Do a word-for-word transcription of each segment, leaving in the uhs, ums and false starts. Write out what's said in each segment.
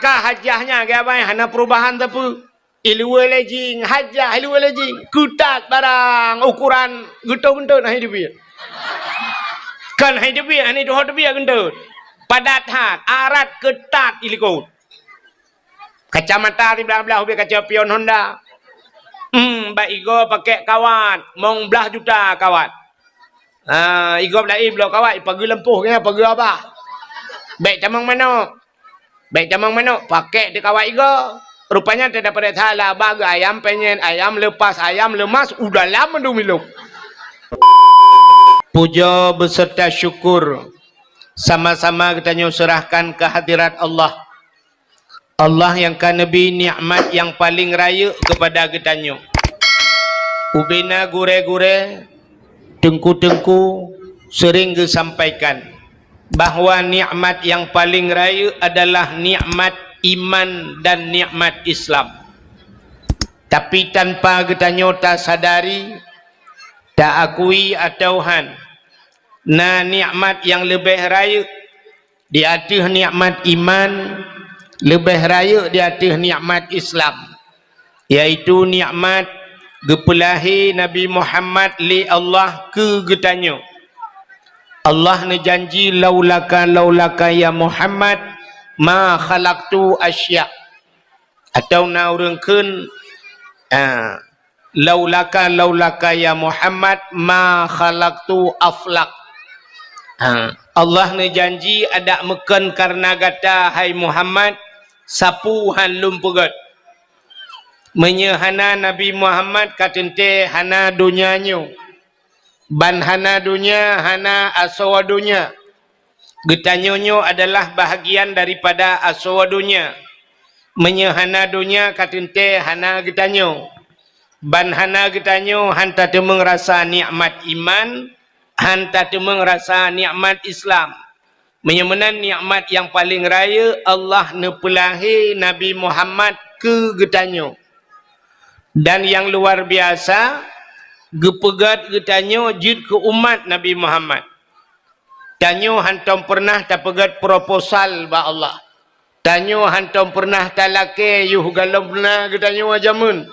Ka hajah nyan, geubai hana perubahan sapeue. Iluwa lejing, hajah iluwa lejing. Keutat barang ukuran geutot-geutot hana teubiet. Kan hana teubiet, hana tuho teubiet geutot. Padat that, arat keutat ilikot. Kacamata siblah-blah ubit kaca pion Honda. Hmm, bak igoe pakèk kawat, mong blah juta kawat. Ha, igob laén bloe kawat, ipageue lampôh keunan, pageue abah. Bèk tamong manok. Bèk tamong manok, pakèk di kawat igoe. Rupanya teudapat salah, abah geu ayam penyet, ayam lepas, ayam lemas, u dalam mandum ilong. Puja beserta syukur sama-sama geutanyoe serahkan kehadirat Allah. Allah nyang ka neubri nikmat nyang paleng rayeuk keupada geutanyoe. Ubena gurèe-gurèe, teungku-teungku seuring geusampaikan bahwa nikmat nyang paleng rayeuk adalah nikmat iman dan nikmat Islam. Tapi tanpa geutanyoe tasadari, taakui atawa han, na nikmat nyang leubeh rayeuk di ateueh nikmat iman, leubeh rayeuk di ateueh nikmat Islam, yaitu nikmat geupeulahé Nabi Muhammad lé Allah keu geutanyoe. Allah neujanji, "Laulaka, laulaka ya Muhammad, ma khalaqtu asya." Atawa na ureuëng kheun, ah, "Laulaka, laulaka ya Muhammad, ma khalaqtu aflak." Ha, Allah neujanji, "Adak meukon kareuna gata, hai Muhammad, sapeue han lôn peugét." Meunyoe hana Nabi Muhammad, ka teuntée hana donya nyoe. Ban hana donya, hana asoe donya. Geutanyoe nyoe adalah bahagian daripada asoe donya. Meunyoe hana donya, ka teuntée hana geutanyoe. Ban hana geutanyoe, han tateumeung rasa nikmat iman, han tateumeung rasa nikmat Islam. Meunyoe meunan nikmat nyang paleng rayeuk, Allah neupeulahé Nabi Muhammad keu geutanyoe. Dan nyang luar biasa, geupeugét geutanyoe jeuet keu umat Nabi Muhammad. Tanyoe hántom peureunah tapeugét proposal bak Allah. Tanyoe hántom peureunah talakée yoh gohlom na geutanyoe jameun.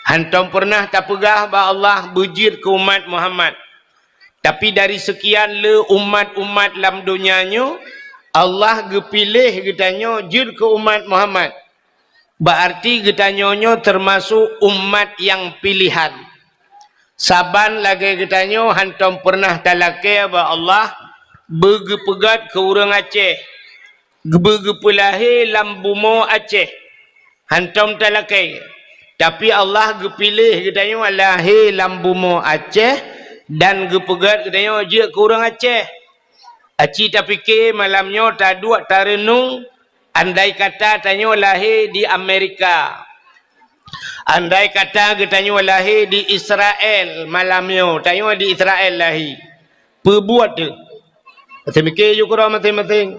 Hántom peureunah tapeugah bak Allah beujeuet keu umat Muhammad. Tapi dari seukian le umat-umat lam donya nyoe, Allah geupiléh geutanyoe jeuet keu umat Muhammad. Bak arti geutanyoe nyoe teumasok umat nyang piléhan. Saban lagée geutanyoe hántom peureunah talakée bak Allah beugeupeugét keu ureuëng Aceh, beugeupeulahé lam bumoe Aceh. Hántom talakée. Tapi Allah geupiléh geutanyoe lahé lam bumoe Aceh dan geupeugét geutanyoe jeuet keu ureuëng Aceh. Aci tapike malam nyoe taduek tareunong, andai kata tanyoe lahé di Amerika. Andai kata geutanyoe lahé di Israel malam nyoe, tanyoe di Israel lahé. Peubuet teuh. Maté mike yue keudroe maséng-maséng.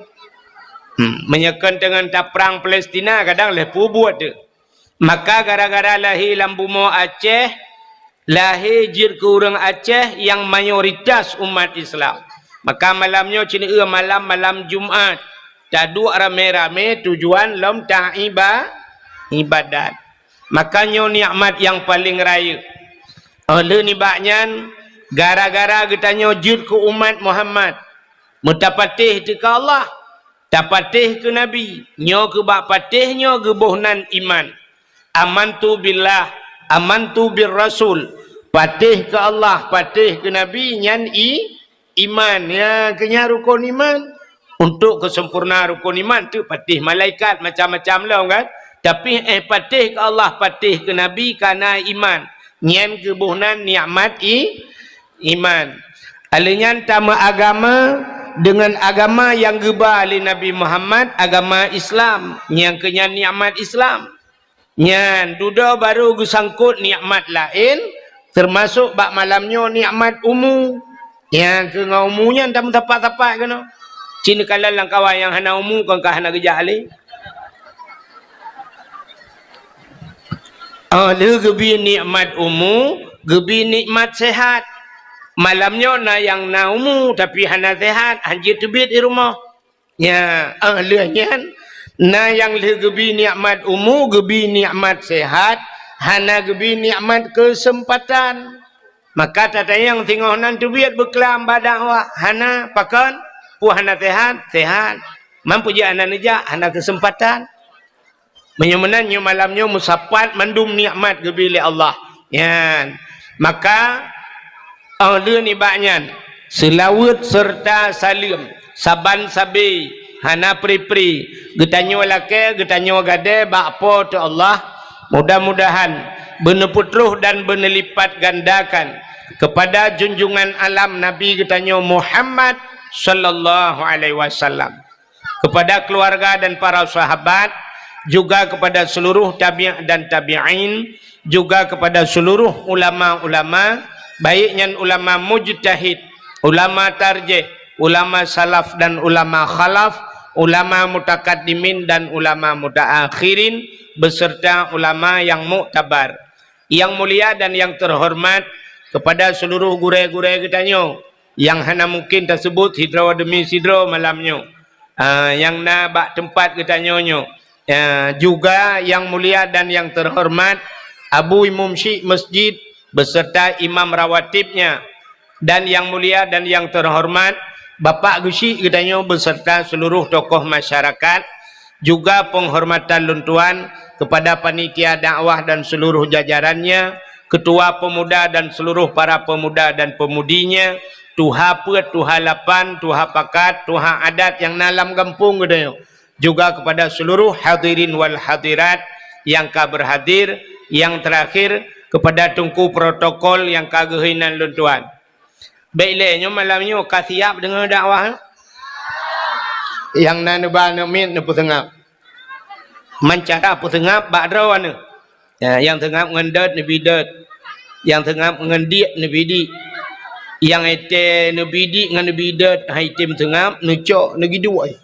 Hmm, meunyoe kon teungon taprang Palestina, kadang lheueh peubuet teuh. Maka gara-gara lahé lam bumoe Aceh, lahé jeuet keu ureuëng Aceh nyang mayoritas umat Islam. Maka malam nyoe ceuneue malam, malam Jumat. Taduek ramé-ramé tujuan lom taiba-, ibadat. Maka nyoe nikmat nyang paleng rayeuk. Óh lheueh nibak nyan, gara-gara geutanyoe jeuet keu umat Muhammad, meutapatéh teuh keu Allah, tapatéh keu Nabi, nyoe keu bak patéh nyoe geuboh nan iman. Amantu billah, amantu bir rasul. Patéh keu Allah, patéh keu Nabi, nyan i-, iman. Ya, keu nyan rukon iman. Untuk keuseumpurna rukon iman teuh patéh malaikat macam-macam lom kan. Tapi, eh, patéh keu Allah, patéh keu Nabi kana iman. Nyan geuboh nan nikmat i-, iman. Alheuh nyan tameuagama deungon agama nyang geuba lé Nabi Muhammad, agama Islam. Nyan keu nyan nikmat Islam. Nyan, dudoe barô geusangkot nikmat laén, teumasok bak malam nyoe nikmat umu. Nyang keu ngon umu nyan tameusapat-sapat keunoe. Cit neukalon lam kawan nyang hana umu kon ka hana geujak lé. Óh lheueh geubi nikmat umu, geubi nikmat sehat. Malam nyoe na nyang na umu tapi hana sehat, hanjeuet teubiet di rumoh. Nya, óh lheueh nyan, Na nyang lheueh geubi nikmat umu, geubi nikmat sehat, hana geubi nikmat keuseumpatan. Maka tatanyong singoh nan teubiet beuklam bak dakwah, hana, pakon? Peue hana sehat? Sehat. Man peue jeuet hana neujak? Hana keuseumpatan. Meunyoe meunan, nyoe malam nyoe meusapat mandum nikmat geubri lé Allah. Nyan. Maka, óh lheueh nibak nyan, seulaweuet seureuta saleuem saban sabe, hana pri-pri, geutanyoe lakée, geutanyoe gadée bak Po teu Allah, mudah-mudahan beuneupeutroh dan beuneulipatgandakan keupada junjungan alam Nabi geutanyoe Muhammad sallallahu alaihi wasallam, kepada keluarga dan para sahabat, juga kepada seluruh tabi' dan tabi'in, juga kepada seluruh ulama-ulama, baik nyan ulama mujtahid, ulama tarjih, ulama salaf dan ulama khalaf, ulama mutakaddimin dan ulama mutaakhirin, beserta ulama yang muktabar. Yang mulia dan yang terhormat kepada seluruh gurée-gurée geutanyoe, nyang hana mungken taseubut sidroe demi sidroe malam nyoe, ah, nyang na bak teumpat geutanyoe nyoe. Ah, juga yang mulia dan yang terhormat Abu Imum Syik Masjid beserta imam rawatibnya, dan yang mulia dan yang terhormat Bapak Geuchik geutanyoe beserta seluruh tokoh masyarakat, juga penghormatan lôn tuan kepada panitia dakwah dan seluruh jajarannya, ketua pemuda dan seluruh para pemuda dan pemudinya, tuha peuet, tuha lapan, tuha pakat, tuha adat nyang na lam gampông geutanyoe, juga kepada seluruh hadirin wal hadirat nyang ka berhadir, yang terakhir kepada teungku protokol nyang ka geuhôi nan lôn tuan. Bék lé nyoe malam nyoe ka siap deungoe dakwah. Nyang na neuba aneuk miet neupeuseungab. Man cara peuseungab bak droe aneuk. Ya, nyang seungab ngon dot neubi dot. Nyang seungab ngon diek neubi diek. Nyang étée neubi diek ngon neubi dot, hai tem seungab, neucok, neugiduek.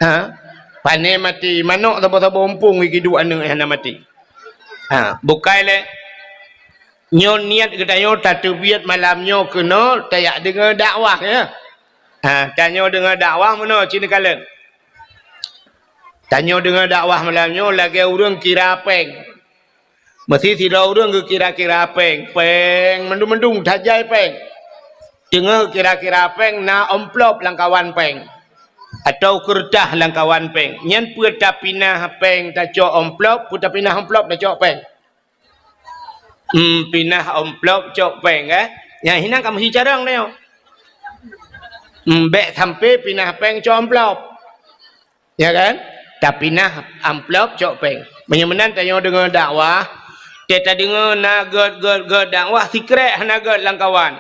Ha? Pané maté, manok saboh-saboh umpung giduek aneuk hana maté. Ha, bukai lé. Nyoe niet geutanyoe tateubiet malam nyoe keunoe tajak deungoe dakwah, ya. Ha, tanyoe deungoe dakwah meunoe cit neukalon. Tanyoe deungoe dakwah malam nyoe lagée ureuëng kira péng. Meusi sidroe ureuëng geukira-kira péng, péng mandum-mandum tajai péng. Teungoh kira-kira péng na amplop lam kawan péng, atau keureutah lam kawan péng. Nyan peue tapinah péng tacok amplop, peue tapinah amplop tacok péng. Hmm, pinah amplop cok péng, eh? Nyang hinan ka meuhi carông nyoe. Hmm, bék sampai pinah péng cok amplop. Ya kan? Tapinah amplop cok péng. Meunyoe meunan tanyoe deungoe dakwah, teuka tadeungoe na gét, gét, gét dakwah, sikrek hana gét lam kawan.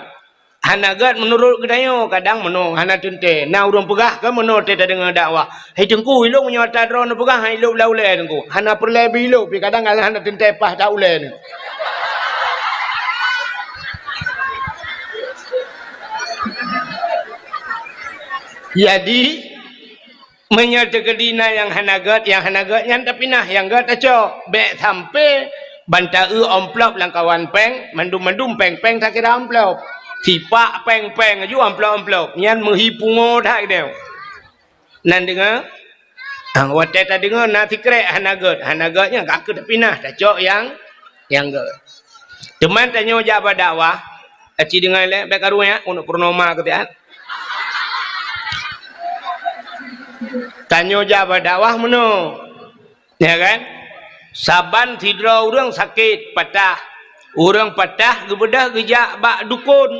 Hana gét meunurot geutanyoe, kadang meunoe hana teuntée. Na ureuëng peugah kan meunoe teuka tadeungoe dakwah, "Hai Teungku, ilong nyoe ata droe neupeugah, hai ilop lam ulée Teungku." Hana peureulée beuilop, pi kadang hana teuntée paih that ulée nyoe. Jadi, meunyoe teukeudi na nyang hana gét, nyang hana gét nyan tapinah, nyang gét tacok. Bék sampai ban ta-eu amplop lam kawan péng, mandum-mandum péng-péng takira amplop. Sipak péng-péng aju amplop-amplop. Nyan meuhi pungo that keudeh. Nan deungoe? Ah, watée tadeungoe na sikrek hana gét, hana gét nyan ka keuh tapinah, tacok nyang, nyang gét. Teuma tanyoe jak bak dakwah, aci deungoe lé, bék karu nyan, uneuk purnoma keu siat. Tanyoe jak bak dakwah meunoe. Ya kan? Saban sidroe ureuëng sakét, patah. Ureuëng patah geubeudôh geujak bak dukon,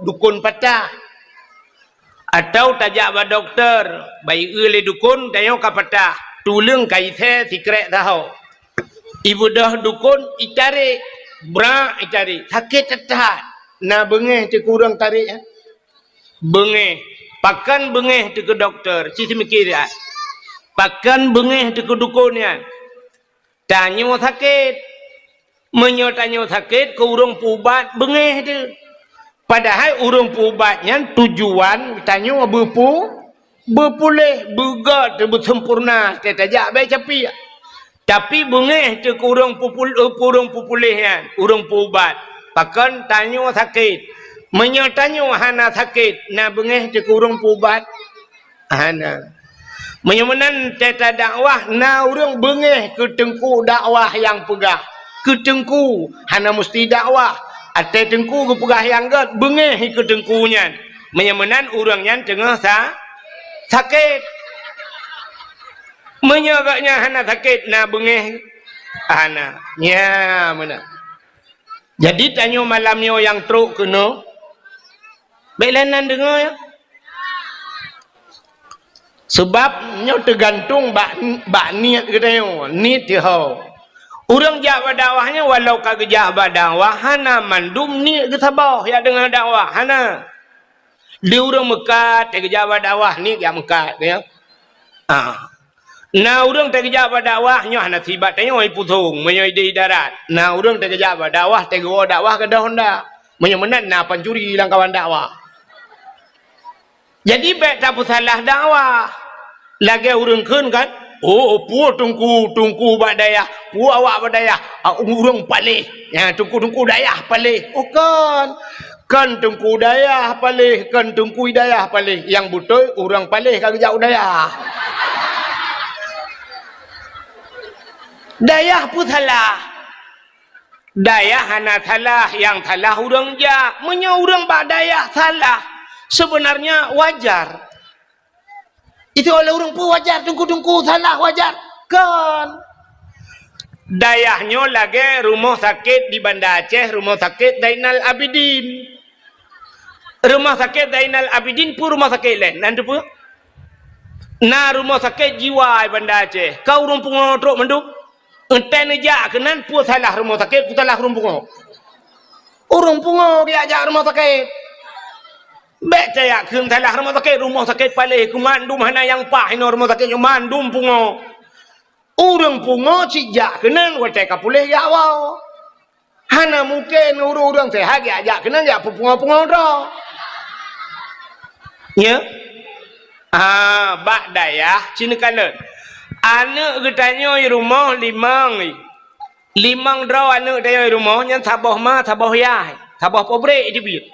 dukon patah. Atau tajak bak dokto, bak ié lé dukon, tanyoe ka patah. Tuleueng ka isée sikrek saho. Ibeudôh dukon itarek, brak itarek, sakét that-that. Na beungéh teuh keu ureuëng tarek nyan. Beungéh. Pakon beungéh teuh keu dokto? Ci seumiké siat. Pakon beungéh teuh keu dukon nyan? Tanyoe sakét. Meunyoe tanyoe sakét, keu ureuëng peuubat beungéh teuh. Padahai ureuëng peuubat nyan tujuan tanyoe beupeu-, beupuléh, beugét, beuseumpurna, teuka tajak bak capiek. Tapi beungéh teuh keu ureuëng peupul-, eh, ureuëng peupuléh nyan, ureuëng peuubat. Pakon tanyoe sakét. Meunyoe tanyoe hana sakét, na beungéh teuh keu ureuëng peuubat? Hana. Meunyoe meunan teuta dakwah, na ureuëng beungéh keu teungku dakwah nyang peugah. Keu teungku, hana musti dakwah. Até teungku geupeugah nyang gét, beungéh keu teungku nyan. Meunyoe meunan ureuëng nyan teungoh sa-, sakét. Meunyoe gobnyan hana sakét, na beungéh? Hana. Nya meunan. Jadi tanyoe malam nyoe nyang trok keunoe, bék lé nan deungoe, ya. Sabab nyoe teugantung bak, bak niet geutanyoe, niet teuho. Ureuëng jak bak dakwah nyoe walau ka geujak bak dakwah, hana mandum niet geusaboh jak deungoe dakwah, hana. Di ureuëng meukat, teugeujak bak dakwah, niet jak meukat, ya. Ah. Na ureuëng teugeujak bak dakwah, nyoe hana sibat tanyoe ipusong, meunyoe idéh darat. Na ureuëng teugeujak bak dakwah, teugeujak dakwah gadôh honda. Meunyoe meunan, na pancuri lam kawan dakwah. Jadi, bék tapeusalah dakwah. Lagée ureuëng kheun kan, "Oh, peue teungku, teungku bak dayah, peue awak bak dayah, ah, ureuëng paléh. Ya, teungku-teungku dayah paléh." Oh, kon. Kon teungku dayah paléh, kon teungku dayah paléh. Nyang beutôi, ureuëng paléh ka geujak u dayah. Dayah peue salah? Dayah hana salah, nyang salah ureuëng jak. Meunyoe ureuëng bak dayah salah, sebenarnya wajar. Itu oleh ureuëng peue wajar, teungku-teungku salah wajar? Kon. Dayah nyoe lagée rumoh sakét di Banda Aceh, Rumoh Sakét Zainal Abidin. Rumoh Sakét Zainal Abidin peue rumoh sakét lé? Nan teupeue? Na rumoh sakét jiwa di Banda Aceh. Ka ureuëng pungo trok mandum? Entée neujak keunan, peue salah rumoh sakét, peue salah ureuëng pungo? Ureuëng pungo geujak jak rumoh sakét. Bék tajak kheun salah rumoh sakét, rumoh sakét paléh, keu mandum hana nyang paih inoe rumoh sakét nyoe, mandum pungo. Ureuëng pungo cit jak keunan watée ka puléh jak woe. Hana mungken ureuëng-ureuëng seuhat jak-jak keunan jak peupungo-pungo droe. Nya? Ah, bak dayah ci neukalon. Aneuëk geutanyoe i rumoh limong. Limong droe aneuëk tanyoe i rumoh nyan saboh ma, saboh yah, saboh pabrék teubiet.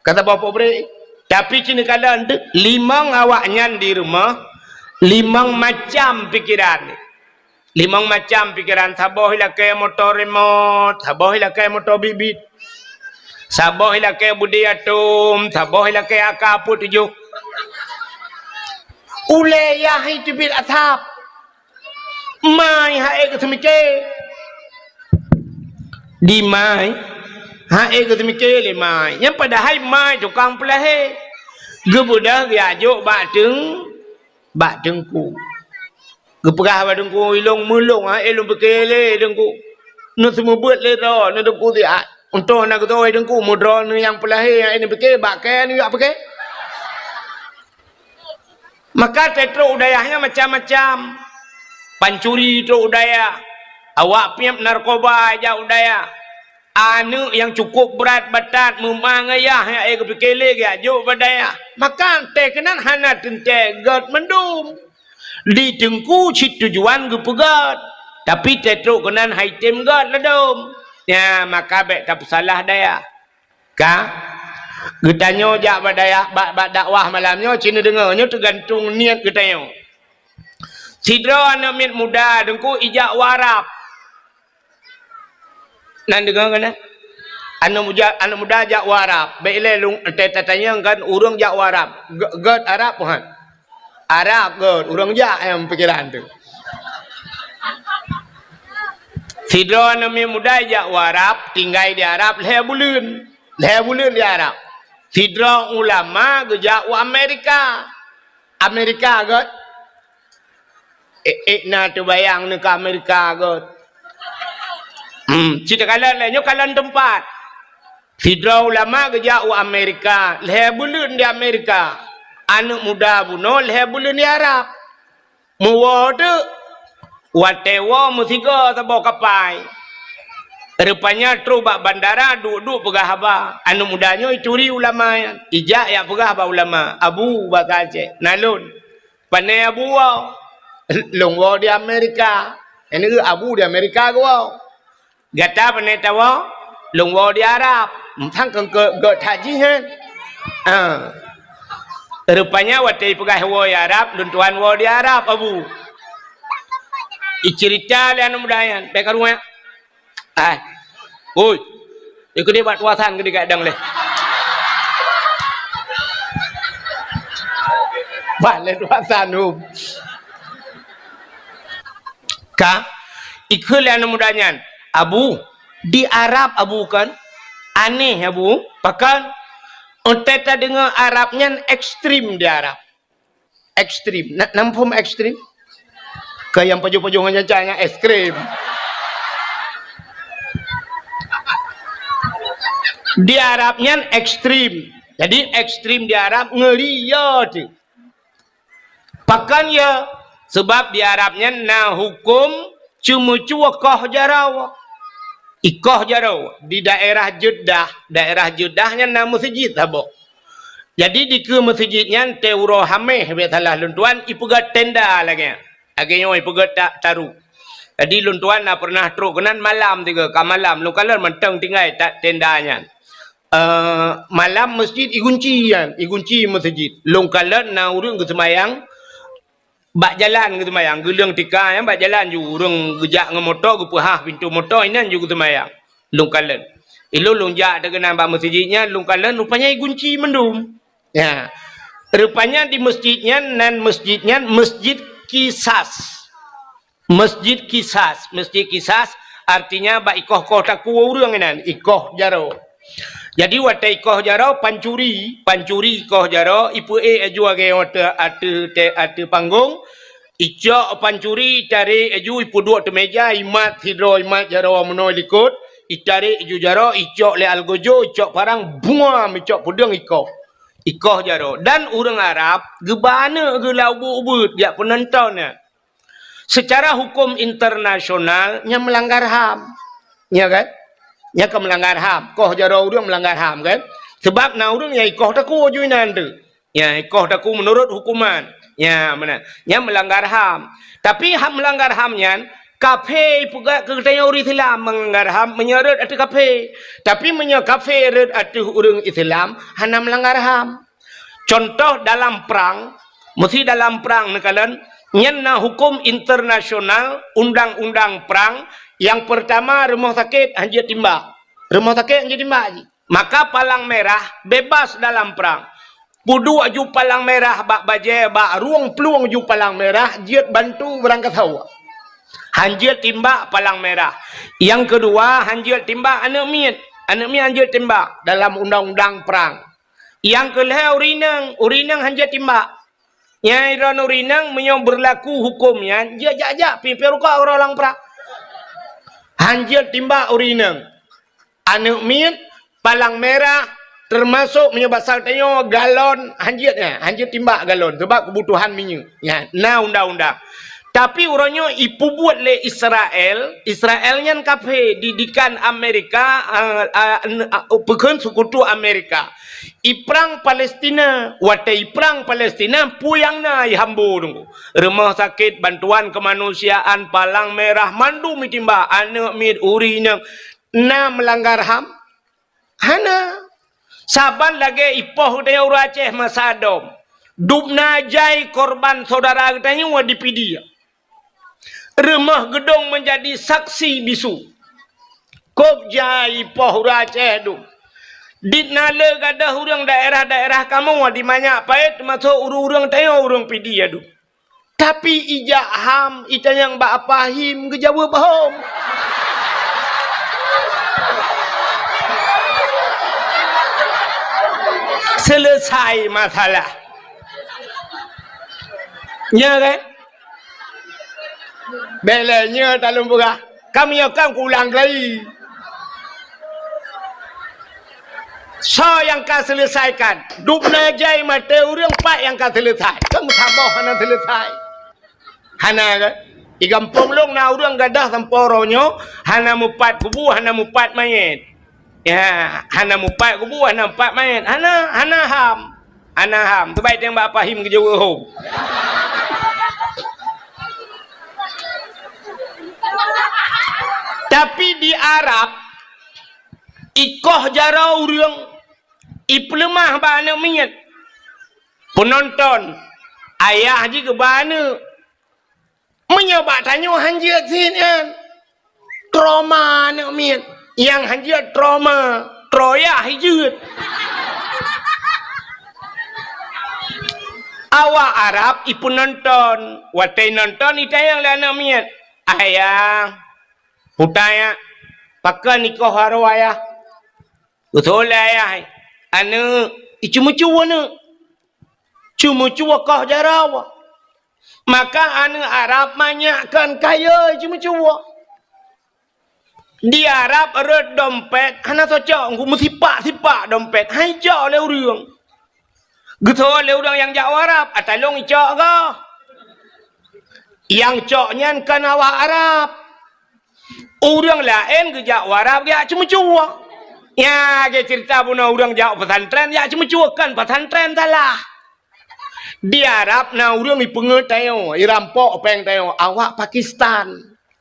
Ka saboh pabrék. Tapi ci neukalon limong awaknyan di rumoh, limong macam pikeran. Limong macam pikeran, saboh ilakée moto remote, saboh ilakée moto bit-bit, saboh ilakée budi atom, saboh ilakée AK peuet tujoh. Ulée yah teubiet asab. Mai hai geuseumiké. Di mai, hai geuseumiké lé mai. Nyang padahai mai tukang peulahé. Geubeudôh geujak jok bak teung-, bak teungku. Geupeugah bak teungku, "Ilong meulong, hai lôn pike lé teungku. Neuseumeubeuet lé droe, neuteungku siat. Untông na geutoe teungku, meudroe neuh nyang peulahé, hai neupike, bak kée neujak pike." Maka teutrok u dayah nyan macam-macam. Pancuri trok u dayah. Awak piep narkoba jak u dayah. Aneuëk nyang cukup brat batat meuma ngon yah nyang ék geupike lé geujak jok bak dayah. Maka teuh keunan hana teuntée gét mandum. Di teungku cit tujuan geupeugét. Tapi teutrok keunan hai tem gét ladôm. Nyan maka bék tapeusalah dayah. Ka? Geutanyoe jak bak dayah, bak, bak dakwah malam nyoe, ci neudeungoe, nyoe teugantung niet geutanyoe. Sidroe aneuëk miet muda teungku ijak u Arab. Nan deungoe keunan? Aneuëk muda, aneuëk muda jak u Arab. Bék ilée lôn, ta-, tatanyong kan ureuëng jak u Arab. Gét, gét Arab peue han? Arab gét, ureuëng jak nyang pikeran tu. Sidroe aneuëk miet muda jak u Arab, tinggai di Arab lhée buleuen. Lhée buleuen di Arab. Sidroe ulama geujak u Amerika. Amerika gét. Ék, ék na teubayang neuh ka Amerika gét. Hmm, ci takalon lé, nyoe kalon teumpat. Sidroe ulama geujak u Amerika, lhée buleuen di Amerika. Aneuëk muda bunoe lhée buleuen di Arab. Meuwoe teuk, watée woe meusigoe saboh kapai. Rupanya trok bak bandara, duek-duek peugah haba. Aneuëk muda nyoe ituri ulama nyan. Ijak jak peugah bak ulama, "Abu," basa Aceh, "na lôn." "Pané Abu woe?" "Lôn woe di Amerika." Nyan keuh Abu di Amerika geuwoe. "Gata pané tawoe?" "Lôn woe di Arab." Sang keu, keu, keu that jih nyan. Ha. Rupanya watèe ipeugah woe Arab, lôn tuan woe di Arab, Abu. Iceurita lé aneuk muda nyan, bèk karu nyan. Ai. Oi. Ikeu deh bak tuasan keu digadang lé. Bah lé tuasan, hum. Ka, ikheun lé aneuk muda nyan, "Abu, di Arab, Abu, kan? Aneh, Abu. Pakon? Watèe tadeungoe Arab nyan ekstrem di Arab." Ekstrem. Na, na muphom ekstrem? Keu nyang pajoh-pajoh ngon nyan, nyan ekstrem. Di Arab nyan ekstrem. Jadi, ekstrem di Arab ngeuri, ya, tu. Pakon ya? Sabab di Arab nyan na huköm ceumeucue koh jaroe. Ikoh jaroe di daerah Jeddah, daerah Jeddah nyan na meuseujid saboh. Jadi dikeue meuseujid nyan teuh uroe Hamèh, bèk salah lôn tuan, ipeugöt tenda lagèe nyan. Lagèe nyoe ipeugöt ta-, taru. Jadi lôn tuan na pernah trok keunan malam tiga, ka malam lôn kalon mantong tinggai ta-, tenda nyan. Eh, malam meuseujid igunci nyan, igunci meuseujid. Lôn kalon na ureueng geuseumayang bak jalan geuseumayang, geuleueng tika nyan bak jalan ju, ureueng geujak ngon moto geupeuhah pintoe moto, inan ju geuseumayang. Lôn kalon. Ilôn lôn jak teuh keunan bak meuseujid nyan, lôn kalon rupanya igunci mandum. Ya. Rupanya di meuseujid nyan, nan meuseujid nyan Meuseujid Qisas. Meuseujid Qisas, Meuseujid Qisas artinya bak ikoh-koh takue ureueng inan, ikoh jaroe. Jadi watèe ikoh jaroe pancuri, pancuri ikoh jaroe, ipeuék laju lagèe ateueh, ateueh, ateueh panggong, icok pancuri, itarek laju, ipeuduek ateueh meuja, imat sidroe, imat jaroe meunoe likot, itarek laju jaroe, icok lé algojo, icok parang, buam, icok peudeueng ikoh. Ikoh jaroe. Dan ureueng Arab geuba aneuk geuh lam ubeuet-ubeuet, jak peunonton nyan. Secara huköm internasional, nyan meulanggar ham. Ya kan? Nyan ka meulanggar ham. Koh jaroe ureueng meulanggar ham kan? Sabab na ureueng nyang ikoh takue ju inan teuh. Ya, ikoh takue meunurot huköman. Ya, meunan. Nyan meulanggar ham. Tapi ham meulanggar ham nyan, kafé ipeugah keu geutanyoe ureueng Islam meulanggar ham meunyoe rhot ateueh kafé. Tapi meunyoe kafé rhot ateueh ureueng Islam, hana meulanggar ham. Contoh dalam prang, meusi dalam prang neukalon, nyan na huköm internasional, undang-undang prang, nyang peurtama rumoh sakét hanjeuet timbak. Rumoh sakét hanjeuet timbak jih. Maka palang merah bebas dalam prang. Peuduek ju palang merah bak bajèe, bak rueng plueng ju palang merah, jeuet bantu beurangkasoe. Hanjeuet timbak palang merah. Nyang keudua, hanjeuet timbak aneuk miet. Aneuk miet hanjeuet timbak dalam undang-undang prang. Nyang keu lhèe ureueng inong, ureueng inong hanjeuet timbak. Nyang droeneuh ureueng inong meunyoe beurlaku huköm nyan, jeuet jak-jak pih, pih rukok uroe lam prang. Hanjeuet timbak ureueng inong. Aneuk miet, palang merah, teumasok meunyoe basa geutanyoe galon, hanjeuet nyan, hanjeuet timbak galon, sabab keubutuhan minyeuk. Nyan, na undang-undang. Tapi uroe nyoe ipeubuet lé Israel, Israel nyan kafé, didikan Amerika, a, a, n-, a, peukheun seukutu Amerika. Iprang Palestina, watèe iprang Palestina, peue nyang na ihambo teungku. Rumoh sakét, bantuan keumanusiaan, palang merah, mandum itimbak, aneuk miet, ureueng inong, na meulanggar ham? Hana. Saban lagèe ipoh geutanyoe ureueng Aceh masa dom. Dubna jai korban syedara geutanyoe di Pidie. Rumoh Geudong meunjadi saksi bisu. Kôb jai ipoh ureueng Aceh dum. Dit na le gadôh ureueng daerah-daerah kamoe di Manyak Paet, teumasok ureueng-ureueng tanyoe ureueng Pidie dum. Tapi ijak ham, itanyong bak Apa Him, geujaweueb hom. Selesai masalah. Nya kan? Bèk lé nyoe talôn peugah. Ka meunyoe kan kuulang kali. Soe nyang ka seuleusaikan? Dubna jai maté ureueng, pat nyang ka seuleusai. Kan meusaboh hana seuleusai. Hana kan? Di gampông lôn na ureueng gadôh sampoe uroe nyoe hana mupat kubu, hana mupat manyét. Ya, hana mupat kubu, hana mupat manyét. Hana, hana ham. Hana ham. Teubai teueng bak Apa Him geujaweueb hom. Tapi di Arab, ikoh jaroe ureueng, ipeuleumah bak aneuk miet. Peunonton, ayah jih geuba aneuk. Meunyoe bak tanyoe han jeuet sit nyan, trauma aneuk miet. Nyang han jeuet trauma, troyah jeuet. Awak Arab ipeunonton, watèe nonton itanyong lé aneuk miet, "Ayah, peue tanyong, pakon ikoh jaroe ayah?" Beutôi lé ayah, aneuk, iceumeucue aneuk. Ceumeucue koh jaroe. Maka aneuk Arab manyak kon kayèe ceumeucue. Di Arab rhot dompet hana soe cok, meusipak-sipak dompet, han icok lé ureueng. Geutanyong lé ureueng nyang jak u Arab, "Ata lôn icok kah?" Nyang cok nyan kon awak Arab. Ureueng laén geujak u Arab jak ceumeucue. Nyan lagèe ceurita bunoe ureueng jak u pesantren jak ceumeucue, kon pesantren salah. Di Arab na ureueng ipeungeut tanyoe, irampok péng tanyoe, awak Pakistan,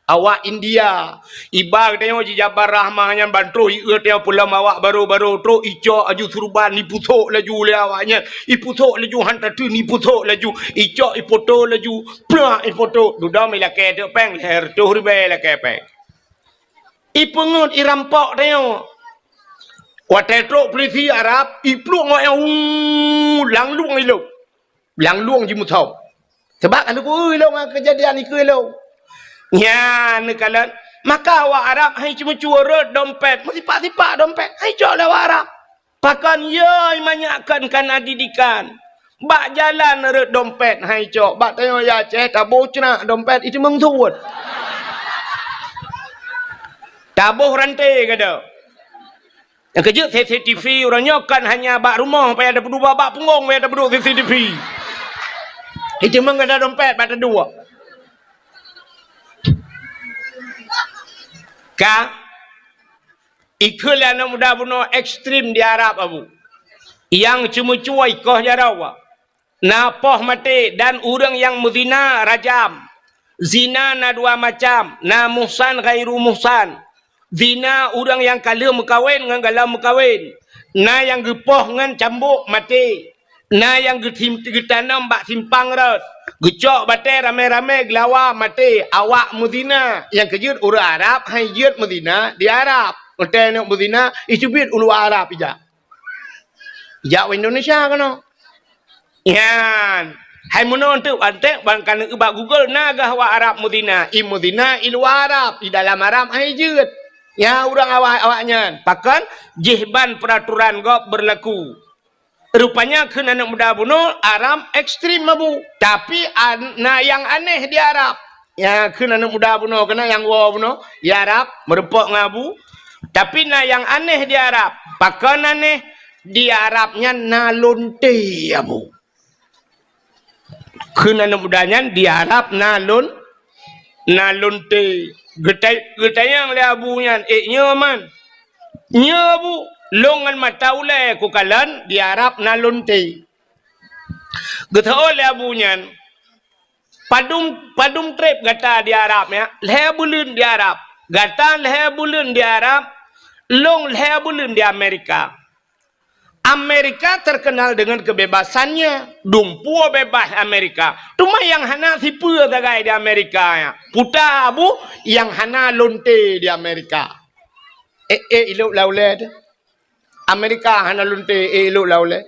awak India. Iba geutanyoe jijabar rahmah nyan ban troh ieu tanyoe peulom awak barô-barô, troh icok laju surban, ipusok laju lé awak nyan, ipusok laju han tateun, ipusok laju, icok ipoto laju, plak ipoto, dudoe ilakèe teuk péng, lhèe reutôh ribèe ilakèe péng. Ipeungeut irampok tanyoe. Watèe trok peulisi Arab, iplueng awak nyan, uu, langlueng ilôn. Langlueng jimusôb. Sabab ka neukui lôn ngon keujadian ikeu lôn. Nyan neukalon, maka awak Arab han iceumeucue rhot dompet, meusipak-sipak dompet, han icok lé awak Arab. Pakon? Yoi, manyak kon kana didikan. Bak jalan rhot dompet han icok, bak tanyoe Aceh taboh ceunak dompet iteumeung suet. Taboh ranté gata. Nyang keujeuet C C T V uroe nyoe kon hanya bak rumoh payah tapeuduek, bak punggong payah tapeuduek C C T V. Iteumeung gata dompet bak taduek. Ka? Ikheun lé aneuk muda bunoe ekstrem di Arab, Abu. Nyang ceumeucue ikoh jaroe. Na poh maté dan ureueng nyang meuzina rajam. Zina na dua macam, na muhsan ghairu muhsan. Zina ureueng nyang ka lheueh meukawen ngon galom meukawen. Na nyang geupoh ngon cambok maté. Na nyang geutim-, geutanom bak simpang rot, geucok batèe ramé-ramé geulawa maté, awak meuzina. Nyang keujeuet ureueng Arab han jeuet meuzina di Arab. Watèe neuk meuzina, iteubiet u luwa Arab ijak. Ijak u Indonesia keunoe. Nyan. Hai meunoe teuk, antek ban ka neuk bak Google, na gah awak Arab meuzina. I meuzina i luwa Arab, i dalam Arab han jeuet. Nyan ureueng awak, awak nyan. Pakon? Jih ban peuraturan gob beurlaku. Rupanya kheun aneuk muda bunoe Arab ekstrem, Abu. Tapi an-, na nyang aneh di Arab. Nyang kheun aneuk muda bunoe keunan nyang woe bunoe, di Arab, meurumpok ngon Abu. Tapi na nyang aneh di Arab. Pakon aneh? Di Arab nyan na lonte, Abu. Kheun aneuk muda nyan di Arab na lon-, na lonte. Geutai-, geutanyong lé Abu nyan, "Eh, nyoe man?" "Nyoe, Abu, lôn ngon mata ulèe kukalon di Arab na lonte." Geutanyong lé Abu nyan, "Padum, padum trép gata di Arab, ya?" "Lhèe buleuen di Arab." "Gata lhèe buleuen di Arab, lôn lhèe buleuen di Amerika." Amerika terkenal dengan kebebasannya. Dumpeue bebas Amerika. Teuma nyang hana sipeue sagai di Amerika nyan. Peue ta, Abu, nyang hana lonte di Amerika. Eh, eh, ilok lam ulèe teuh. Amerika hana lonte, eh, ilok lam ulèe.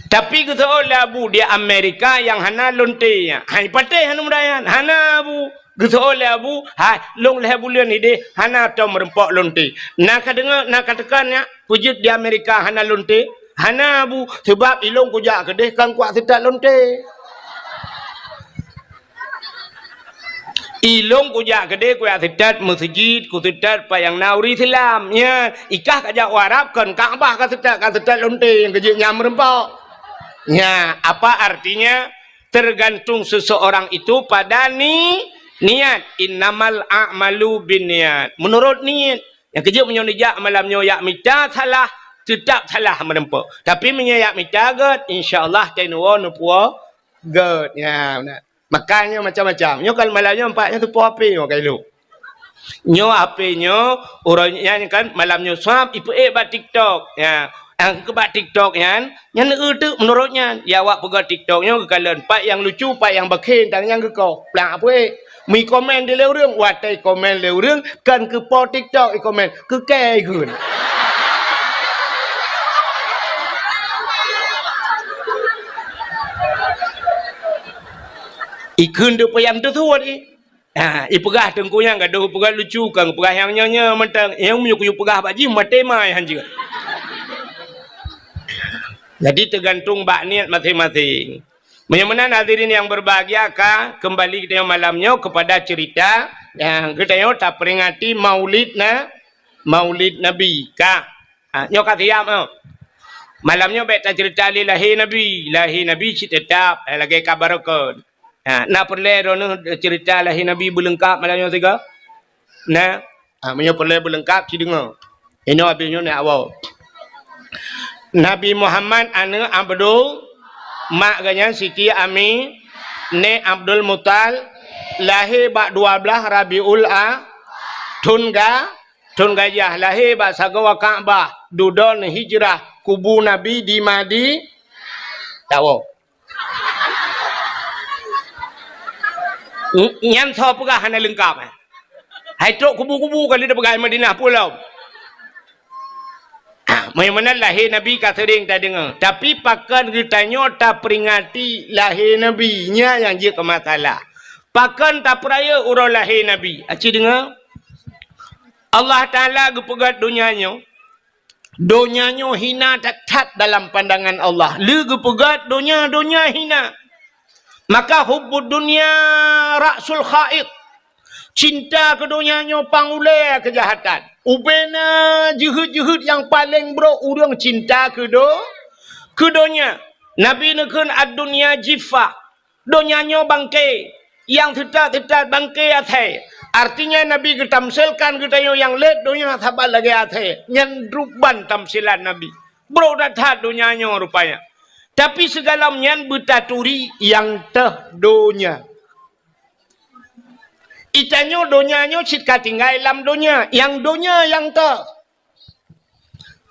Tapi geutanyong lé Abu di Amerika nyang hana lonte nyan. Hai patéh hana muda nyan. Hana, Abu. Geutanyong lé Abu, hai, lôn lhèe buleuen idéh hana tom meurumpok lonte. Na ka deungoe, na ka teuka nyak, peue jeuet di Amerika hana lonte? Hana, Abu, sabab ilôn kujak keudéh kon kuat seutat lonte. Ilôn kujak keudéh kuat seutat meuseujid, kuseutat pat nyang na ureueng Islam. Nyan, ikah kajak u Arab kon Ka'bah kaseutat, kaseutat lonte nyang keujeuet nyan meurumpok. Nyan, apa artinya? Tergantung seseorang itu pada ni-, niat. Innamal a'malu binniyat. Menurut niet. Nyang keujeuet meunyoe neujak malam nyoe jak mita salah, teutap salah meurumpok. Tapi meunyoe jak mita gèt, insya Allah teunoe neupuwoe gèt. Ya, beuna. Makajih nyoe macam-macam. Nyoe kan malam nyoe empat nyoe teupoh H P nyoe ka ilok. Nyoe H P nyoe, uroe nyan kan malam nyoe swab ipeuék bak TikTok. Ya. Nyang keu bak TikTok nyan, nyan eu teuk meunurot nyan. Ya, awak peugah TikTok nyoe geukalon, pat nyang lucu, pat nyang bakhe, tang nyang geukoh. Plak peuet. Meukomen di lé ureueng, watèe komen lé ureueng, kon keu po TikTok ikomen, keu kèe ikheun. Ikheun teuk payah teusuet, eh. Ha, ipeugah teungku nyan gadoh, ipeugah lucu, kon peugah nyang nyoe-nyoe mantong. Nyang meunyoe kuyue peugah bak jih, maté mai han jeuet. Jadi, teugantung bak niet maséng-maséng. Meunyoe meunan, hadirin yang berbahagia, ka kembali geutanyoe malam nyoe kepada cerita nyang geutanyoe taperingati Maulid na-, Maulid Nabi. Ka. Ha, nyoe ka siap, ha. Malam nyoe bèk tacerita lé lahé Nabi. Lahé Nabi cit teutap, eh, lagèe ka barokon. Ha, na peureulèe droeneuh cerita lahé Nabi beuleungkap malam nyoe sigoe? Na? Ha, meunyoe peureulèe beuleungkap, ci deungö. Inoe abéh nyoe na awak. Nabi Muhammad aneuk Abdul, mak geuh nyan Siti Ami, nèk Abdul Muthalib, lahé bak dua blaih Rabiul A, thon ga-, Thon gajah, lahé bak sagoe Ka'bah, dudoe hijrah, kubu Nabi di Madi-, tawoe. N-, nyan soe peugah hana leungkap, eh? Hai trok kubu-kubu kali tapeugah Madinah pulo. Ah, meunyoe meunan lahé Nabi ka seuring tadeungö, tapi pakon geutanyoe taperingati lahé Nabi, nyan nyang jeuet keu masalah. Pakon tapeurayeuk uroe lahé Nabi? Aci deungö. Allah Taala geupeugöt donya nyoe, donya nyoe hina that-that dalam pandangan Allah. Lé geupeugöt donya, donya hina. Maka hubbud dunya ra'sul khati'ah. Cinta keu donya nyoe pang ulèe keujahatan. Ubena jeuheut-jeuheut nyang paleng brok ureueng cinta keu do-, keu donya. Nabi neukheun, "Ad-dunya jiffah." Donya nyoe bangke, nyang teutat-teutat bangke asèe. Artinya, Nabi geutamsilkan geutanyoe nyang lét donya saban lagèe asèe. Nyan ruban tamsilan Nabi. Brok that-that donya nyoe rupanya. Tapi sigohlom nyan beutaturi nyang teuh donya. Geutanyoe donya nyoe cit ka tinggai lam donya, nyang donya nyang teuh.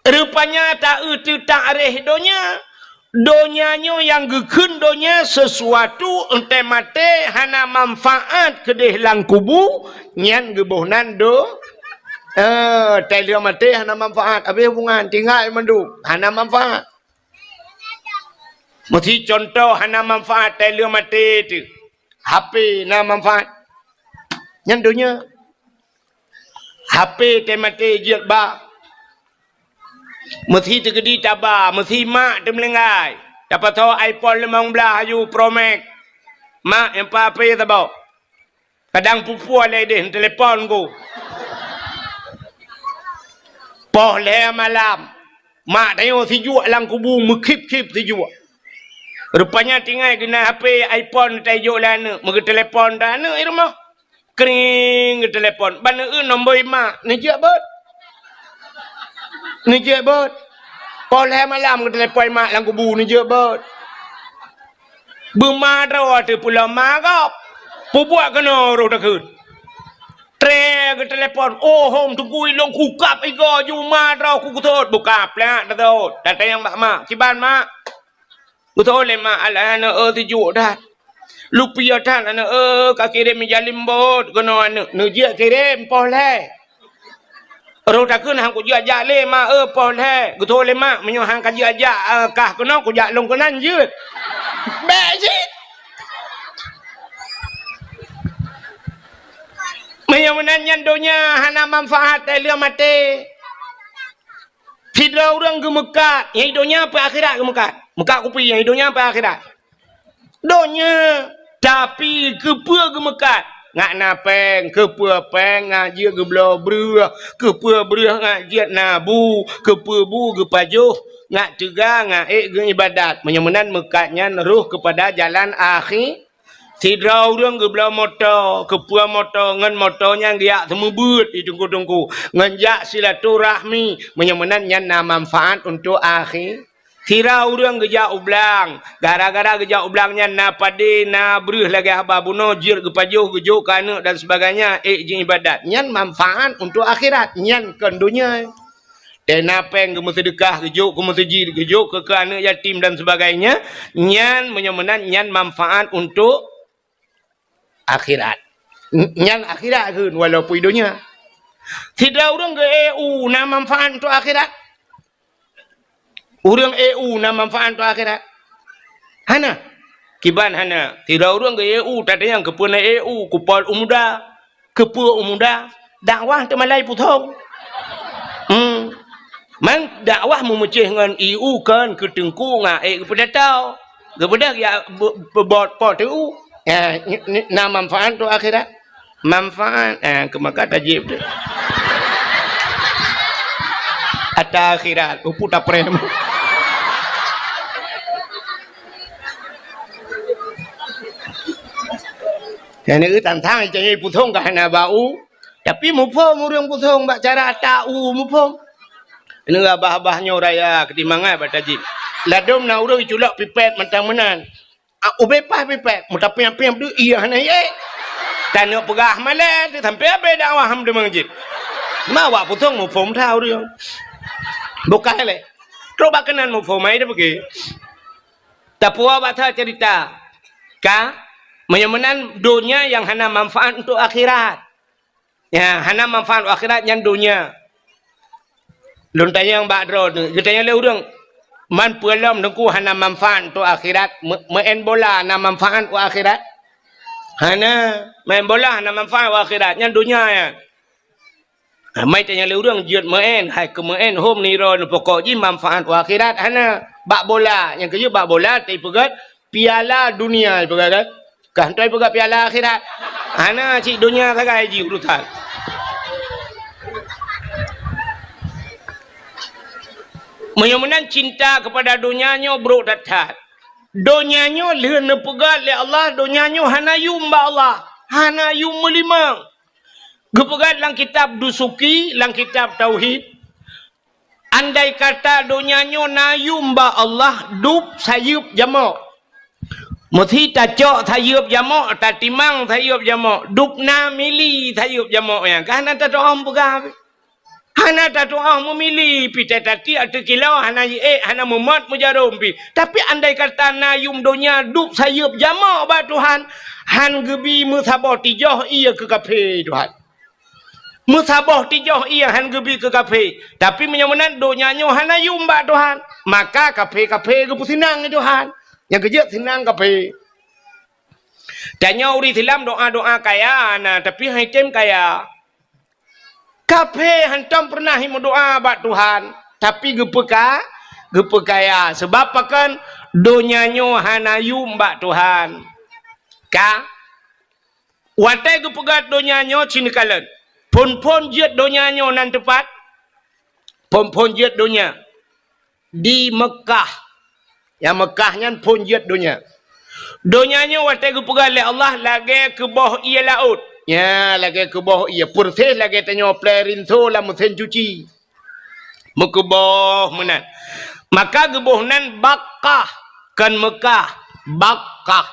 Rupanya ta-eu teuh takrif donya. Donya nyoe nyang geukheun donya sesuatu, 'oh watèe maté hana manfaat keudeh lam kubu, nyan geuboh nan do-, eh, 'oh watèe lheueh maté hana manfaat, abéh hubungan, tinggai mandum, hana manfaat. Meusi contoh hana manfaat 'oh watèe lheueh maté teuh. H P na manfaat. Nyan donya. H P 'oh watèe maté jeuet ba. Meusi teukeudi taba, meusi mak teumeulinggai. Tapasoe iPhone limong blaih aju Pro Max. Mak, nyang pat H P saboh. Kadang pue-pue lé deh, telepon ku. Poh lhèe malam. Mak tanyoe sijuek lam kubu, meukhip-khip sijuek. Rupanya tinggai geuh na H P iPhone tajok lé aneuk, meugeuteulepon dah aneuk di rumoh. Kring, geutelepon. Ban eu nombor mak, neujeuet beuet. Neujeuet beuet. Poh lhèe malam geutelepon mak lam kubu, neujeuet beuet. Beuma droe teuh pulo ma gob. Peubuet keunoe roh takheun. Tré geutelepon, "Oh, hom teungku, ilôn kukab igoe ju ma droe kukusot." Buka plak tasot. Tatanyong bak mak, "Kiban mak?" Geutanyong lé mak, "Alah aneuk eu, sijuek that. Lupie that aneuk eu, kakirém ija limbot keunoe aneuk." Neujeuet kirém poh lhèe. Roh takheun, "Han kujeuet jak lé mak eu, poh lhèe." Geutanyong lé mak, "Meunyoe han kajeuet jak, eh, kah keunoe, kujak lôn keunan jeuet." Bèk cit. Meunyoe meunan nyan donya hana manfaat, eh, lheueh maté. Sidroe ureueng geumeukat, nyang di donya peue akhirat geumeukat. Meukat kupi, nyang di donya peue akhirat. Donya, tapi keupeue geumeukat? Ngat na pèng, keupeue pèng ngat jeuet geubloe breueh, keupeue breueh ngat jeuet na bu, keupeue bu geupajoh, ngat teuga, ngat ék geuibadat. Meunyoe meunan meukat nyan roh keupada jalan akhi-, Sidroe ureueng geubloe moto, keupeue moto, ngon moto nyan geujak seumeubeuet di teungku-teungku, ngon jak silaturahmi, meunyoe meunan nyan na manfaat untuk akhi-, sidroe ureueng geujak u blang, gara-gara geujak u blang nyan na padé, na breueh lagèe haba bunoe, jeuet geupajoh, geujok keu aneuk dan sebagainya, ék jiibadat, nyan manfaat untuk akhirat, nyan kon donya. Tena péng geumeuseudeukah, geujok keu meuseujid, geujok keu, keu aneuk yatim dan sebagainya, nyan meunyoe meunan nyan manfaat untuk akhirat. N-, nyan akhirat kheun walaupun donya. Sidroe ureuëng geu-E U na manfaat untuk akhirat? Ureuëng E U na manfaat untuk akhirat? Hana. Kiban hana. Sidroe ureuëng geu-E U, tatanyong keupeue na E U, kupol u muda. Keupeue u muda? Dakwah teumalai pusong. Hmm. Man dakwah meumeucéh ngon E U kon keu teungku ngon ék geupeudata. Geupeudeh ya be-, be-, bot po teu. Ya, n-, n-, na manfaat untuk akhirat. Manfaat, eh, keu maka tajib tu. Ata akhirat, upu taprem. Nyang neu tantang itanyoe pusong ka hana bak u, tapi muphom ureuëng pusong bak cara ata u muphom. Neu abah-abah nyoe raya keutimbangan bak tajib. Ladom na ureuëng iculok pipet mantang meunan. Ah, ubé paih pipet, meutapiang-piang deuh, iya hana ék. Tanyoe peugah malée, sampai abée dakwah ham deungon jih. Ma awak pusong muphom that ureuëng. Bukan lé. Trok bak keunan muphom, ai dah pergi. Tapuwoe bak that cerita. Ka, meunyoe meunan donya nyang hana manfaat untuk akhirat. Ya, hana manfaat akhirat nyan donya. Lôn tanyong bak droeneuh, geutanyong lé ureuëng, "Man peue lom Teungku hana manfaat untuk akhirat? Me-, meu'en bola na manfaat untuk akhirat?" Hana, main bola hana manfaat untuk akhirat, nyan donya nyan. Ha, mai tanyong lé ureuëng jeuet meu'en, hai keu meu'en hom niro neupokok jih manfaat untuk akhirat hana. Bak bola, nyang keujeuet bak bola teupeugöt piala dunia ipeugah kan? Kah hana ipeugah piala akhirat. Hana cit donya sagai jih urusan. Meunyoe meunan cinta kepada donya nyoe brok that-that. Donya nyoe lheueh neupeugah lé Allah, donya nyoe hana yum bak Allah, hana yum meulimong. Geupeugah lam kitab Dusuki, lam kitab Tauhid, Andai kata donya nyoe na yum bak Allah, dub sayeuep jamok. Meusi tacok sayeuep jamok, tatimang sayeuep jamok, dub na mili sayeuep jamok nyan. Ka hana tatu'oh peugah. Hana tatu'oh meumili, pi tatatik ateueh kilo, hana jiék, hana meumot meujarom pi. Tapi andai kata na yum donya dub sayeuep jamok bak Tuhan, han geubi meusaboh tijoh ié keu kafé Tuhan. Meusaboh tijoh ié han geubi keu kafé. Tapi meunyoe meunan donya nyoe hana yum bak Tuhan, maka kafé-kafé geupeuseunang lé Tuhan. Nyang keujeuet seunang kafé. Tanyoe ureuëng Islam doa-doa kaya na, tapi han item kaya. Kafé hantom peureunah meudoa bak Tuhan, tapi geupeuka-, geupeukaya. Sabab pakon? Donya nyoe hana yum bak Tuhan. Ka? Watée geupeugah donya nyoe cit neukalon. Phon-phon jeuet donya nyoe nan teupat. Phon-phon jeuet donya di Meukah. Nyang Meukah nyan phon jeuet donya. Donya nyoe watée geupeugah lé Allah lagée keuboh ié laôt. Nya, lagée keuboh ié, peureuséh lagée tanyoe plée rinso lam meusén cuci. Meukeuboh meunan. Maka geuboh nan Bakkah, kon Meukah, Bakkah.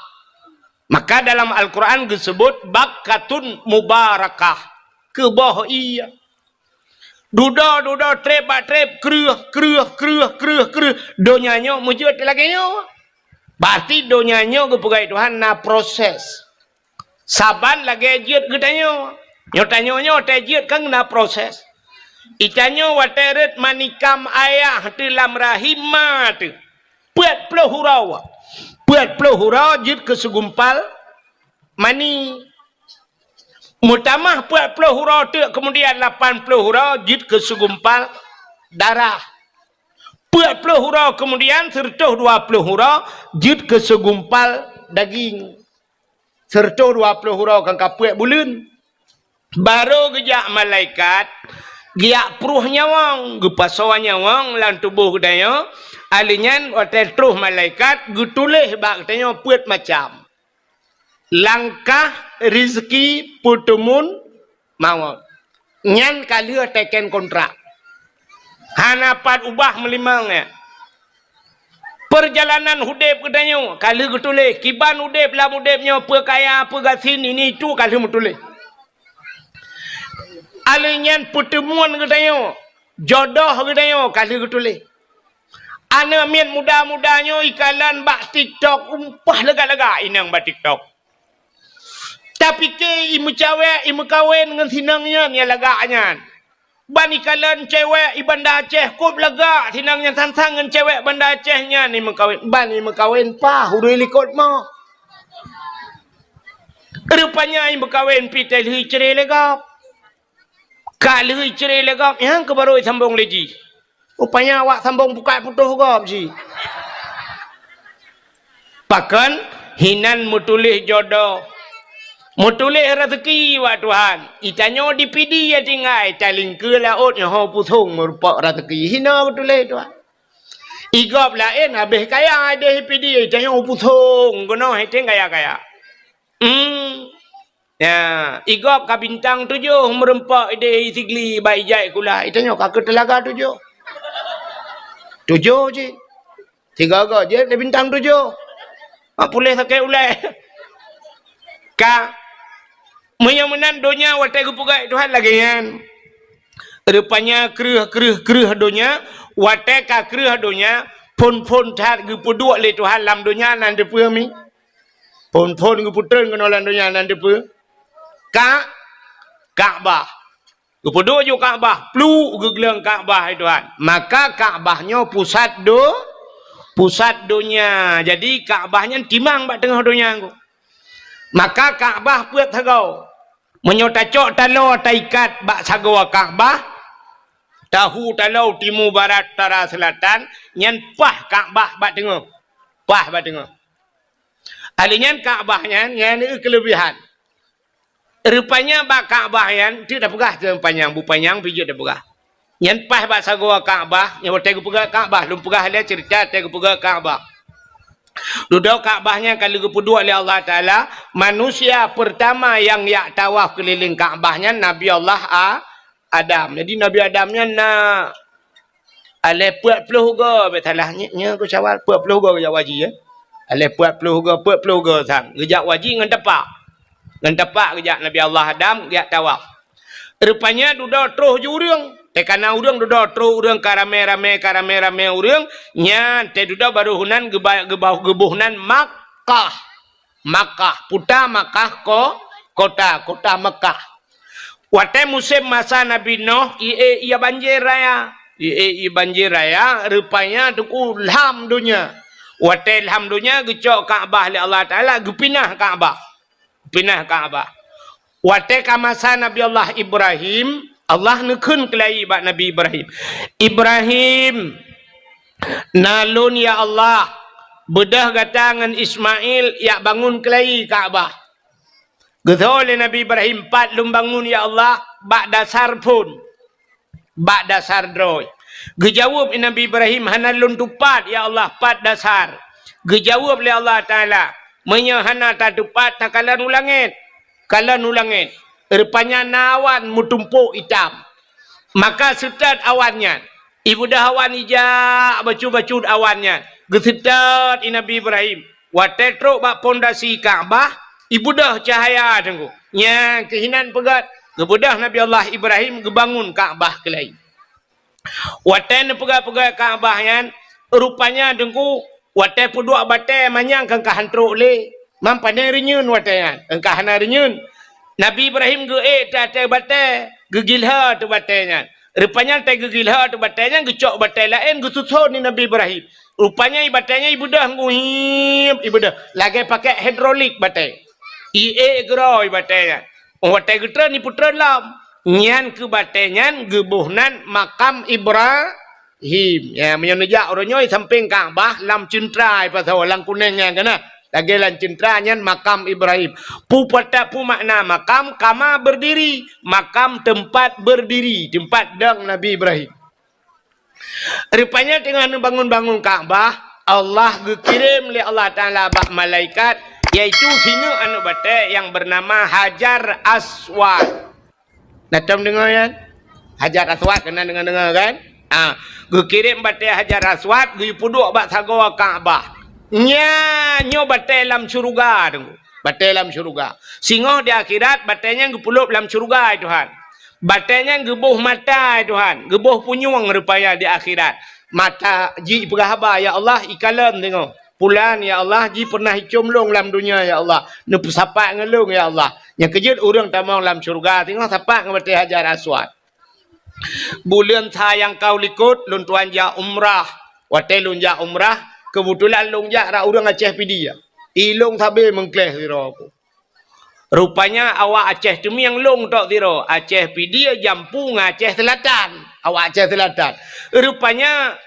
Maka dalam Al-Quran geuseubut bakkatun mubarakah, keuboh ié. Dudoe-dudoe, treb bak treb, kreueh, kreueh, kreueh, kreueh, kreueh. Donya nyoe meujeuet lagée nyoe. Berarti donya nyoe geupeugah Tuhan na proses. Saban lagée jeuet geutanyoe. Nyoe tanyoe nyoe watée jeuet kan na proses. Itanyoe watée rhot manikam ayah teuh lam rahim ma teuh. Peuet ploh uroe. Peuet ploh uroe jeuet keu segumpal mani. Meutamah peuet ploh uroe teuk, keumudian lapan ploh uroe jeuet keu segumpal darah. Peuet ploh uroe keumudian, seureutôh dua ploh uroe jeuet keu segumpal daging. Seureutôh dua ploh uroe kan ka peuet buleuen. Barô geujak malaikat, geujak pruh nyawöng, geupasoe nyawöng lam tuboh geutanyoe, alheuh nyan watée troh malaikat geutuléh bak geutanyoe peuet macam. Langkah, rezeki, peuteumun, mawöt. Nyan ka lheueh teken kontrak. Hana pat ubah meulimong nyan. Peurjalanan udeb geutanyoe ka lheueh geutuléh, kiban udeb lam udeb nyoe, peue kaya, peue gasien, ini itu ka lheueh meutuléh. Alheuh nyan peuteumun geutanyoe, Jodoh geutanyoe ka lheueh geutuléh. Aneuk miet muda-muda nyoe ikalon bak TikTok, umpah lagak-lagak inong bak TikTok. Tapike imeucawek, imeukawen ngon sinong nyan nyang lagak nyan. Ban ikalon cewek i Banda Aceh kôb lagak sinong nyan sang-sang ngon cewek Banda Aceh nyan imeukawen. Ban imeukawen paih ureueng likot mo. Rupanya imeukawen pih teuh lheueh icre lé gob. Ka lheueh icre lé gob, nyang keuh barô isambong lé jih. Rupanya awak sambong pukat putôh gob jih. Pakon hinan meutuléh jodoh, meutuléh raseuki bak Tuhan. Itanyoe di Pidie tinggai, talingkeue laôt nyoe ho pusong meurumpok raseuki. Hina meutuléh Tuhan. Igob laén habéh kaya idéh Pidie, itanyoe pusong keunoe hiteng kaya-kaya. Hmm. Ya, igob ka bintang tujoh meurumpok idéh Sigli bak ijai kula. Itanyoe ka keu teulaga tujoh. Tujoh cit. Sigoe-goe jeuet lé bintang tujoh. Mak puléh sakét ulée. Ka. Meunyoe meunan donya watée geupeugah Tuhan lagée nyan. Rupanya kreueh, kreueh, kreueh donya, watée ka kreueh donya, phon-phon that geupeuduek lé Tuhan lam donya nan teupeue mi. Phon-phon geupeutreun keunoe lam donya nan teupeue. Ka, Ka'bah. Geupeuduek ju Ka'bah, pluek geugleueng Ka'bah hai Tuhan. Maka Ka'bah nyoe pusat do-, pusat donya. Jadi Ka'bah nyan timang bak teungoh donya nyoe. Maka Ka'bah peuet sagoe. Meunyoe tacok taloe taikat bak sagoe Ka'bah, tahu taloe timu barat utara seulatan, nyan paih Ka'bah bak teungoh. Paih bak teungoh. Ahli nyan Ka'bah nyan, nyan keulebihan. Rupanya bak Ka'bah nyan, teuk tapeugah teuh panyang, bu panyang pih jeuet tapeugah. Nyan paih bak sagoe Ka'bah, nyan watée geupeugah Ka'bah, lôn peugah lé ceurita watée geupeugah Ka'bah. Dudoe Ka'bah nyan ka lheueh geupeuduek lé Allah Taala, manusia peurtama nyang jak tawaf keulileng Ka'bah nyan Nabi Allah A-, Adam. Jadi Nabi Adam nyan na Aleh peuet ploh goe, bèk salah, nyoe, nyoe keu syawal, peuet ploh goe geujak haji, ya. Aleh peuet ploh goe, peuet ploh goe sang. Geujak haji ngon tapak. Ngon tapak geujak Nabi Allah Adam, geujak tawaf. Rupanya dudoe troh ju ureueng. Teuka na ureueng dudoe troh ureueng ka ramé-ramé, ka ramé-ramé ureueng. Nyan, teuh dudoe barô heunan geuba-, geuba-, geuboh nan Makkah. Makkah, puta Makkah ko-, kota, kota Makkah. Watée musém masa Nabi Nuh, ié, ié banjir raya. Ié, ié banjir raya, rupanya teungku lham donya. Watée lham donya, geucok Ka'bah lé Allah Taala, geupinah Ka'bah. Pinah Ka'bah. Watée ka masa Nabi Allah Ibrahim, Allah neukheun keulayi bak Nabi Ibrahim, "Ibrahim, na lôn, ya Allah, beudôh gata ngon Ismail jak bangun keulayi Ka'bah." Geutho lé Nabi Ibrahim, "Pat lôn bangun, ya Allah?" "Bak dasar phon, bak dasar droe." Geujaweueb lé Nabi Ibrahim, "Hana lôn tupat, ya Allah, pat dasar." Geujaweueb lé Allah Taala, "Meunyoe hana tatupat, takalon u langét." Kalon u langét, rupanya na awan meutumpôk itam. Maka seutôt awan nyan. Ibeudôh awan ijak bacut-bacut awan nyan. Geuseutôt lé Nabi Ibrahim. Watée trok bak pondasi Ka'bah, ibeudôh cahya teungku. Nyang keuh inan peugét, geubeudôh Nabi Allah Ibrahim geubangun Ka'bah keulayi. Watée neupeugét-peugét Ka'bah nyan, rupanya teungku, watée peuduek batée manyang keu ka han trok lé. Mam pane reunyeun watée nyan, keu ka hana reunyeun. Nabi Ibrahim geuék teuh ateueh batée, geugilhô teuh batée nyan. Rupanya watée geugilhô teuh batée nyan, geucok batée laén geususon lé Nabi Ibrahim. Rupanya ié batée nyan ibeudôh ngui, ibeudôh lagée pakai hidrolik batée. Ié geurôi batée nyan. Óh watée geutreun, ipeutreun lom. Nyan keuh batée nyan geuboh nan makam Ibrahim. Ya, meunyoe neujak uroe nyoe sampéng Ka'bah lam ceuntra, ipasoe lam kunéng nyan keunan. Lagée lam ceuntra nyan makam Ibrahim. Peue pata-, peue makna makam? Kama berdiri. Makam tempat berdiri, tempat dong Nabi Ibrahim. Rupanya teungoh neubangun-bangun Ka'bah, Allah geukirém lé Allah Taala bak malaikat, yaitu sineuk aneuk batée nyang beunama Hajar Aswad. Na tom deungoe nyan? Hajar Aswad, keunan deungoe-deungoe kan? Ah, geukirém batée Hajar Aswad, geupeuduek bak sagoe Ka'bah. Nyan nyoe batée lam syeuruga teungku. Batée lam syeuruga. Singoh di akhirat, batée nyan geupeulop lam syeuruga, ya Tuhan. Batée nyan geuboh mata, Tuhan, geuboh punyueng rupanya di akhirat. Mata jipeugah haba, "Ya Allah, ikalon singoh. Pulan, ya Allah, jipeunah icom lôn lam donya, ya Allah. Neupeusapat ngon lôn, ya Allah." Nyang keujeuet ureuëng tamong lam syeuruga singoh sapat ngon batée Hajar Aswad. Buleuen sa nyang ka u likot, lôn tuan jak umrah. Watée lôn jak umrah, keubeutulan lôn jak rot ureuëng Aceh Pidie. I lôn sabe meungkléh sidroe. Rupanya awak Aceh Teumieng lôn tok sidroe, Aceh Pidie jampu ngon Aceh Seulatan. Awak Aceh Seulatan. Rupanya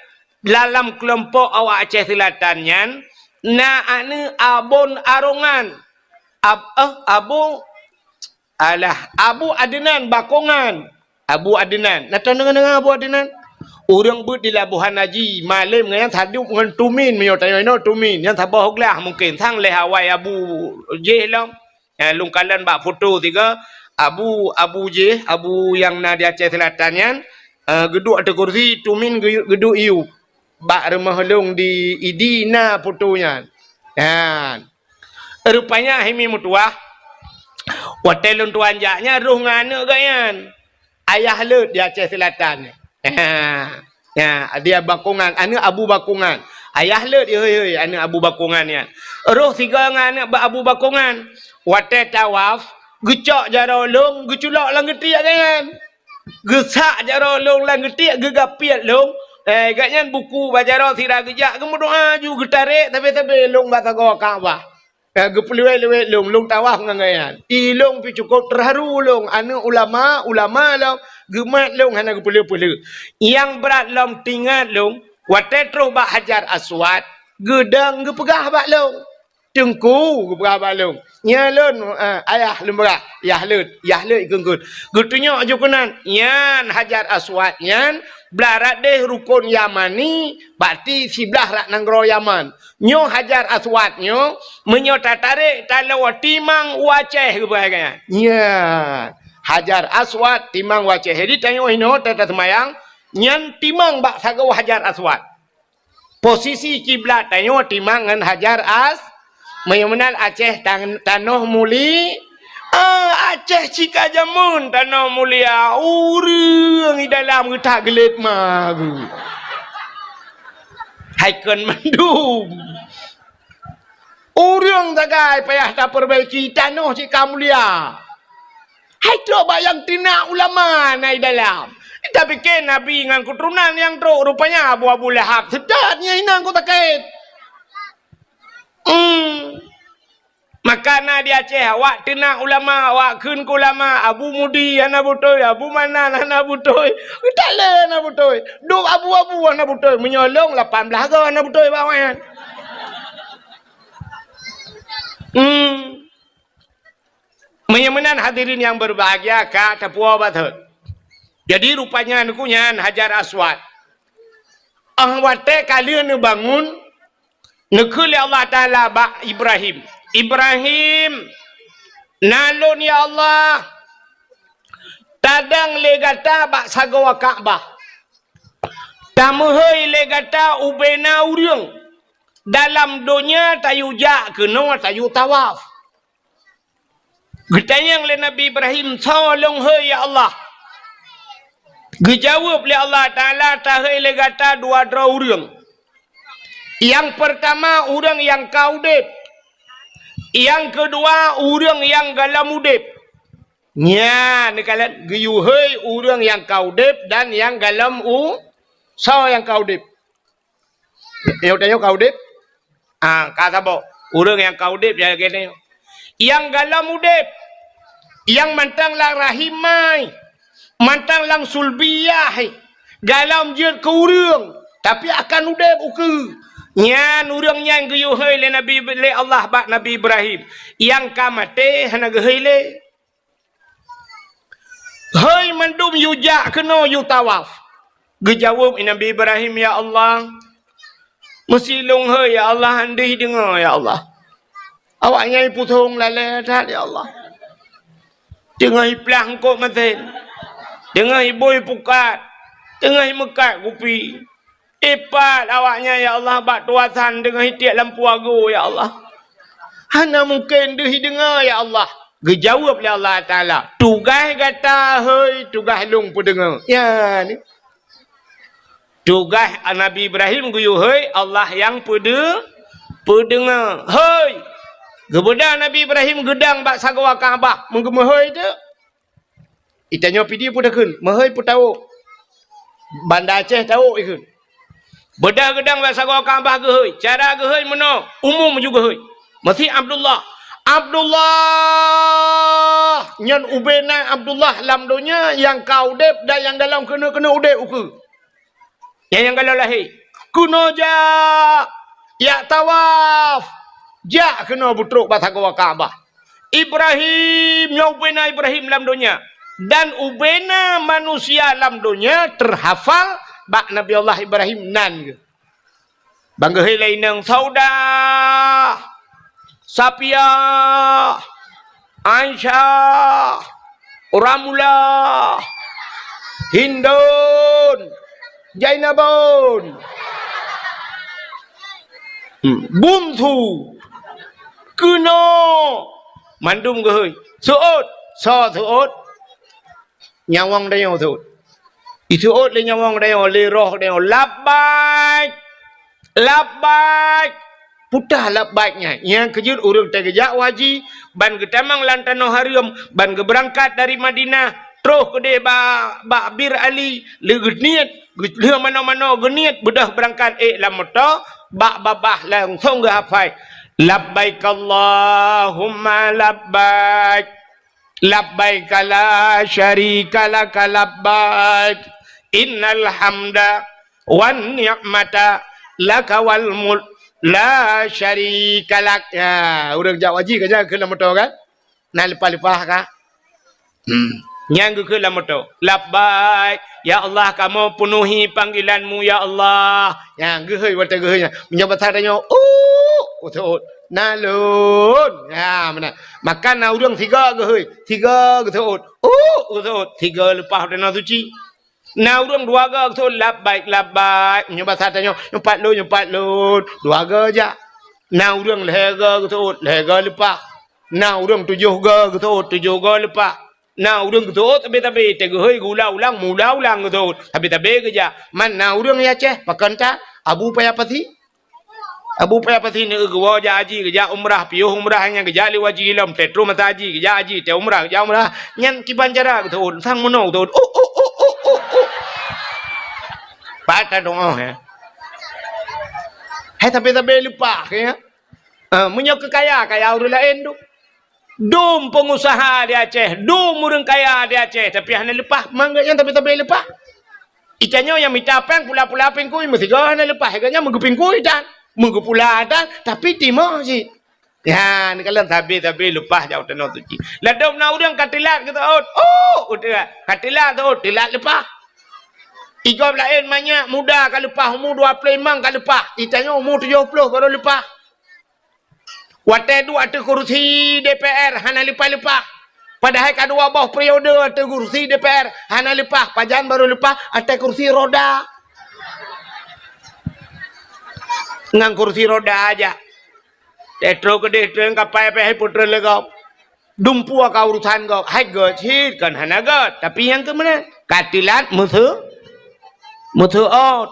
dalam keulompok awak Aceh Seulatan nyan na aneuëk Abon Arongan. Ab-, eh, Abu, alah, Abu Adnan Bakongan. Abu Adnan. Na tadeungoe-deungoe Abu Adnan? Ureuëng beuet di Labuhan Haji, malem ngon nyan sadub ngon Tumin, meunyoe tanyoe inoe Tumin, nyan saboh glah mungken, sang lhée awai Abu jih lom. Eh, lôn kalon bak foto sigoe, Abu, Abu jih, Abu nyang na di Aceh Seulatan nyan, eh, geuduek ateueh kursi, Tumin geu-, geuduek iyup. Bak rumoh lôn di Idi na foto nyan. Nyan. Rupanya hai mi meutuwah, watée lôn tuan jak nyan roh ngon aneuëk geuh nyan. Ayah Leuet di Aceh Seulatan. Ha. Ya, dia Bakongan, aneuëk Abu Bakongan. Ayah Leuet, hei, hei, aneuëk Abu Bakongan nyan. Roh sigoe ngon aneuëk ba-, Abu Bakongan. Watée tawaf, geucok jaroe lôn, geuculok lam geutiek geuh nyan. Geusak jaroe lôn lam geutiek, geugapiet lôn. Eh, geuh nyan buku bak jaroe sira geujak, geumeudoá ju geutarek sabe-sabe lôn bak sagoe Ka'bah. Eh, geupeuleuwet-leuwet lôn, lôn tawaf ngon geuh nyan. I lôn pih cukôp teuharu lôn, aneuëk ulama, ulama lôn, geumat lôn hana geupeuleueh-peuleueh. Nyang brat lom teuingat lôn, watée troh bak Hajar Aswad, geudong geupeugah bak lôn. Teungku, geupeugah bak lôn. Nyan lôn, eh, ayah lôn peugah, Yah Leuet, Yah Leuet kheun-kheun. Geutunyok ju keunan, nyan Hajar Aswad nyan, blah rot deh rukon Yamani, berarti siblah rot nanggroe Yaman. Nyoe Hajar Aswad nyoe, meunyoe tatarek taloe timang u Aceh geupeugah nyan. Nyan, Hajar Aswad timang u Aceh. Jadi tanyoe inoe ta-, taseumayang, nyan timang bak sagoe Hajar Aswad. Posisi kiblat tanyoe timang ngon Hajar As-, meunyoe meunan Aceh tan-, tanoh muli-, ah, Aceh cit ka jameun tanoh mulia, ureuëng di dalam geutak geulet ma geuh. Hai kon mandum. Ureuëng sagai payah tapeubaiki, tanoh cit ka mulia. Hai trok bak nyang teunak ulama na i dalam. Tapike Nabi ngon keuturonan nyang trok, rupanya Abu, Abu Lahab seutôt nyan inong ku sakét. Hmm. Maka na di Aceh, awak teunak ulama, awak kheun keu ulama, Abu Mudi hana beutôi, Abu Manan hana beutôi, geutalé hana beutôi, dum abu-abu hana beutôi, meunyoe lôn lapan blaih goe hana beutôi bak awaknyan. Hmm. Meunyoe meunan hadirin nyang berbahagia ka tapuwoe batot. Jadi rupanya nyan Hajar Aswad. Ah, watée ka lheueh neubangun, neukheun lé Allah Taala bak Ibrahim, "Ibrahim, na lôn ya Allah, tadong lé gata bak sagoe Ka'bah. Tameuhôi lé gata ubena ureuëng dalam donya tayue jak keunoe tayue tawaf." Geutanyong lé Nabi Ibrahim, "Soe lôn hôi ya Allah?" Geujaweueb lé Allah Taala, "Tahôi lé gata dua droe ureuëng. Nyang peurtama ureuëng nyang ka udeb. Nyang keudua ureuëng nyang gohlom udeb." Nyan, neukalon, geuyue hôi ureuëng nyang ka udeb dan nyang gohlom u-, soe nyang ka udeb? Nyoe tanyoe ka udeb? Ah, ka saboh. Ureuëng nyang ka udeb nyang lagée nyoe. Nyang gohlom udeb, nyang mantong lam rahim mai, mantong lam sulbiyah, gohlom jeuet keu ureuëng, tapi akan udeb ukeue. Nyan ureuëng nyan geuyue hôi lé Nabi, lé Allah bak Nabi Ibrahim. Nyang ka maté hana geuhôi lé. Hôi mandum yue jak keunoe yue tawaf. Geujaweueb Nabi Ibrahim, "Ya Allah, meusi lôn hôi ya Allah, han deuh deungoe ya Allah." Awaknyan iputhong lalée that ya Allah. Teungoh iplah eungkot masen, teungoh ibui pukat, teungoh imeukat kupi. Ipat awaknyan ya Allah bak tuasan teungoh itiek lampu agoe ya Allah. Hana mungken deuh ideungoe ya Allah. Geujaweueb lé Allah Taala, "Tugaih gata hôi, tugaih Lôn peudeungoe." Ya, ni. Tugaih Nabi Ibrahim geuyue hôi, Allah nyang peudeu-, peudeungoe. Hôi! Geubeudôh Nabi Ibrahim geudong bak sagoe Ka'bah, meugeumeuhôi teuk. Itanyoe pidi peue takheun, meuhôi peue tawök. Banda Aceh tawök ikheun. Beudôh geudong bak sagoe Ka'bah geuhôi. Cara geuhôi meunoe, umum ju geuhôi. Meusi Abdullah. Abdullah! Nyan ubena Abdullah lam donya nyang ka udeb dan nyang golom keuneuk-keuneuk udeb ukeue. Nyang, nyang golom lahé. Keunoe jak, jak tawaf. Jak keunoe beutrok bak sagoe Ka'bah. Ibrahim, nyoe ubena Ibrahim lam donya. Dan ubena manusia lam donya teuhafal bak Nabi Allah Ibrahim nan geuh. Ban geuhôi lé inong Saudah, Sapiah, Aisyah, Ramlah, Hindun, Jainabun, hmm, Bungsu, keunoe, mandum geuhôi. Seuôt, soe seuôt? Nyawöng tanyoe seuôt. Iseuôt lé nyawöng tanyoe, lé roh tanyoe, "Labbaik! Labbaik!" Peue teuh labbaik nyan? Nyang keujeuet ureuëng teugeujak u haji, ban geutamong lam tanoh hareuem, ban geubeurangkat dari Madinah, troh keudeh ba-, bak Bir Ali, lé geuniet, geu-, lheueh manoe-manoe geuniet, beudôh beurangkat ék lam moto, bak babah langsong geuhafai, "Labbaik Allahumma labbaik." Labbaika la syarika laka labbaik, innal hamda wan ni'mata laka wal mulk la syarika lak. Ya, ureuëng jak haji ka jak keu lam moto kan? Na leupah-leupah ka? Hmm. Nyang geukheun lam moto, "Labbaik, ya Allah, kamoe peunuhi panggilan-Mu, ya Allah." Nyang geuhôi watée geuhôi nyan. Meunyoe basa tanyoe, "Uh," geuseuôt. "Na lôn." Ha, meunan. Maka na ureuëng sigoe geuhôi, sigoe geuseuôt, "Uh," geuseuôt, sigoe leupah u tanoh suci. Na ureuëng dua goe geuseuôt, "Labbaik, labbaik." Meunyoe basa tanyoe, "Nyoe pat lôn, nyoe pat lôn." Dua goe jak. Na ureuëng lhée goe geuseuôt, lhée goe leupah. Na ureuëng tujoh goe geuseuôt, tujoh goe leupah. Na ureuëng geuseuôt sabé-sabé, teuh geuhôi geuulang-ulang, meuulang-ulang geuseuôt, sabé-sabé geujak. Man na ureuëng di Aceh, pakon that, Abu Paya Pasi. Abu Paya Pasi neu geuwoe jak haji, geujak umrah, piôh umrah nyan geujak lé haji lom, teuh troh masa haji, geujak haji, teuh umrah, geujak umrah. Nyan kiban cara geuseuôt, sang meunoe geuseuôt. Uh, uh, uh, uh, uh, uh. Pat that doá, ya. Hai sabé-sabé leupah, ya. Ah, meunyoe keu kaya, kaya ureuëng laén tu. Dum peungusaha di Aceh, dum ureuëng kaya di Aceh, tapi hana leupah, mangat nyan tapi-tapi leupah. Itanyoe nyang mita péng pula-pula pingkui, meusigoe hana leupah, gobnyan meugeupingkui tan, meugeupula tan, tapi timoh cit. Ya, neukalon sabe-sabe leupah jak u tanoh suci. Ladôm na ureuëng ka teulat geuseuôt, oh, udeb, ka teulat seuôt, teulat leupah. Igob laén manyak muda ka leupah, umu dua ploh limong ka leupah, itanyoe umu tujoh ploh barô leupah. Watée duek ateueh kursi D P R hana leupah-leupah. Padahai ka dua boh periode ateueh kursi D P R hana leupah, pajan barô leupah ateueh kursi roda. Ngon kursi roda aja. Teuh troh keudeh treun kapai pih hai peutrön lé gob. Dumpeue ka urusan gob, hai göt cit kon hana göt, tapi nyang keu meunan ka teulat meuseu-, meuseuôt.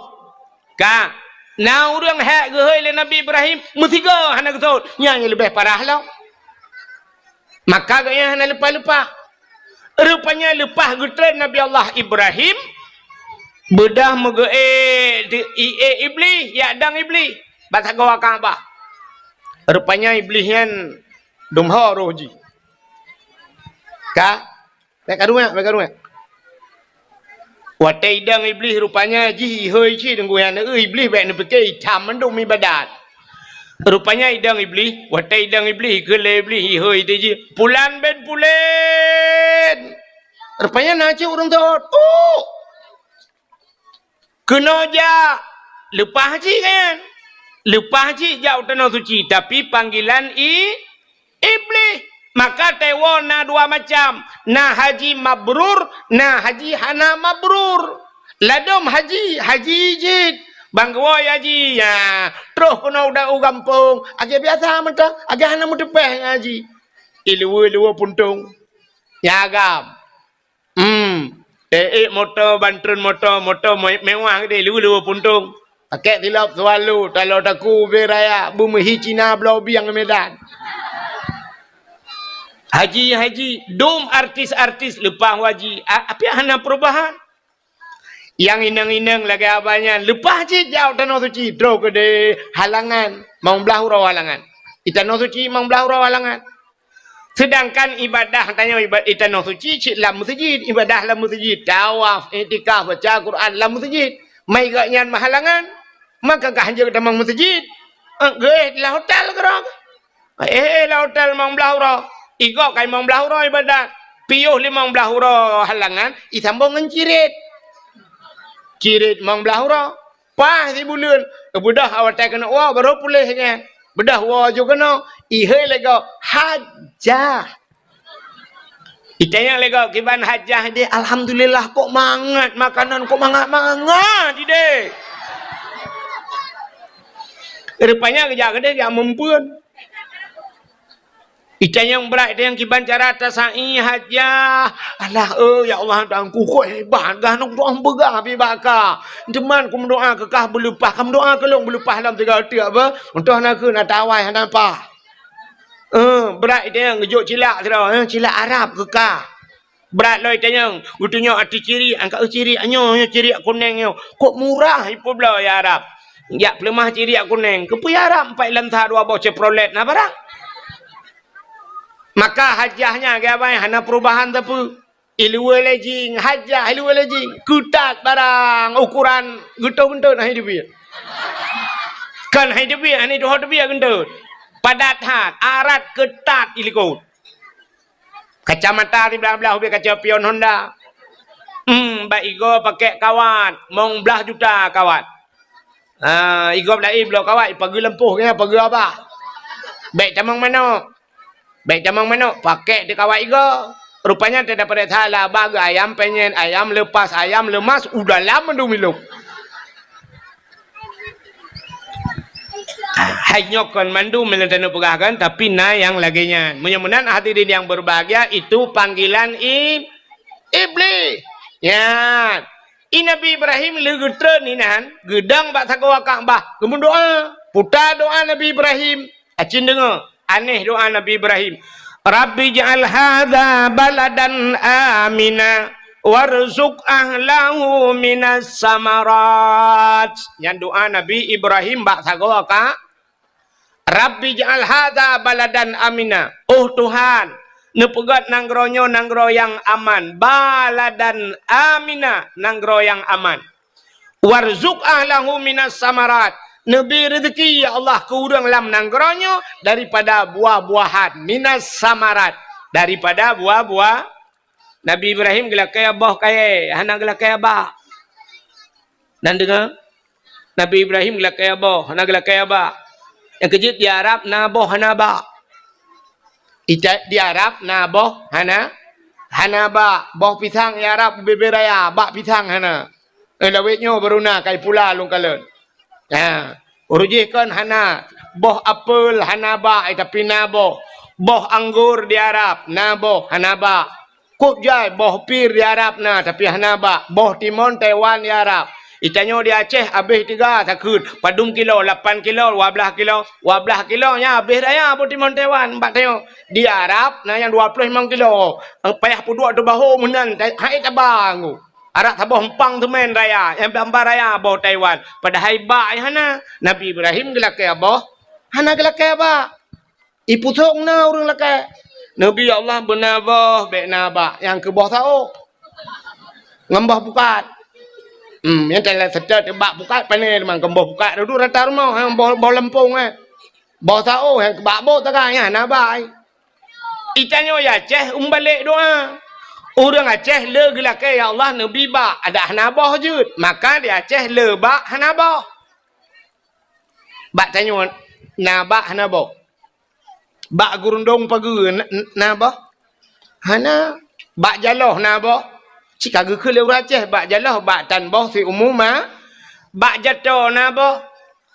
Ka, na ureuëng hék geuhôi lé Nabi Ibrahim, meusigoe hana geuseuôt, nyan nyang leubeh parah lom. Maka gobnyan hana leupah-leupah. Rupanya leupah geutreun Nabi Allah Ibrahim, beudôh meugeuék di, iék Iblih, jak dong Iblih, bak sagoe Ka'bah. Rupanya Iblih nyan dum ho roh jih. Ka, Bék karuek, bék karuek. Watée idong Iblih rupanya jih ihôi cit deungon nyan, Iblih bék neupike itam mandum ibadat. Rupanya idong Iblih, watée idong Iblih, keu lé Iblih ihôi teuh jih, "Pulan bin Pulan." Rupanya na cit ureuëng seuôt. Uh! Keunoe jak, leupah cit kan? Leupah cit jak u tanoh suci, tapi panggilan i-, Iblih. Maka teuwoe na dua macam, na haji mabrur, na haji hana mabrur. Ladôm haji, haji jih. Ban geuwoe haji, ya, troh keunoe u da-, u gampông, lagée biasa mantong, lagée hana meuteupeh ngon haji. Iluwe-luwe puntong. Nyagam. Hmm. Ék moto, bantreun moto, moto me-, mewah geude, iluwe-luwe puntong. Pakèk silop Swallow, talo taku ubé raya, beumeuhi Cina bloe bieng Medan. Haji, haji, dum artis-artis leupah haji. A-, api hana perubahan. Nyang inong-inong lagèe abah nyan, leupah cit jak tanoh suci, troh keudeh halangan, limong blah uroe halangan. I tanoh suci limong blah uroe halangan. Seudangkan ibadah tanyoe iba-, i tanoh suci cit lam meuseujid, ibadah lam meuseujid, tawaf, iktikaf, baca Quran lam meuseujid. Mai gobnyan meuhalangan, maka ka hanjeuet tamong meuseujid. Eh, geuh lam hotel keudroe. Eh, eh, lam hotel limong blah uroe. I gob ka limong blah uroe ibadat. Piôh limong blah uroe halangan, isambong ngon cirit. Cirit limong blah uroe. Paih sibuleuen, beudôh watèe keuneuk woe, barô puléh nyan. Beudôh woe ju keunoe, ihôi lé gob, hajah. Itanyong lé gob, "Kiban hajah idéh?" "Alhamdulillah, kok mangat makanan, kok mangat-mangat idéh." Rupanya geujak keudeh jak meumpeuen. Itanyong brat, itanyong kiban cara tasai hajah. "Alah, eh, ya Allah, Tuhanku, kok hebat gah nong doa beugah pi bak ka. Teuma kumeudoa keu kah beuleupah, kumeudoa keu lôn beuleupah lam tiga teuk beuh. Untôh na keu na tawai hana pah." Eh, brat itanyong geujok cilak sidroe, eh, cilak Arab keu kah. Brat lom itanyong, geutunyok ateueh cirik, angkat cirik nyoe, nyoe cirik kuneng nyoe. Kok murah ipeubloe ya Arab. Jak peuleumah cirik kuneng. Keupeue ya Arab, empat lam sa dua boh Chevrolet na barang. Maka hajah nyan, geubai hana perubahan sapeue. Iluwe lejing, hajah iluwe lejing. Keutat barang, ukuran geutot-geutot hai teubiet. Kan hai teubiet, hai tuho teubiet geutot. Padat that, arat keutat ilikot. Kacamata siblah-blah ubé kaca pion Honda. Hmm, bak igoe pakèk kawat, limong blah juta kawat. Ah, igoe blah i bloe kawat, ipageue lampôh keunoe, pageue abah. Bèk tamong manok. Bèk tamong manok, pakèk di kawat igoe. Rupanya teudapat salah, abah geu ayam penyet, ayam lepas, ayam lemas, u dalam mandum ilong. Hai nyoe kon mandum meunyoe taneuk peugah kan, tapi na nyang lagèe nyan. Meunyoe meunan hadirin yang berbahagia, itu panggilan i-, Iblih. Nyan. I Nabi Ibrahim lheueh geutreun inan, geudong bak sagoe Ka'bah, geumeudoa. Puta doa Nabi Ibrahim. Acin deungö, aneh doa Nabi Ibrahim. "Rabbi ij'al hadza baladan amina warzuq ahlahu minas samarat." Nyan doa Nabi Ibrahim bak sagoe ka, "Rabbi ij'al hadza baladan amina." Oh Tuhan, neupeugöt nanggroe nyoe nanggroe nyang aman. Baladan amina, nanggroe nyang aman. "Warzuq ahlahu minas samarat." Neubri reuzeki, ya Allah, keu ureuëng lam nanggroe nyoe daripada buah-buahan, minas samarat, daripada buah-buah. Nabi Ibrahim geulakèe boh kayèe, hana geulakèe bak. Nan deungö, Nabi Ibrahim geulakèe boh, hana geulakèe bak. Nyang keujeuet di Arab na boh hana bak. Ita-, di Arab na boh hana, hana bak. Boh pisang di Arab bubé-bubé raya, bak pisang hana. Eh, lawét nyoe baru na kai pula lôn kalon. Ha, ureuëng jih kon hana. Boh apel hana bak, eh, tapi na boh. Boh anggur di Arab na boh hana bak. Kok jai boh pir di Arab na, tapi hana bak. Boh timon Taiwan di Arab. Itanyoe di Aceh abéh tiga takheun. Padum kilo, lapan kilo, dua blah kilo. Dua blah kilo nyan abéh raya boh timon Taiwan. Bak tanyoe di Arab na nyang dua ploh limong kilo. Payah peuduek teubaho meunan, hai taba nggu. Arak saboh empang teumèn raya, nyang bamba raya boh Taiwan. Padahai bak nyang hana. Nabi Ibrahim geulakèe boh, hana geulakèe bak. Ipusong na ureuëng lakèe. Nabi Allah beuna boh, bèk na bak, nyang keu boh saôh. Ngon boh pukat. Hmm, nyang teulat seutôt bak pukat pané teuma ngon boh pukat. Dudu rata rumoh, nyang boh, boh leumpong, eh. Boh saôh, nyang keu bak boh taga, nyang hana bak, eh. Itanyoe di Aceh umbalek doa. Ureuëng Aceh le geulakèe, "Ya Allah, neubri bak," adak hana boh jeuet. Maka di Aceh le bak hana boh. Bak tanyoe na bak hana boh. Bak gurundong pageue na, na boh? Hana. Bak jaloh na boh? Cit ka geukheun lé ureuëng Aceh, bak jaloh, bak tan boh siumu ma. Bak jato na boh?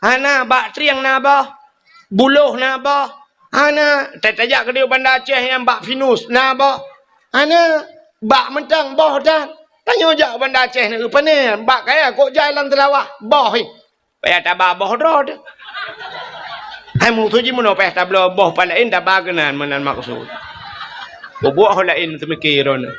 Hana. Bak trieng na boh? Buloh na boh? Hana, ta-, tajak keudéh Banda Aceh nyang bak Pinus, na boh. Hana, bak mantong boh that. Tanyoe jak Banda Aceh na, pane, bak kaya kok jai lam Seulawah, boh, hi. Payah taba boh droe teuh. Hai musoh jih meunoe payah tabloe boh pat laén taba keunan meunan maksud. Bubuet ho laén teumiki droeneuh.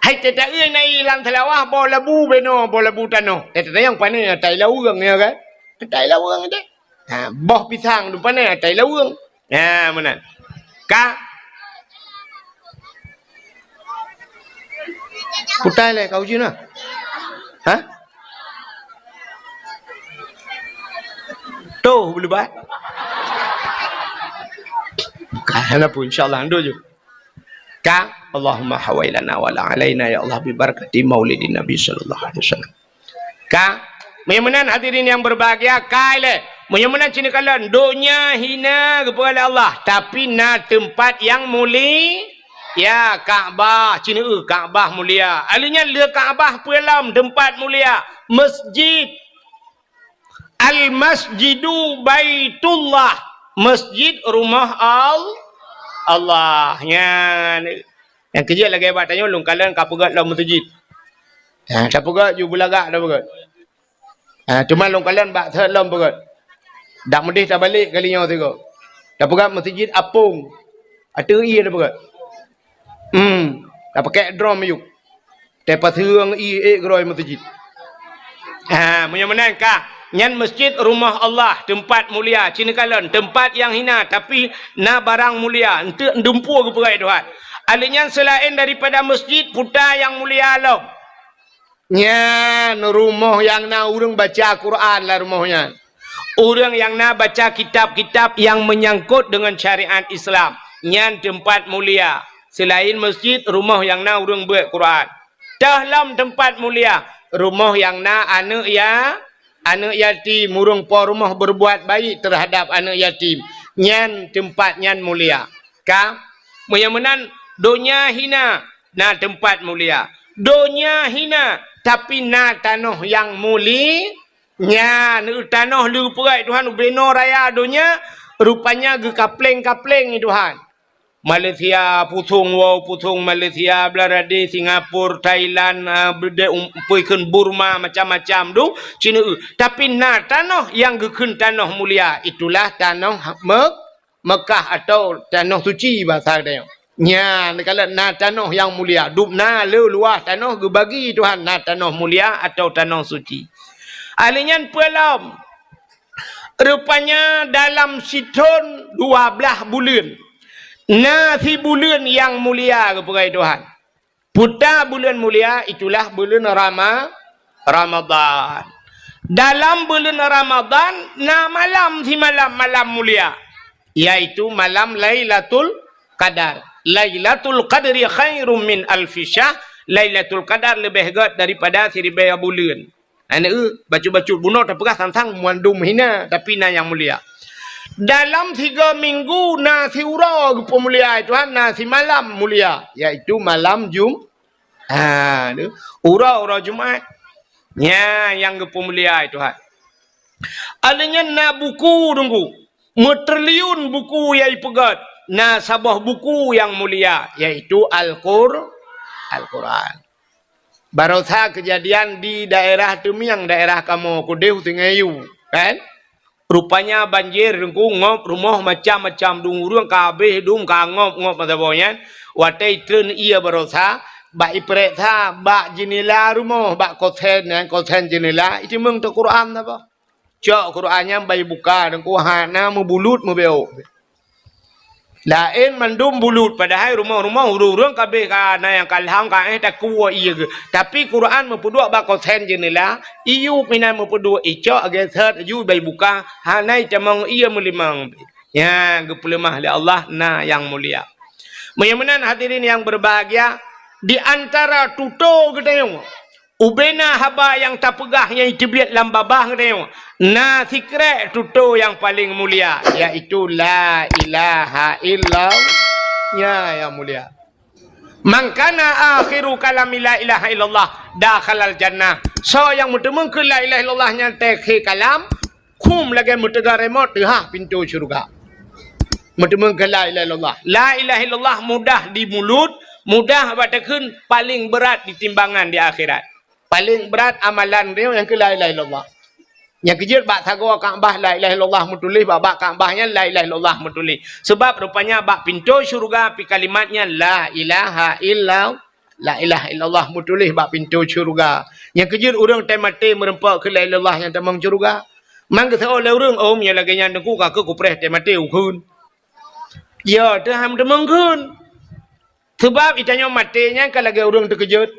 Hai teuta-eu na i lam Seulawah boh labu beno, boh labu tanoh. Eh, teuta nyang pane atai laweueng, ya kan? Atai laweueng deh. Ha, boh pisang tu pane atai laweueng. Ha, meunan. Ka. Putai lé kau jina. Ha? Tuh, beulebat. Ka, hana pun, insya Allah, ando ju. Ka, Allahumma hawailana wala alaina, ya Allah, bi barakati maulidin Nabi sallallahu alaihi wasallam. Ka, meunyoe meunan hadirin yang berbahagia, ka ilée. Meunyoe meunan cit neukalon, donya hina geupeugah lé Allah, tapi na teumpat nyang muli-, ya, Ka'bah, cit neueu Ka'bah mulia. Aleuh nyan le Ka'bah peue lom teumpat mulia, masjid. Al-Masjidu Baitullah, masjid rumoh Al-, Allah. Nyan. Nyang keujeuet lagée bak tanyoe lôn kalon ka peugét lom meuseujid. Ha, tapeugét ju beulagak tapeugét. Ha, teuma lôn kalon bak thot lom peugét. Dak meudeh tabalek kali nyoe sigoe. Tapeugét meuseujid apong. Ateueh ié tapeugét. Hmm, tapakek drom miyueb. Teupaseung ié ék keudroe meuseujid. Ha, meunyoe meunan ka, nyan masjid rumoh Allah, teumpat mulia, cit neukalon, teumpat nyang hina, tapi na barang mulia, eunteuk dumpeue geupeugah Tuhan. Aleuh nyan seulaén daripada masjid, puta nyang mulia lom. Nyan rumoh nyang na ureuëng baca Quran lam rumoh nyan. Ureuëng nyang na baca kitab-kitab nyang meunyangkot deungon syariat Islam, nyan teumpat mulia. Seulaén masjid, rumoh nyang na ureuëng beuet Quran. Teuh lom teumpat mulia, rumoh nyang na aneuëk ya-, aneuëk yatim, ureuëng po rumoh berbuat baik terhadap aneuëk yatim. Nyan teumpat nyan mulia. Ka, meunyoe meunan, donya hina, na teumpat mulia. Donya hina, tapi na tanoh nyang muli-, Nyan, tanoh le geupeugét Tuhan ubenoe raya donya, rupanya geukapleng-kapleng i Tuhan. Malaysia, pusong woe, pusong Malaysia, Bangladesh, Singapura, Thailand, ah, beudé um-, peue kheun Burma, macam-macam du, cit neueu. Tapi na tanoh nyang geukheun tanoh mulia, itulah tanoh Mek-, Mekah atau tanoh suci basa geutanyoe. Nyan, kalau na tanoh nyang mulia, dum na le luwah tanoh geubagi Tuhan, na tanoh mulia atau tanoh suci. Ahli nyan peue lom? Rupanya dalam sithon dua blaih buleuen, na sibuleuen nyang mulia geupeugah Tuhan. Puta buleuen mulia itulah buleuen Rama-, Ramadhan. Dalam buleuen Ramadhan na malam simalam malam mulia, yaitu malam Lailatul Qadar. Lailatul Qadri khairum min alfi syahr. Lailatul Qadar leubeh gét daripada siribée buleuen. Aneuk, bacut-bacut bunoe tapeugah sang-sang mandum hina, tapi na nyang mulia. Dalam tiga minggu na siuroe geupeumulia Tuhan, na simalam mulia, yaitu malam Jum-, ha, tu, uroe-uroe Jumat. Nyan nyang geupeumulia Tuhan. Aleuh nyan na buku Teungku, meutriliun buku nyang ipeugét, na saboh buku nyang mulia, yaitu Al-Qur-, Al-Quran. Barosa keujadian di daerah Teumieng, daerah kamoe keudeh u Sungai Yu, kan? Rupanya banjir Teungku, ngop rumoh macam-macam, dum ureuëng ka habéh dum ka ngop-ngop masa boh nyan. Watée itreun ié barosa, bak iprek sa bak jeunela rumoh, bak kosen nyan, kosen jeunela, iteumeung teuh Quran saboh. Cok Quran nyan bak ibuka Teungku, hana meubulut meubeuk. Laén mandum bulut, padahai rumoh-rumoh ureuëng-ureuëng kabeh ka na nyang kalham ka éh takue ié geuh. Tapi Quran meupeuduek bak kosen jeunela, iyup inan meupeuduek icok geuseuet aju bak ibuka, hana itamong ié meulimong. Nyan geupeuleumah lé Allah na nyang mulia. Meunyoe meunan hadirin yang berbahagia, di antara tutoe geutanyoe, ubena haba nyang tapeugah nyang iteubiet lam babah geutanyoe, na sikrek tutoe nyang paleng mulia, yaitu la ilaha illallah. Nya nyang mulia. Man kana akhiru kalami la ilaha illallah dakhalal jannah. Soe nyang meuteumeung keu la ilaha illallah nyan teukhe kalam, khum lagée meuteuga remote teuhah pintoe syeuruga. Meuteumèe keu la ilaha illallah. La ilaha illallah mudah di mulut, mudah bak takheun, paléng brat di timbangan di akhirat. Paléng brat amalan droe nyang keu la ilaha illallah. Nyang keujeuet bak sagoe Ka'bah la ilaha illallah meutuléh, bak, bak Ka'bah nyan la ilaha illallah meutuléh. Seubab rupanya bak pintoe syeuruga pih kalimat nyan la ilaha illallah. La ilaha illallah meutuléh bak pintoe syeuruga. Nyang keujeuet ureuëng teumaté meureumpok keu la ilaha illallah nyang tamong syeuruga. Man geuseuôt lé ureuëng, "Oh, meunyoe lagée nyan Teungku, ka keuh kupreh teumaté ukheun." Ya, teuham teumeung kheun. Seubab itanyoe maté nyan ka lagée ureuëng teukeujot.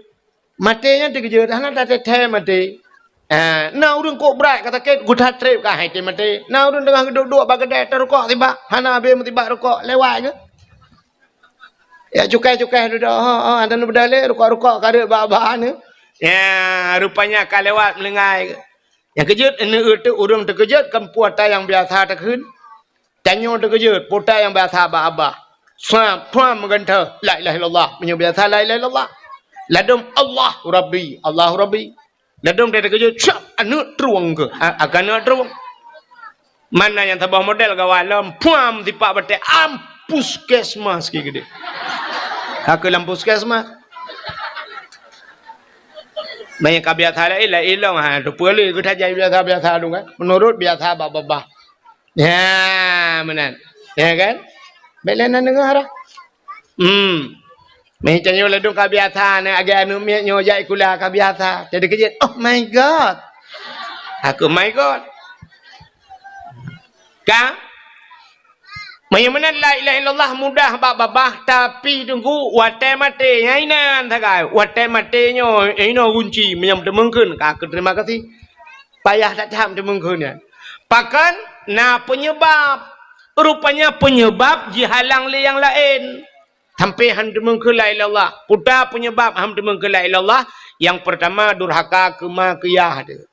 Maté nyan teukeujot, hana tateuthée maté. Ah, na ureuëng kok brat ka sakét, geutat treb ka hai teumaté. Na ureuëng teungoh geuduek-duek bak keudè, tarukok sibak, hana habéh meusibak rukok, lewat geuh. Ya, cukai-cukai dudoe, ha, ha, ata neubeudalé, rukok-rukok ka reuet bak-bak neu. Ya, rupanya ka lewat meulinggai. Nyang keujeuet, neu-eu teuk ureuëng teukeujot, kan peue ata nyang biasa takheun. Tanyoe teukeujot, peue ata nyang biasa bak-bak. Swab, swab meugantoh, la ilaha illallah. Meunyoe biasa la ilaha illallah. Ladom Allah Rabbi, Allahu Rabbi. Ladom teukeujot, swab, aneuëk trueng keuh. A-, akan aneuëk trueng. Mana nyang saboh model gawat lom, puam sipak batée, am puskesmas ki gede. Ka keuh lam puskesmas. Meunyoe ka biasa laén, laén lom, ha, teupeue lé geutanyoe biasa-biasa tu kan. Meunurot biasa bak babah. Ya, meunan. Ya kan? Bék lé na deungoe dah. Hmm. Meutanyoe ladom ka biasa, na agée aneuëk miet nyoe jak sikula ka biasa. Jadi keujeuet, "Oh my God." Aku my God. Ka? Meunyoe meunan la ilaha illallah mudah bak babah, tapi Teungku watée maté, nyan inan sagai. Watée maté nyoe, inoe gunci, meunyoe teumeung kheun, ka keuh terima kasih. Payah that-that teumeung kheun nyan. Pakon? Na peunyeubab. Rupanya peunyeubab jihalang lé nyang laén. Sampai han teumeung kheun la ilaha illallah. Peue ata peunyeubab han teumeung kheun la ilaha illallah? Nyang peurtama durhaka keu ma keu yah teuh.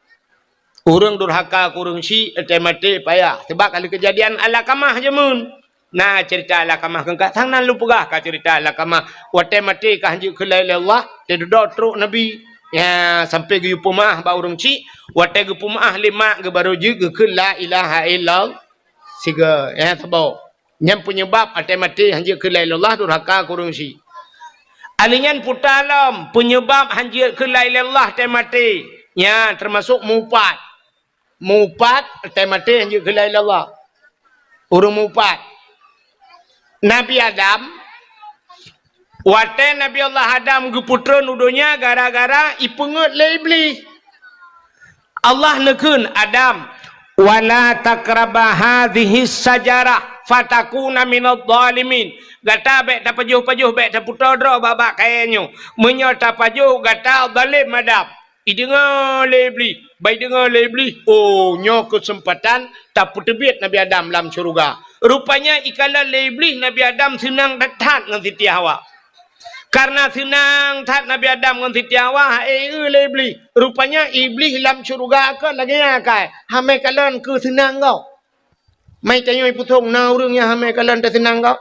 Ureuëng durhaka keu ureuëng syik, watée maté payah. Seubab ka lheueh keujadian Alqamah jameun. Na ceurita Alqamah keu ka sang nan lôn peugah ka ceurita Alqamah. Watée maté ka han jeuet kheun la ilaha illallah, teududoe trok Nabi. Ya, sampai geuyue peumeuáh bak ureuëng syik, watée geupeumeuáh lé mak geuh barô jeuet geukheun la ilaha illallah. Sigoe, ya, saboh. Nyan peunyeubab watée maté han jeuet kheun la ilaha illallah durhaka keu ureuëng syik. Alheuh nyan peue ata lom peunyeubab han jeuet kheun la ilaha illallah watée maté. Nyan teumasok meuupat. Meuupat watée maté han jeuet kheun la ilaha illallah. Ureuëng meuupat. Nabi Adam, watée Nabi Allah Adam geupeutreun u donya gara-gara ipeungeuet lé Iblih. Allah neukheun, "Adam, wala taqraba hadzihis syajarah fatakuna minadh dhalimin." Gata bék tapajoh-pajoh, bék tapeutoe droe bak-bak kayée nyoe. Meunyoe tapajoh, gata zalem Adam. Ideungoe lé Iblih, ban ideungoe lé Iblih, oh, nyoe keuseumpatan tapeuteubiet Nabi Adam lam syeuruga. Rupanya ikalon lé Iblih Nabi Adam seunang that-that ngon Siti Hawa. Kareuna seunang that Nabi Adam ngon Siti Hawa, ha-e eu lé Iblih. Rupanya Iblih lam syeuruga kon lagée nyan akai, hamé kalon keu seunang gob. Mai tanyoe ipusong na ureuëng nyang hamé kalon teuseunang gob.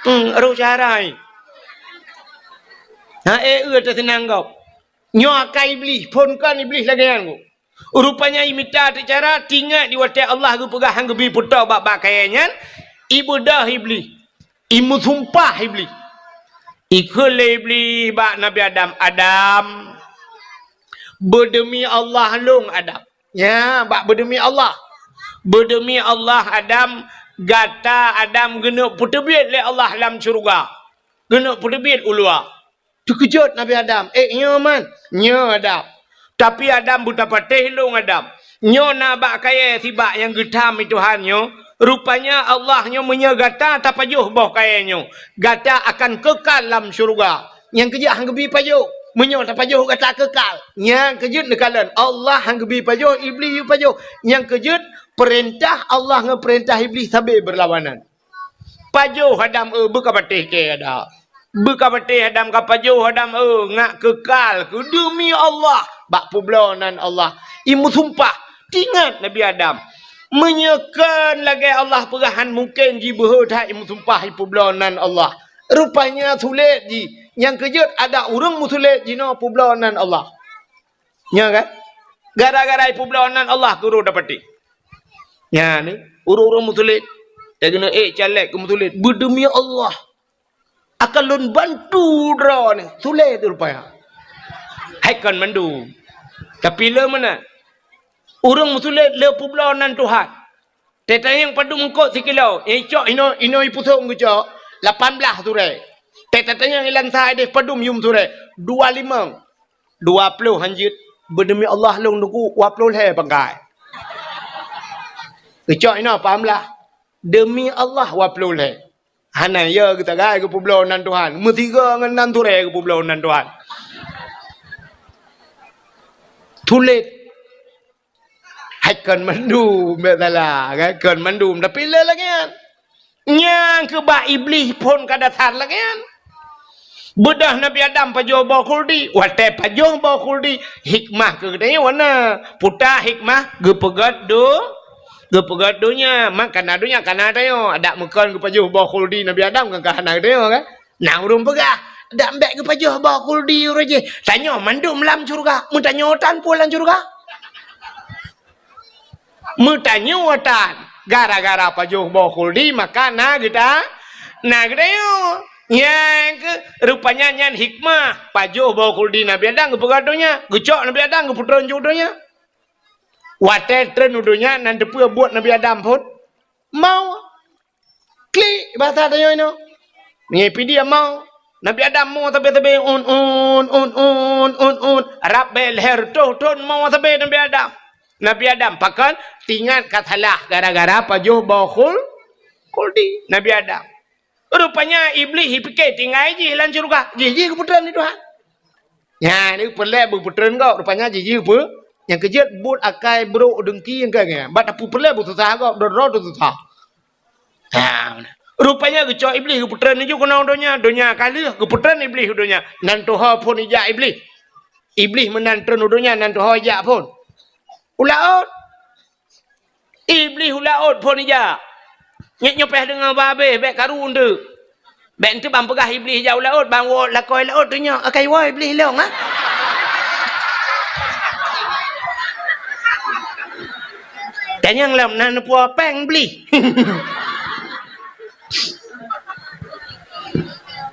Hmm, roh syahrai. Ha-e eu teuseunang gob. Nyoe akai Iblih, phon kon Iblih lagée nyan gob. Rupanya imita teucara, tingat di watée Allah geupeugah han geubi peutôh bak-bak kayée nyan, ibeudôh Iblih, imeusumpah Iblih. Ikheun lé Iblih bak Nabi Adam, "Adam, beudeumi Allah lôn Adam." Ya, bak beudeumi Allah. "Beudeumi Allah Adam, gata Adam geuneuk peuteubiet lé Allah lam syeuruga. Geuneuk peuteubiet u luwa." Teukeujot Nabi Adam, "Eh, nyoe man, nyoe Adam. Tapi Adam beutapatéh lôn Adam. Nyoe na bak kayée sibak nyang geutham i Tuhan nyoe. Rupanya Allah nyoe meunyoe gata tapajoh boh kayée nyoe, gata akan keukal lam syeuruga. Nyang keujeuet han geubi pajoh. Meunyoe tapajoh gata keukal." Nyang keujeuet neukalon, Allah han geubi pajoh, Iblih yue pajoh. Nyang keujeuet peurintah Allah ngon peurintah Iblih sabe beurlawanan. Pajoh Adam, eu, beukapatéh kée Adam. Beukapatéh Adam, kapajoh Adam, eu, ngat keukal keu deumi Allah bak peubloe nan Allah. Imeusumpah, tingat Nabi Adam. Meunyoe kon lagée Allah peugah han mungken jibeuhe that imeusumpah ipeubloe nan Allah. Rupanya sulet jih. Nyang keujeuet adak ureuëng meusulet jinoe peubloe nan Allah. Nyan kan? Gara-gara ipeubloe nan Allah keu ureuëng dapatéh. Nyan ni, ureuëng-ureuëng meusulet. Lagèe nyoe, "Eh, caleg keu meusulet, beudeumi Allah, akan lôn bantu droeneuh." Sulet rupanya. Hai kon mandum. Tapi le meunan. Ureueng meusulet le peubloe nan Tuhan. Teuh tanyong padum eungkôt sikilo. Eh, cok inoe, inoe ipusong geucok. Lapan blaih surek. Teuh tatanyong ilan sa ideh padum yum surek. Dua limong. Dua ploh hanjeuet. Beudeumi Allah lôn teungku, dua ploh lhèe pangkai. Geucok inoe paham lah. Deumi Allah dua ploh lhèe. Hana, ya, geutagai geupeubloe nan Tuhan. Meusigoe ngon nan surek geupeubloe nan Tuhan. Sulet. Hai kon mandum, bèk salah, kan? Kon mandum, tapi le lagèe nyan. Nyang keu bak Iblih phon ka dasar lagèe nyan. Beudôh Nabi Adam pajoh boh khuldi, watèe pajoh boh khuldi, hikmah keu geutanyoe na. Peue hikmah? Geupeugèt do-, geupeugèt donya. Mak kana donya, kana tanyoe. Adak meukon geupajoh boh khuldi Nabi Adam, kan ka hana geutanyoe, kan? Na ureueng peugah, "Dak bèk geupajoh boh khuldi ureueng jih. Tanyoe mandum lam syeuruga." Meutanyoe tan peue lam syeuruga? Meutanyoe tan. Gara-gara pajoh boh khuldi, maka na geuta-, na geutanyoe. Nyang keu, rupanya nyan hikmah. Pajoh boh khuldi Nabi Adam geupeugèt donya. Geucok Nabi Adam geupeutreun ju donya. Watèe treun u donya, nan teupeue buet Nabi Adam phon? Maut. Klik, bahasa tanyoe nyoe. Ngipi dia maut. Nabi Adam maut sabe-sabe, un, un, un. Rab bèe lhèe reutôh thôn maut sabe Nabi Adam. Nabi Adam, pakon? Tingat ka salah gara-gara pajoh boh khul-, khuldi Nabi Adam. Rupanya Iblih jipike tinggai jih lam syeuruga. Jih, jih geupeutreun lé Tuhan. Nyan, ni peureulèe beupeutreun gob. Rupanya jih, jih peu-, nyang keujeuet buet akai brok deungki nyang ka nyan. Bak tapeureulèe beususah gob, droe-droe teususah. Ha, rupanya geucok Iblih geupeutreun laju keunoe donya, donya ka lheueh geupeutreun Iblih u donya. Nan tuho phon ijak Iblih. Iblih meunan treun u donya, nan tuho ijak phon. U laôt. Iblih u laôt phon ijak. Nyoe, nyoe payah deungoe bah abéh, bèk karu eunteuk. Bèk eunteuk ban peugah Iblih ijak u laôt, ban woe lakoe laôt teunyoe, akai woe Iblih lôn, ha? Tanyong lom na neupuwoe péng Iblih.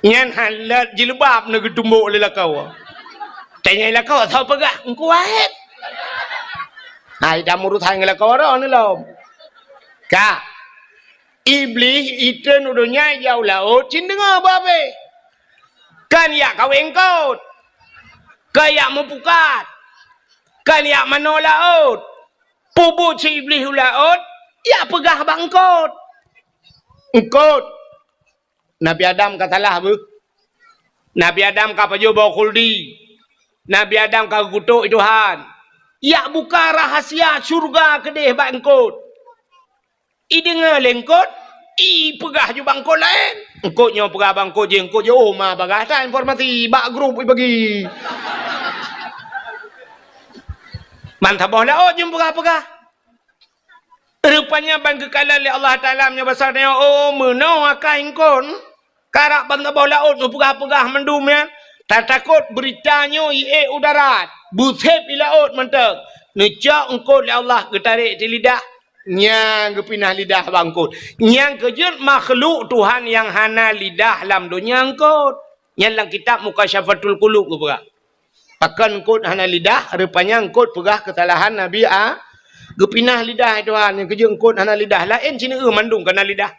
Nyan halat jilbab na geutumbok lé lakoe. Tanyong lakoe, soe peugah? Teungku Wahét. Hai, dak meurusan ngon lakoe droeneuh lom. Ka. Iblih itreun u donya ijak u laôt, cit deungoe bah abéh. Kan ijak kawé eungkôt. Kan ijak meupukat. Kan ijak manoe laôt. Peubuet si Iblih u laôt, ijak peugah bak eungkôt. Eungkôt. Nabi Adam ka salah beuh. Nabi Adam ka pajoh boh khuldi. Nabi Adam ka geukutôk Tuhan. Ijak buka rahasia syeuruga keudeh bak eungkôt. Ideungoe lé eungkôt, ipeugah ju bak eungkôt laén. Eungkôt nyoe peugah bak eungkôt jih, eungkôt jih, "Oh, ma bagah that informasi, bak grup ibagi." Ban saboh laôt jeuem peugah-peugah. Rupanya ban geukalon lé Allah Taala meunyoe basa tanyoe, "Oh, meunoe akai eungkôt." Karab ban saboh laôt neupeugah-peugah mandum nyan, tatakot beurita nyoe iék u darat, beusép i laôt mantong. Neucok eungkôt lé Allah geutarek di lidah, nyan geupinah lidah bak eungkôt. Nyang keujeuet makhluk Tuhan nyang hana lidah lam donya eungkôt. Nyan lam kitab Mukasyafatul Qulub geupeugah. Pakon eungkôt hana lidah, rupanya eungkôt peugah keusalahan Nabi A-, geupinah lidah Tuhan, nyang keujeuet eungkôt hana lidah. Laén sineuk mandum ka na lidah.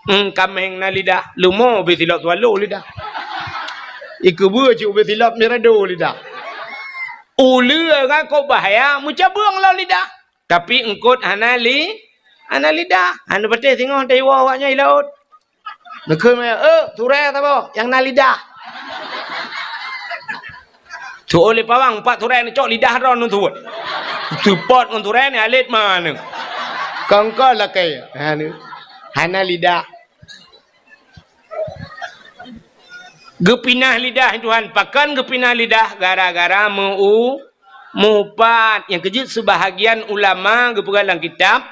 Hmm, kaméng na lidah, leumo ubé silop swallow lidah. Ikeubeue cit ubé silop mirado lidah. Uleue ngon kok bahya meucabeueng lom lidah. Tapi eungkôt hana li-, hana lidah. Hana patéh singoh taiwoe awaknyan i laôt. Neukheun meunan, "Eh, turée saboh nyang na lidah." Tu'oh lé pawang, pat turée neucok lidah droe neusuet. Seupôt ngon turée ni alet ma neu. Kongkol lakée. Ha, neu. Hana lidah. Geupinah lidah Tuhan. Pakon geupinah lidah? Gara-gara meu-, meuupat. Nyang keujeuet seubahagian ulama geupeugah lam kitab,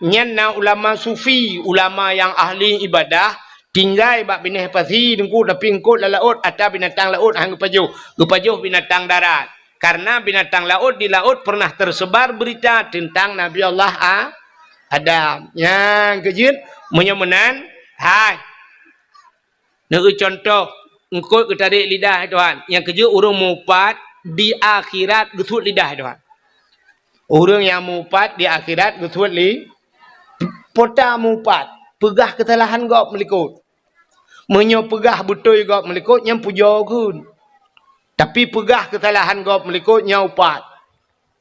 nyan na ulama sufi, ulama nyang ahli ibadah, tinggai bak binéh pasi teungku, tapi eungkôt lam laôt atra binatang laôt han geupajoh, geupajoh binatang darat. Karena binatang laôt di laôt pernah tersebar berita tentang Nabi Allah A-, Adam. Nyang keujeuet, meunyoe meunan, hai. Neueu contoh, eungkôt geutarek lidah, hai Tuhan. Nyang keujeuet ureuëng mupat di akhirat geusuet lidah, hai Tuhan. Ureuëng nyang mupat di akhirat geusuet li-, pota mupat, peugah keusalahan gob meulikot. Meunyoe peugah beutôi gob meulikot, nyan pujoe kheun. Tapi peugah keusalahan gob meulikot, nyan upat.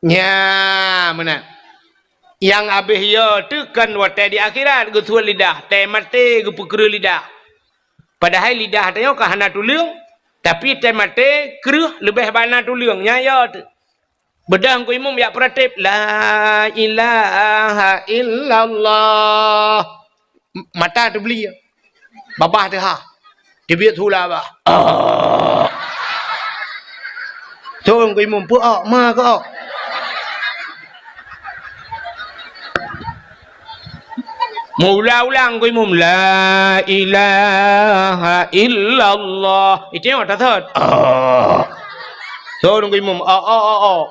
Nya, meunan. Nyang habéh yo teuh kon watée di akhirat geusuet lidah, tée maté geupeukreueh lidah. Padahai lidah tanyoe ka hana tuleueng, tapi tée maté kreueh leubeh bana tuleueng. Nya yo teuh. Beudôh Teungku Imum jak peuratéb, "La ilaha illallah." M-, mata teubli. Babah teuhah. Teubiet su lam babah. Oh. Teungku Imum, peu-ok, ma keu-ok. Meuulang-ulang Teungku Imum, "La ilaha illallah." Itu yang atas. Oh. Teungku Imum, oh, oh, oh, oh.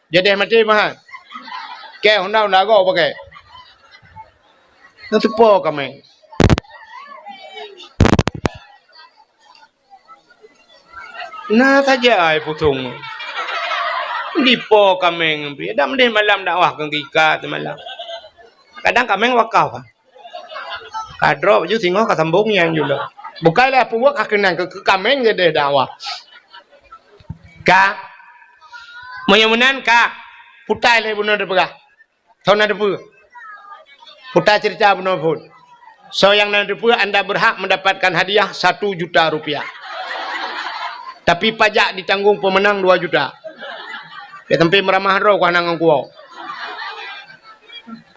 Jadeh maté mahan. Kée honda-honda goe pakai. Na teupo kaméng. Na saja ai pusong. Dipo kaméng pih. Dak meudeh malam dakwah keu gika teumalam. Kadang kaméng wakaf. Ka droe baju singoh ka sambong nyang jula. Bukai lé peubuet ka keunong keu, keu kaméng jadeh dakwah. Ka. Meunyoe meunan ka. Putai lé bunoe teupeugah. Soe na teupeue? Putai cerita bunoe phon. Soe nyang na teupeue, anda berhak mendapatkan hadiah satu juta rupiah. Tapi pajak ditanggung pemenang dua juta. Ya, sampai meuramah droe ku hana ngon kuwoe.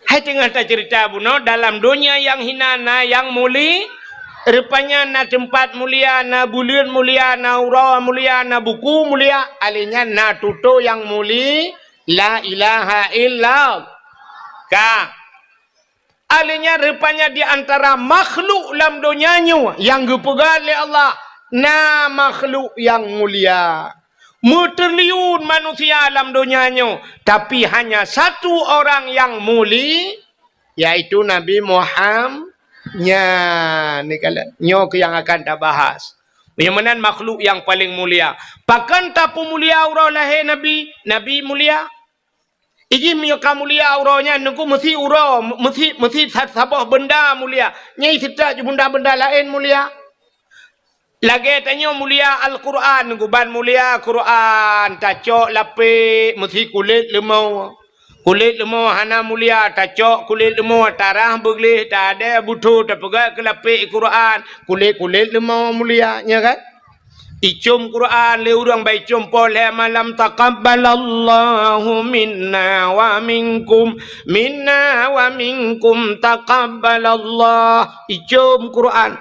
Hai teungoh tacerita bunoe, dalam donya nyang hina na nyang muli-, rupanya na teumpat mulia, na buleuen mulia, na uroe mulia, na buku mulia, alèh nyan na tutoe nyang muli, la ilaha illallah. Ka. Alèh nyan rupanya di antara makhluk lam donya nyoe nyang geupeugah lé Allah, na makhluk nyang mulia. Meutriliun manusia lam donya nyoe, tapi hanya satu orang nyang muli, yaitu Nabi Muham-, nyan, ni kalian. Nyoe keuh nyang akan tabahas. Nyang meunan makhluk nyang paleng mulia. Pakon tapeumulia uroe lahé Nabi? Nabi mulia. Ijih meunyoe ka mulia uroe nyan, Teungku, meusi uroe, meusi, meusi sa-, saboh beunda mulia. Nyan seutôt ju beunda-beunda laén mulia. Lagèe tanyoe mulia Al-Qur'an, Teungku, ban mulia Qur'an, tacok lapék meusi kulét leumo. Kulét leumo hana mulia, tacok kulét leumo, tarah beugleh, tadèe butho, tapeugöt keu lapék Qur'an, kulét-kulét leumo mulia, nya kan? Icöm Qur'an lé ureueng, ban icöm poh lhèe malam, "Taqabbalallahu minna wa minkum, minna wa minkum taqabbalallah." Icöm Qur'an.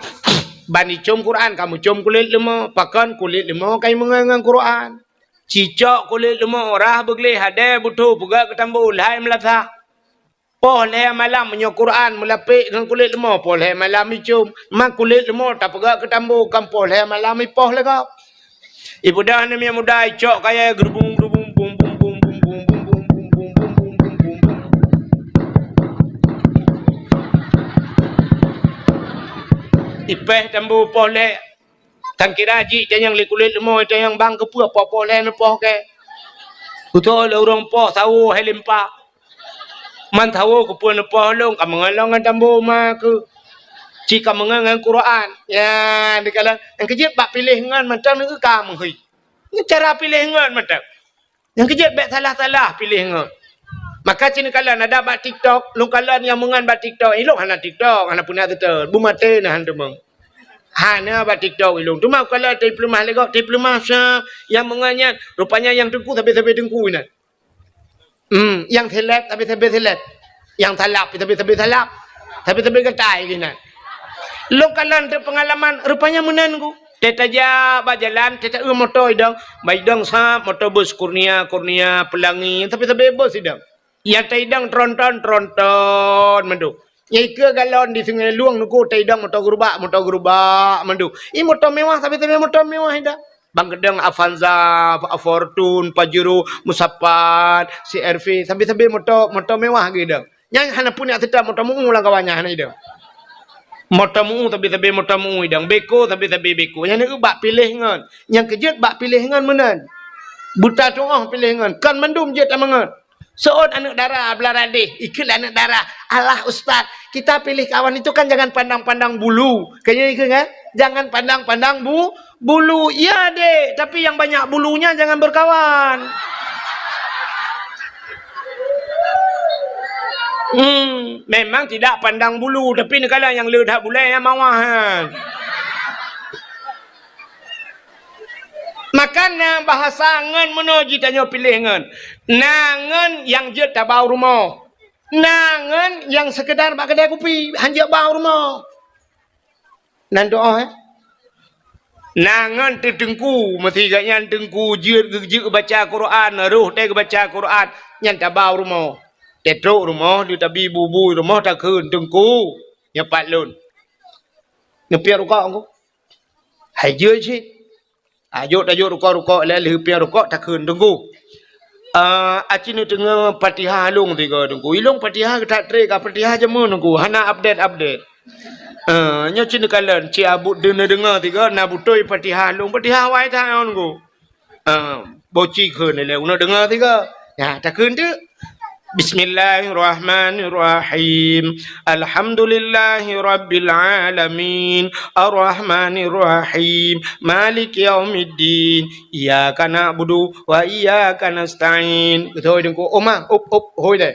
Ban icöm Qur'an, ka meucöm kulét leumo. Pakon kulét leumo ka imeungon ngon Qur'an. Cicok kulét leumo, rah beugleh, hadèe butho, peugöt keu tambo, lhai meulasah. Poh lhèe malam meunyoe Qur'an meulapék ngon kulét leumo, poh lhèe malam icöm. Ma kulét leumo tapeugöt keu tambo, kan poh lhèe malam ipoh lé gob. Ipeugah aneuk miet muda icok kayèe geurubung-geurubung, bung, bung, bung. Ipéh tambo poh lhèe. Tan kira jih tanyong lé kulét leumo, tanyong bang keupeue poh-poh lhèe neupoh kèe. Beutôi lé ureueng poh sawo hai limpa. Man sawo keupeue neupoh lôn, ka meungon lôn ngon tambo ma keuh. Cit ka meungon ngon Qur'an. Ya, dikalon nyang keujeuet bak piléh ngon mantong neu ka meuhui. Ngon cara piléh ngon mantong. Nyang keujeuet bèk salah-salah piléh ngon. Maka cit neukalon ada bak TikTok, lôn kalon nyang meungon bak TikTok. Ilôn hana TikTok, hana peuna teuteun. Beumaté na han teumeung. Hana bak TikTok ilôn. Teuma kalon teupeulumah lé gob, teupeulumah sa nyang meungon nyan. Rupanya nyang teungku sabe-sabe teungku inan. Hmm, nyang seleb sabe-sabe seleb. Nyang salab sabe-sabe salab. Sabe-sabe gatai inan. Lôn kalon teupeungalaman, rupanya meunan ku. Teutajak bak jalan, teuta-eu moto idong, bak idong sab moto bus Kurnia, Kurnia, Pelangi, sabe-sabe bus idong. Nyang taidong tronton, tronton mandum. Nyang ikeue galon di Sungai Lueng nuku taidong moto gerubak, moto gerubak mandum. I moto mewah, sabe-sabe moto mewah idong. Bang keudong Avanza, Fortuner, Pajero, Musapat, C R V, sabe-sabe moto, moto mewah geuh idong. Nyan hana pun nyang seutôt moto meu lam kawan nyan hana idong. Moto meu sabe-sabe moto meu idong, beko sabe-sabe beko. Nyan bak piléh ngon. Nyang keujeuet bak piléh ngon meunan. Buta tuoh piléh ngon. Kon mandum jeuet tameungon. Seuôt aneuk dara beulara deh, ikheun lé aneuk dara, "Alah ustaz, kita pilih kawan itu kan jangan pandang-pandang bulu." Kan nyan ikheun kan? "Jangan pandang-pandang bu-, bulu." Iya dek, tapi yang banyak bulunya jangan berkawan. Hmm, memang tidak pandang bulu, tapi neukalon nyang le that bulèe nyang mawah nyan. Maka na bahasa ngon meunoe jitanyoe piléh ngon. Na ngon nyang jeuet taba u rumoh. Na ngon nyang seukeudar bak keudè kupi, han jeuet ba u rumoh. Nan doa, eh? Na ngon teu-, teungku, meusi gobnyan teungku jeuet geu-, jeuet geubaca Quran, rôh teuh geubaca Quran, nyan taba u rumoh. Teutrok rumoh, lheuh tabi bu-bu rumoh takheun, "Teungku, nyoe pat lôn." Neupiep rukok, teungku. Hai jeuet cit. Tajok, tajok rukok-rukok, lheuh, lheuh piep rukok takheun, "Teungku, ah, aci neudeungoe Fatihah lôn sigoe, Teungku. Ilôn Fatihah that trép, ka Fatihah jameun, Teungku. Hana update-update. Ah, nyoe ci neukalon, ci abu deungoe-deungoe sigoe, na beutôi Fatihah lôn, Fatihah awai that nyoe, Teungku." Ah, boci kheun lé, uneuk deungoe sigoe. Nyan, takheun teuk. Bismillahirrahmanirrahim. Alhamdulillahirabbil alamin. Arrahmanirrahim. Maliki yaumiddin. Iyyaka na'budu wa iyyaka nasta'in. Beutôi teungku. Oma, up, up, hôi deh.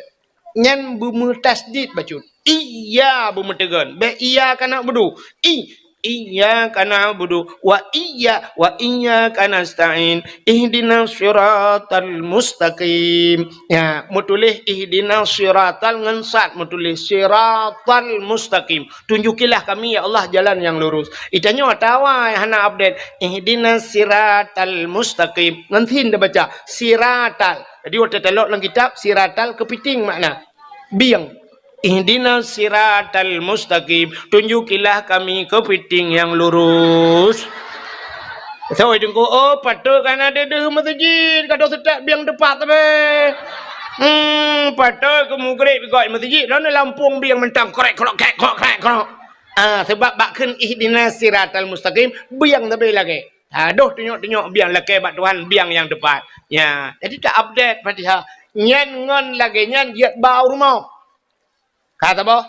Nyan beumeutasydid bacut. Iya beumeuteugon. Bèk iyyaka na'budu. I, iyyaka na'budu wa iyya-, wa iyyaka nasta'in. Ihdinas siratal mustaqim. Ya, meutuléh ihdinas siratal ngon sad, meutuléh siratal mustaqim. Tunjukilah kami, ya Allah, jalan yang lurus. Itanyoe atawa hana update. Ihdinas siratal mustaqim. Ngon sin tabaca. Siratal. Jadi, watèe talok lam kitab, siratal keupiting makna. Bieng. Ihdinas siratal mustaqim. Tunjukilah kami keupiting nyang lurus. Sawai teungku, oh, patôt ka na deuh-deuh meuseujid, ka deuh seutôt bieng teupat sabe. Hmm, patôt keu mugrib gok meuseujid, droeneuh lampông bieng mantong, krek, krok, krek, krok, krek, krok. Ah, seubab bak kheun ihdinas siratal mustaqim, bieng sabe lagèe. Adoh, tunyok-tunyok biang lakèe bak Tuhan, biang nyang teupat. Nya, jadi ta-update Fatihah. Nyan ngon lagèe nyan jeuet ba u rumoh. Ka saboh?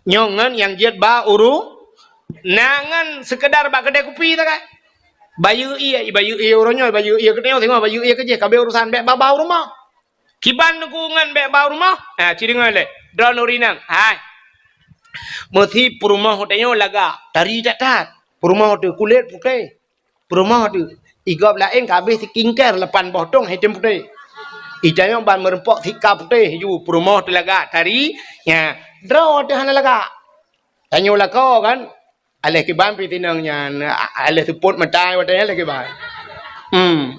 Nyoe ngon nyang jeuet ba u ru-, na ngon seukeudar bak keudè kupi sagai. Bayeue ié, bayeue ié uroe nyoe, bayeue ié keunoe, singoh bayeue ié keujih, ka abéh urusan bèk ba-ba u rumoh. Kiban teungku ngon bèk ba u rumoh? Ha, ci deungö lé. Droeneuh ureueng inong. Hai. Meusi peurumoh geutanyoe lagak, tari that-that. Peurumoh teuh kulét putéh. Peurumoh teuh, i gob laén ka abéh skincare lapan boh tông, hai tem putéh. Itanyoe ban meureumpok sika putéh ju, peurumoh teuh lagak, tari. Nya, droe teuh hana lagak. Tanyoe lakoe kan. Aléh kiban pih tinong nyan, a-, aléh seupôt meutai watèe nyan aléh kiban. Hmm.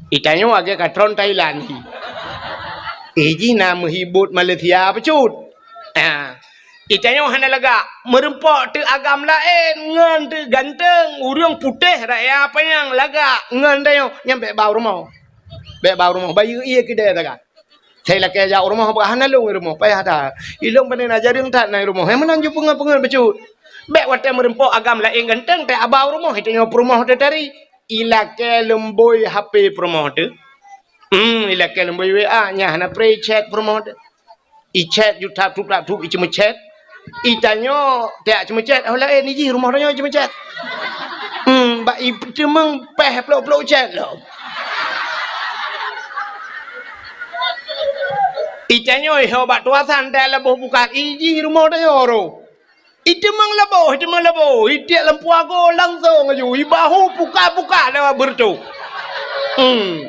Itanyoe lagèe katron Thailand hi. Eh, jih na meuhibot Malaysia bacut. Ah. Itanyoe hana lagak, meureumpok teuh agam laén ngon teuh ganteng, ureueng putéh raya panyang lagak ngon tanyoe, nyan bèk ba u rumoh. Bèk ba u rumoh, bayeue ié keudè sagai. Sai lakèe jak u rumoh, bah hana lôn i rumoh, payah that. Ilôn pane na jareueng that na i rumoh. Hai meunan ju peungeut-peungeut bacut. Bèk watèe meureumpok agam laén ganteng, teuh aba u rumoh, itanyoe peurumoh teuh tari. Ilakèe leumbôi H P peurumoh teuh. Hmm, ilakèe leumbôi W A, nyan hana pré chat peurumoh teuh. I chat ju tap tup tap tup i ceumeuchat. Itanyoe tiak ceumeuchat, oh laén i jih rumoh tanyoe ceumeuchat. Hmm, bak i teumeung péh plôk-plôk chat lom. Itanyoe ho bak tuasan teuh laboh bukat, i jih rumoh tanyoe roh. I teumeung laboh, i teumeung laboh, i tiek lampu ago langsong aju, i bahu puka-puka lewat beureutoh. Hmm.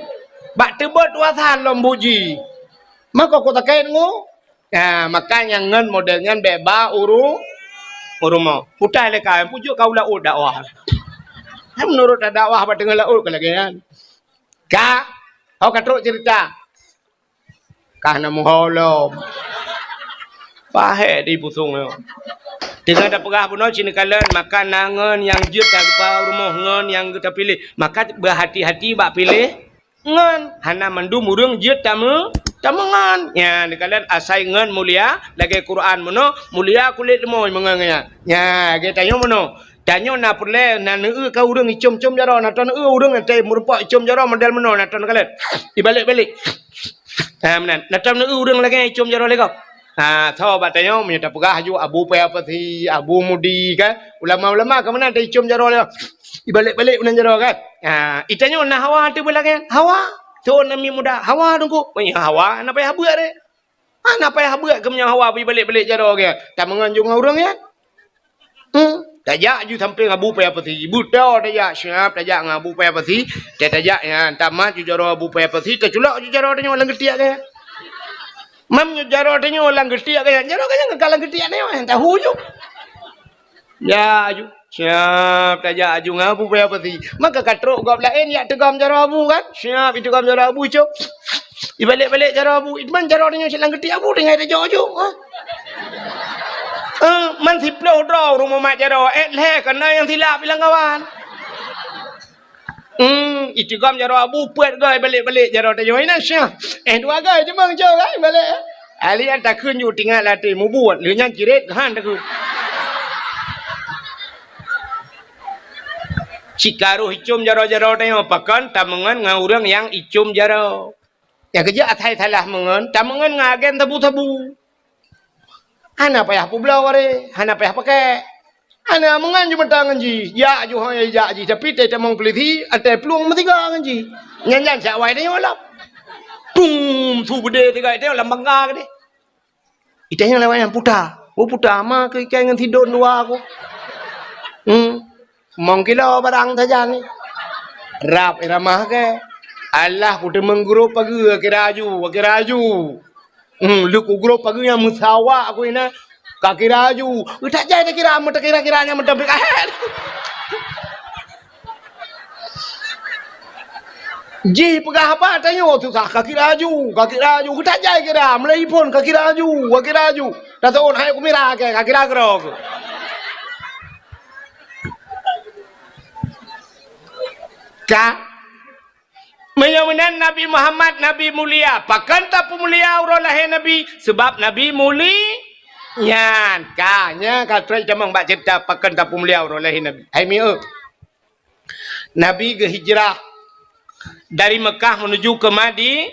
Bak teubot tuasan lom buji. Mako ku takét ngu. Ya, maka nyang ngon model nyan bèk ba uru-, u rumoh. Putai lé ka, pujok ka u laôt dakwah. Hai meunurot dakwah bak teungoh laôt ka lagèe nyan. Ka, ho ka trok cerita. Ka na muho lom. Pahé di pusong nyoe. Teungoh tapeugah bunoe ci neukalon, maka na ngon nyang jeuet taba u rumoh ngon nyang geuta piléh. Maka beuhati-hati bak piléh. Ngon hana mandum ureueng jeuet tameu-, Tameungon. Nyan, kalon asai ngon mulia lagèe Quran meunoe, mulia kulét leumô meungon nyan. Nyan, lagèe tanyoe meunoe. Tanyoe na peureulèe, na neueu ka ureueng icôm-côm jaroe, na teuh neueu ureueng teuh meurumpok icôm jaroe model meunoe, na teuh neukalon. Ibalek-balek. Ha, meunan. Na teuh neueu ureueng lagèe icôm jaroe lé gob. Ha, tho bak tanyoe, meunyoe tapeugah aju Abu Paya Pasi, Abu Mudi, kan? Ulama-ulama ka meunan teuh icôm jaroe lé gob. Ibalek-balek meunan jaroe, kan? Ha, itanyoe na hawa teuh beulagèe nyan. Hawa. Thôn Ami Muda. Hawa, Teungku. Meunyoe hawa, na payah beuet deh. Hana payah beuet keu meunyoe hawa bri balek-balek jaroe geuh. Tameungon ju ngon ureueng nyan. Hmm. Tajak ju sampéng Abu Paya Pasi. Beutôi tajak, siap tajak ngon Abu Paya Pasi. Tajak nyan, tamat ju jaroe Abu Paya Pasi, taculok ju jaroe tanyoe lam geutiek geuh. Meunyoe jaroe tanyoe lam geutiek geuh, jaroe geuh nyan ka lam geutiek nyoe, tahu ju. Ya, ju. Siap tajak aju ngon Abu Paya Pasi. Maka ka trok gob laén jak teugom jaroe Abu kan? Siap iteugom jaroe Abu, cok. Ibalek-balek jaroe Abu, man jaroe tanyoe cit lam geutiek Abu tinggai tajok ju. Ha? Eh, man siploh droe ureueng mumat jaroe, eh, lhèe keunoe nyang silap ilang kawan. Hmm, iteugom jaroe Abu peuet goe balek-balek jaroe tanyoe. Ina syah. Eh, dua goe cuma cok kan balek. Ahli nyan takheun ju tingat lam até mubuet, lheueh nyan cirét han takheun. Cit ka roh icôm jaroe-jaroe tanyoe, pakon tameungon ngon ureueng nyang icôm jaroe. Nyang keujeuet asai salah meungon, tameungon ngon agen sabu-sabu. Hana payah peubloe, hana payah pakèk. Hana meungon ju meuta ngon jih, jak ju hôi jak jih, tapi teutamong peulisi, até plueng meusigoe ngon jih. Nyan-nyan siat awai tanyoe lom. Tum, su beudé sigoe tanyoe lam bangga keudéh. Itanyoe lewat nyan puta. Oh, puta ma keu ikai ngon sidon dua ku. Hmm. Mong kilo barang sajan ni. Rab iramah ke. Alah, kuteumeung grob pageue, kira aju, kira aju. Hmm, lheueh kugrob pageue nyang meusawa aku inan. Ka kira aju. Geutak jai takira, meutakira-kira nyang meutabrik ahet. Jih peugah apa tanyoe susah, ka kira aju, ka kira aju. Geutak jai kira, meulai phon ka kira aju, ka kira aju. Taseuôt hai kumira ke, ka kira keudroe. Ka Meunyoe meunan Nabi Muhammad Nabi mulia, pakon tapeumulia uroe lahé Nabi? Sabab Nabi muli-, nyan ka, nyan ka trok tamong bak ceurita pakon tapeumulia uroe lahé Nabi. Hai mieu. Nabi geuhijrah dari Mekah menuju ke Madi-,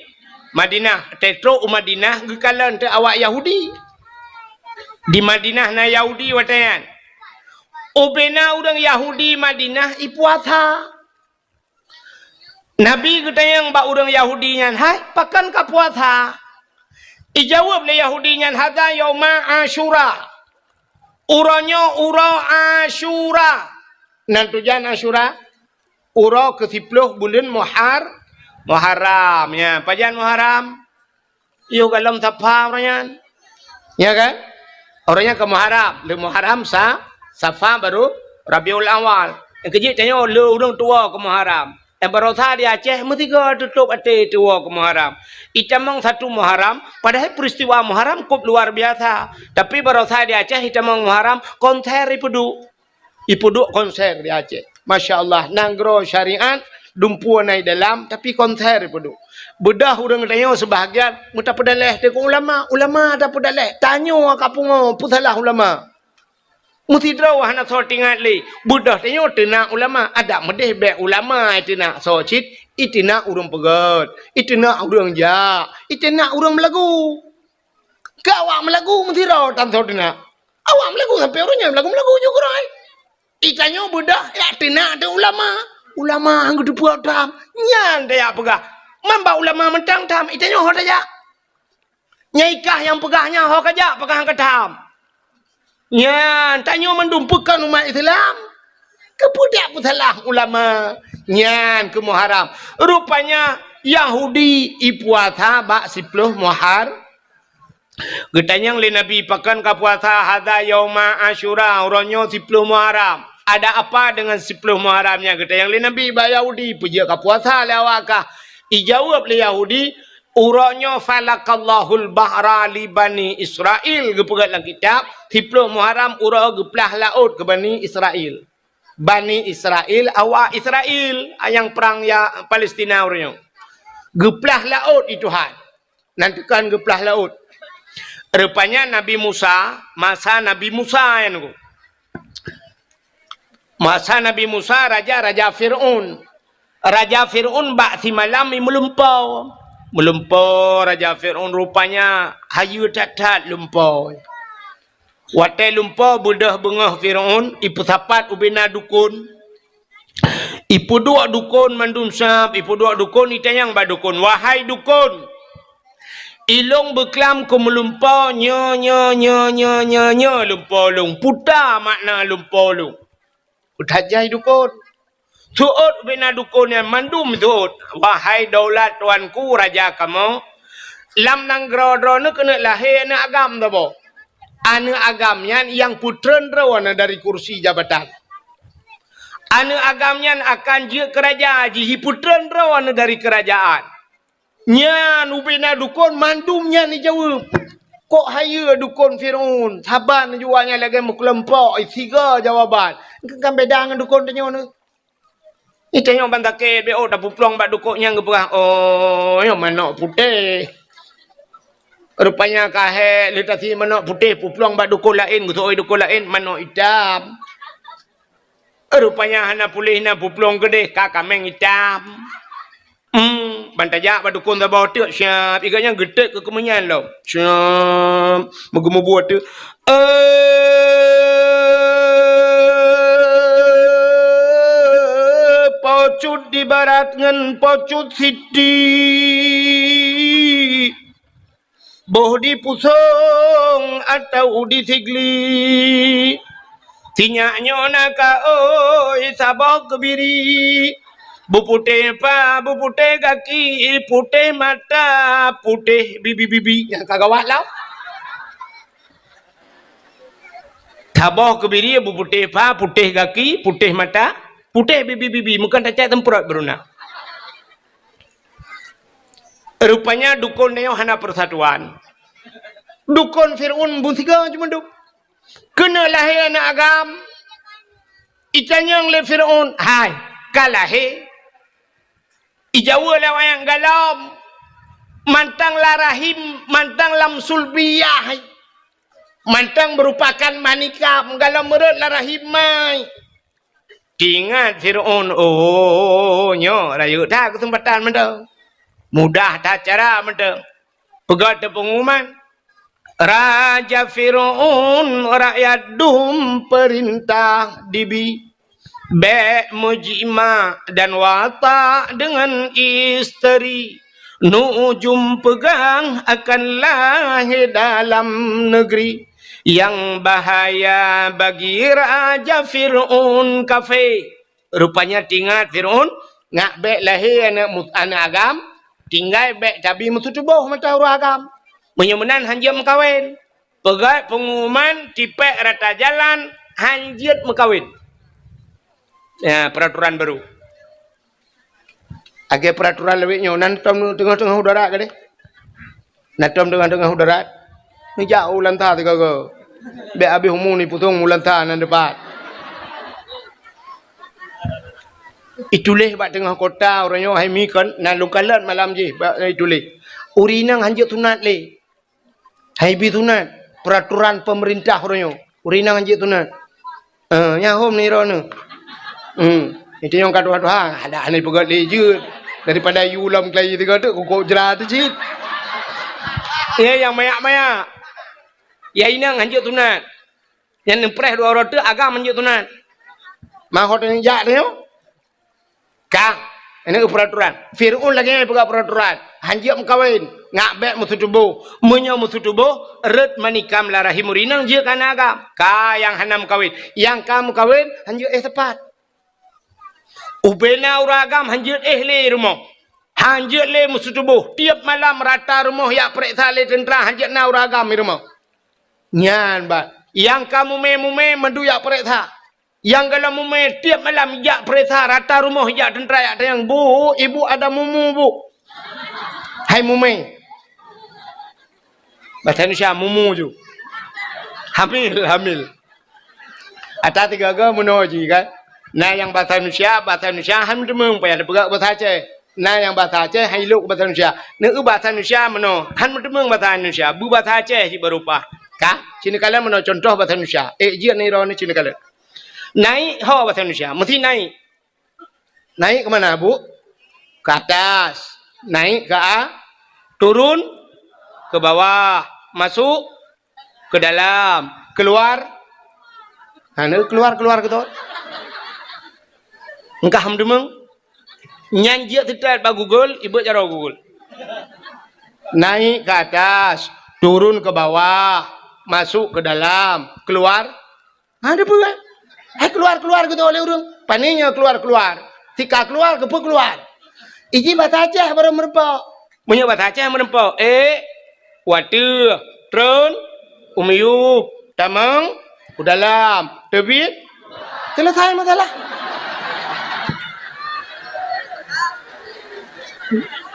Madinah. Tetrok u Madinah geukalon teu awak Yahudi. Di Madinah na Yahudi watée nyan. Ubena ureuëng Yahudi Madinah ipuasa. Nabi geutanyong bak ureuëng Yahudi nyan, "Hai, pakon ka puasa?" Ijaweueb lé Yahudi nyan, "Hadza yauma Asyura." Uroe nyoe uroe Asyura. Nan tujan Asyura? Uroe keusiploh buleuen Muhar-, Muharram. Ya, pajan Muharram? Yoh golom Safa uroe nyan. Ya kan? Uroe nyan ka Muharram. Lheueh Muharram sa-, Safa baru Rabiul Awal. Nyang keujeuet tanyoe lheueh ureuëng tuwoe keu Muharram. Nyang baroesa di Aceh meusigoe tutôb até tuwoe keu Muharram. Itamong satu Muharram, padahai peristiwa Muharram kôb luar biasa. Tapi baroesa di Aceh itamong Muharram, konser ipeuduek. Ipeuduek konser di Aceh. Masya Allah, nanggroe syariat, dumpeue na i dalam, tapi konser ipeuduek. Beudôh ureuëng tanyoe seubahagian, meutapeudaleh teuk ulama, ulama tapeudaleh. Tanyoe ka pungo, peusalah ulama. Meusidroe hana soe teuingat lé. Beudôh tanyoe teunak ulama, adak meudeh bék ulama iteunak soe cit, iteunak ureuëng peugét, iteunak ureuëng jak, iteunak ureuëng meulagu. Keu awak meulagu meusidroe tan soe teunak. Awak meulagu sampoe uroe nyoe meulagu-meulagu ju keurôi. Itanyoe beudôh jak teunak teuh ulama. Ulama han geuteupeue tham. Nyan tajak peugah. Man bak ulama mantong tham, itanyoe ho tajak. Nyai kah nyang peugah nyan ho kajak peugah han ka tham. Nyan tanyoe mandum peukon umat Islam. Keupeue jak peusalah ulama. Nyan keu Muharram. Rupanya Yahudi ipuasa bak siploh Muhar-, Geutanyong lé Nabi, "Pakon ka puasa?" "Hadza yauma Asyura, uroe nyoe siploh Muharram." "Ada apa dengan siploh Muharram nyan?" geutanyong lé Nabi bak Yahudi, "Peue jeuet ka puasa lé awak kah?" Ijaweueb lé Yahudi, "Uroe nyoe falaqallahul bahra li Bani Israil." Geupeugah lam kitab, siploh Muharram uroe geuplah laôt keu Bani Israil. Bani Israil, awak Israil nyang prang ya Palestina uroe nyoe. Geuplah laôt i Tuhan. Nan teuka geuplah laôt. Rupanya Nabi Musa, masa Nabi Musa nyan ku. Masa Nabi Musa, raja, raja Fir'aun. Raja Fir'aun bak simalam i meulumpo. Meulumpo raja Fir'aun rupanya hayeue that-that lumpo. Watée lumpo beudôh beungoh Fir'aun, ipeusapat ubena dukon. Ipeuduek dukon mandum sab, ipeuduek dukon, itanyong bak dukon, "Wahai dukon, ilong beuklam keu meulumpo nyoe, nyoe, nyoe, lumpo lôn. Peue makna lumpo lôn?" Peutanyong jai dukon. Seuôt ubena dukon nyan mandum seuôt. "Wahai daulat tuanku raja kamoe, lam nanggroe droeneuh keuneuk lahé aneuëk agam saboh. Aneuëk agam nyan nyang peutreun droeneuh dari kursi jabatan. Aneuëk agam nyan akan jeuet keu raja jih, jipeutreun droeneuh dari keurajaan." Nyan ubena dukon mandum nyan jijaweueb. Kok hayeue dukon Fir'aun, saban jua nyan lagée meukeuleumpok, siga jawaban. Kan beda ngon dukon tanyoe nyoe. Nyoe tanyoe ban sakét, beuôt tapeuplong bak dukon nyang geupeugah, "Oh, nyoe manok putéh." Rupanya ka hék, lheueh tasi manok putéh, peuplong bak dukon laén, geuseuôt dukon laén, manok itam. Rupanya hana puléh na peuplong keudeh, ka kaméng itam. Hmm, ban tajak bak dukon saboh teuk siab, iga nyan geutek keu keumeunyan lom. Siab, meugeumeubuet teuk. Eh, pocut di barat ngon pocut siti. Boh di Pusong atau di Sigli. Sinyak nyoe na ka oi saboh keubiri. Beuputéh pa, beuputéh gaki, putéh mata, putéh bibi-bibi. Nyang ka gawat lom. Saboh keubiri beuputéh pa, putéh gaki, putéh mata, putéh bibi-bibi. Meukan tacak teumprot beuruna. Rupanya dukon nyoe hana persatuan. Dukon Fir'aun beusiga cuma dum. Keuneuk lahé aneuëk agam. Itanyong lé Fir'aun, "Hai, ka lahé?" Ijaweub lé awaknyan, "Gohlom." Mantong lam rahim, mantong lam sulbiyah. Mantong meurupakan manikam, gohlom meurot lam rahim mai. Teuingat Fir'aun, "Oh, nyoe rayeuk that keuseumpatan mantong. Mudah that cara mantong." Peugah teuk peungumuman, "Raja Fir'aun, rakyat dum peurintah dibi. Bék meujimak dan watak deungon isteri. Nujum peugah akan lahé dalam neugri. Nyang bahaya bagi Raja Fir'aun kafé." Rupanya teuingat Fir'aun, ngak bék lahé aneuëk mu-, aneuëk agam, tinggai bék tabi meututoboh mata ureuëng agam. Meunyoe meunan hanjeuet meukawen. Peugah peungumuman tipék rata jalan hanjeuet meukawen. Ya, peraturan baru. Lagée peraturan lawét nyoe, nan tom teungoh-teungoh u darat gadeh. Nan tom teungoh-teungoh u darat. Neujak u lanta sigoe-goe. Bék habéh umu ni pusong u lanta nan dipat. Ituléh bak teungoh kota uroe nyoe hai mi kon, na lôn kalon malam jih bak ituléh. Ureuëng inong hanjeuet sunat lé. Hai bi sunat, peraturan pemerintah uroe nyoe. Ureuëng inong hanjeuet sunat. Eh, nyan hom ni droeneuh. Hmm, itu nyang ka tuha-tuha, ada hana peugah lé jeuet. Daripada yue lom keulayi tiga tu, kukok jra tu cit. Ya, nyang mayak-mayak. Ya, inong hanjeuet sunat. Nyang neupreh dua uroe teuk agam hanjeuet sunat. Mahot nyang jak tu nyoe. Ka, ini peraturan. Fir'aun lagée nyan peugah peraturan. Hanjeuet meukawen, ngak bék meututoboh. Meunyoe meututoboh, rot manikam lam rahim ureuëng inong jeuet keu aneuëk agam. Ka nyang hana meukawen. Nyang ka meukawen, hanjeuet éh sapat. Ubena ureuëng agam hanjeuet éh lé rumoh. Hanjeuet lé meututoboh. Tieb malam rata rumoh jak peureksa lé teuntra hanjeuet na ureuëng agam di rumoh. Nyan bah. Nyang ka mumé-mumé mandum jak peureksa. Nyang gohlom mumé tieb malam jak peureksa rata rumoh jak teuntra jak tanyong, "Bu, ibu ada mumu, Bu." Hai mumé. Bahasa Indonesia, mumu ju. Hamil, hamil. Ata tiga-tiga meunoe jih kan. Nah, nyang bahasa Indonesia, bahasa Indonesia han meuteumé payah dipeugah bahasa Aceh. Na nyang basa Aceh han ilok basa Indonesia. Neu basa Indonesia meunoe, han meuteumeung basa Indonesia, beubasa Aceh cit baru paih. Ka, ci neukalon meunoe contoh basa Indonesia. Eh, jeuet nirok ni ci neukalon. Naik ho basa Indonesia, mesti naik. Naik ke mana, Bu? Ke atas. Naik ke a-, turun ke bawah. Masuk ke dalam, keluar. Ha, na keluar-keluar gitu. Engkah meudeungoe. Nyan jeuet teutet bak Google, ibeuet jaroe Google. Naik ke atas, turun ke bawah, masuk ke dalam, keluar. Ha, ada peue kan? Hai keluar-keluar gitu oleh ureueng. Pane nyoe keluar-keluar. Sika keluar, keupeue keluar? Iji basa Aceh baru meureumpok. Meunyoe basa Aceh meureumpok, eh, wateueh, treun, u miyueb, tamong, u dalam, teubiet, selesai masalah.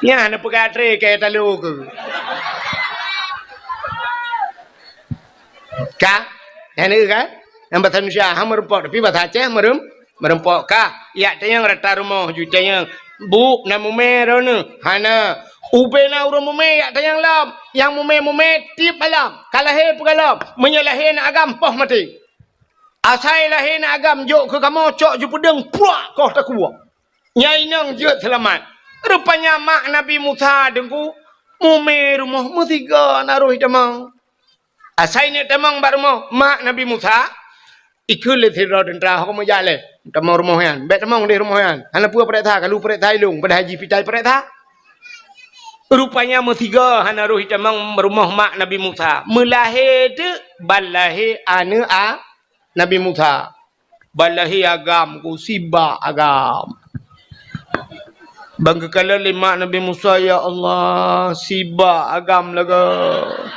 Nyan na peugah tré keu talo keu. Ka? Nyan ka? Nyang basa Indonesia han meureumpok, tapi basa Aceh meureuem-, meureumpok ka. Yak tanyong rata rumoh ju tanyong, "Bu, na mumè droeneuh?" Hana. Ubé na ureueng mumè yak tanyong lom. Nyang mumè-mumè tiep malam. Ka lahé peugalom. Meunyoe lahé na agam, poh maté. Asai lahé na agam jok keu kamoe cok ju peudeueng, puak koh takue. Nyan inong jeuet seulamat. Rupanya mak Nabi Musa deungku mumè rumoh meusigoe na roh itamong. Asai neuk tamong bak rumoh mak Nabi Musa, ikheun lé sidroe teuntra, "Ho kamoe jak lé, tamong rumoh nyan. Bèk tamong deh rumoh nyan. Hana peue pareksa, ka lheueh pareksa ilong, padahai jih pitai pareksa." Rupanya meusigoe hana roh itamong rumoh mak Nabi Musa. Meulahé teuk ban lahé aneuk a-, Nabi Musa. Ban lahé agam ku, sibak agam. Ban geukalon lé mak Nabi Musa, "Ya Allah, sibak agam lagèe.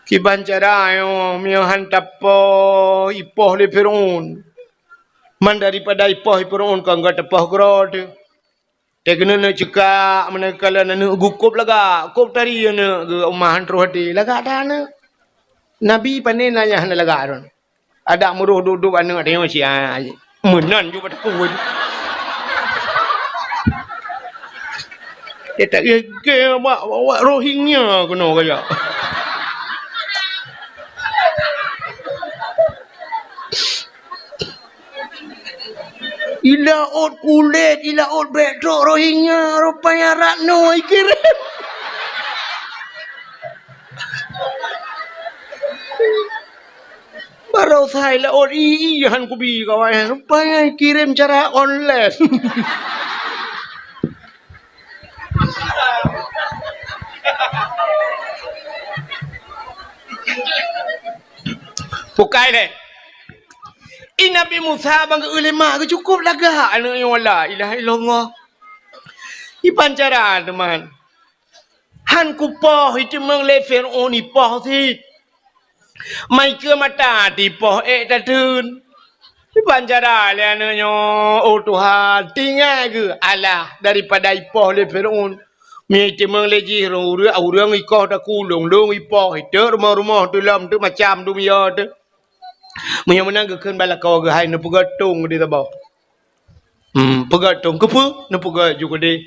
Kiban cara nyoe, meunyoe han tapoh, ipoh lé Fir'aun. Man daripada ipoh lé Fir'aun, kon geutanyoe tapoh keudroe teuh." Teuh keuneuk neuk ceukak, meunan geukalon aneuk geuh kôb lagak, kôb tari aneuk geuh, uma han troh até, lagak that aneuk. Nabi pane na nyang hana lagak droe. Adak meuroh dub-dub aneuk teuh nyoe sia, meunan ju bak takue. Dia tak gègèe bak, bak Rohingya keunoe kajak. Ilaôt kulét, ilaôt bèk trok Rohingya, rupanya Ratno ikirém. Baroesa ilaôt i, i han kubi kawan, rupanya ikirém cara online. Bukai lé. I Nabi Musa ban geu-eu lé mak geuh cukôp lagak aneuk nyoe, la ilaha illallah. Iban cara teuma. Han kupoh iteumeung lé Fir'aun ipoh cit. Mai keu mata tipoh ék tateun. Iban cara lé aneuk nyoe, oh Tuhan, tinggai geuh alah daripada ipoh lé Fir'aun. Meunyoe iteumeung lé jih ureueng, ureueng ikoh takue lôn-lôn ipoh, iteuk rumoh-rumoh teuh lom teuk macam dum yo teuh. Meunyoe meunan geukheun bak lakoe geuh hai neupeugöt tông keudeh saboh. Hmm, peugöt tông keupeue? Neupeugöt ju keudeh.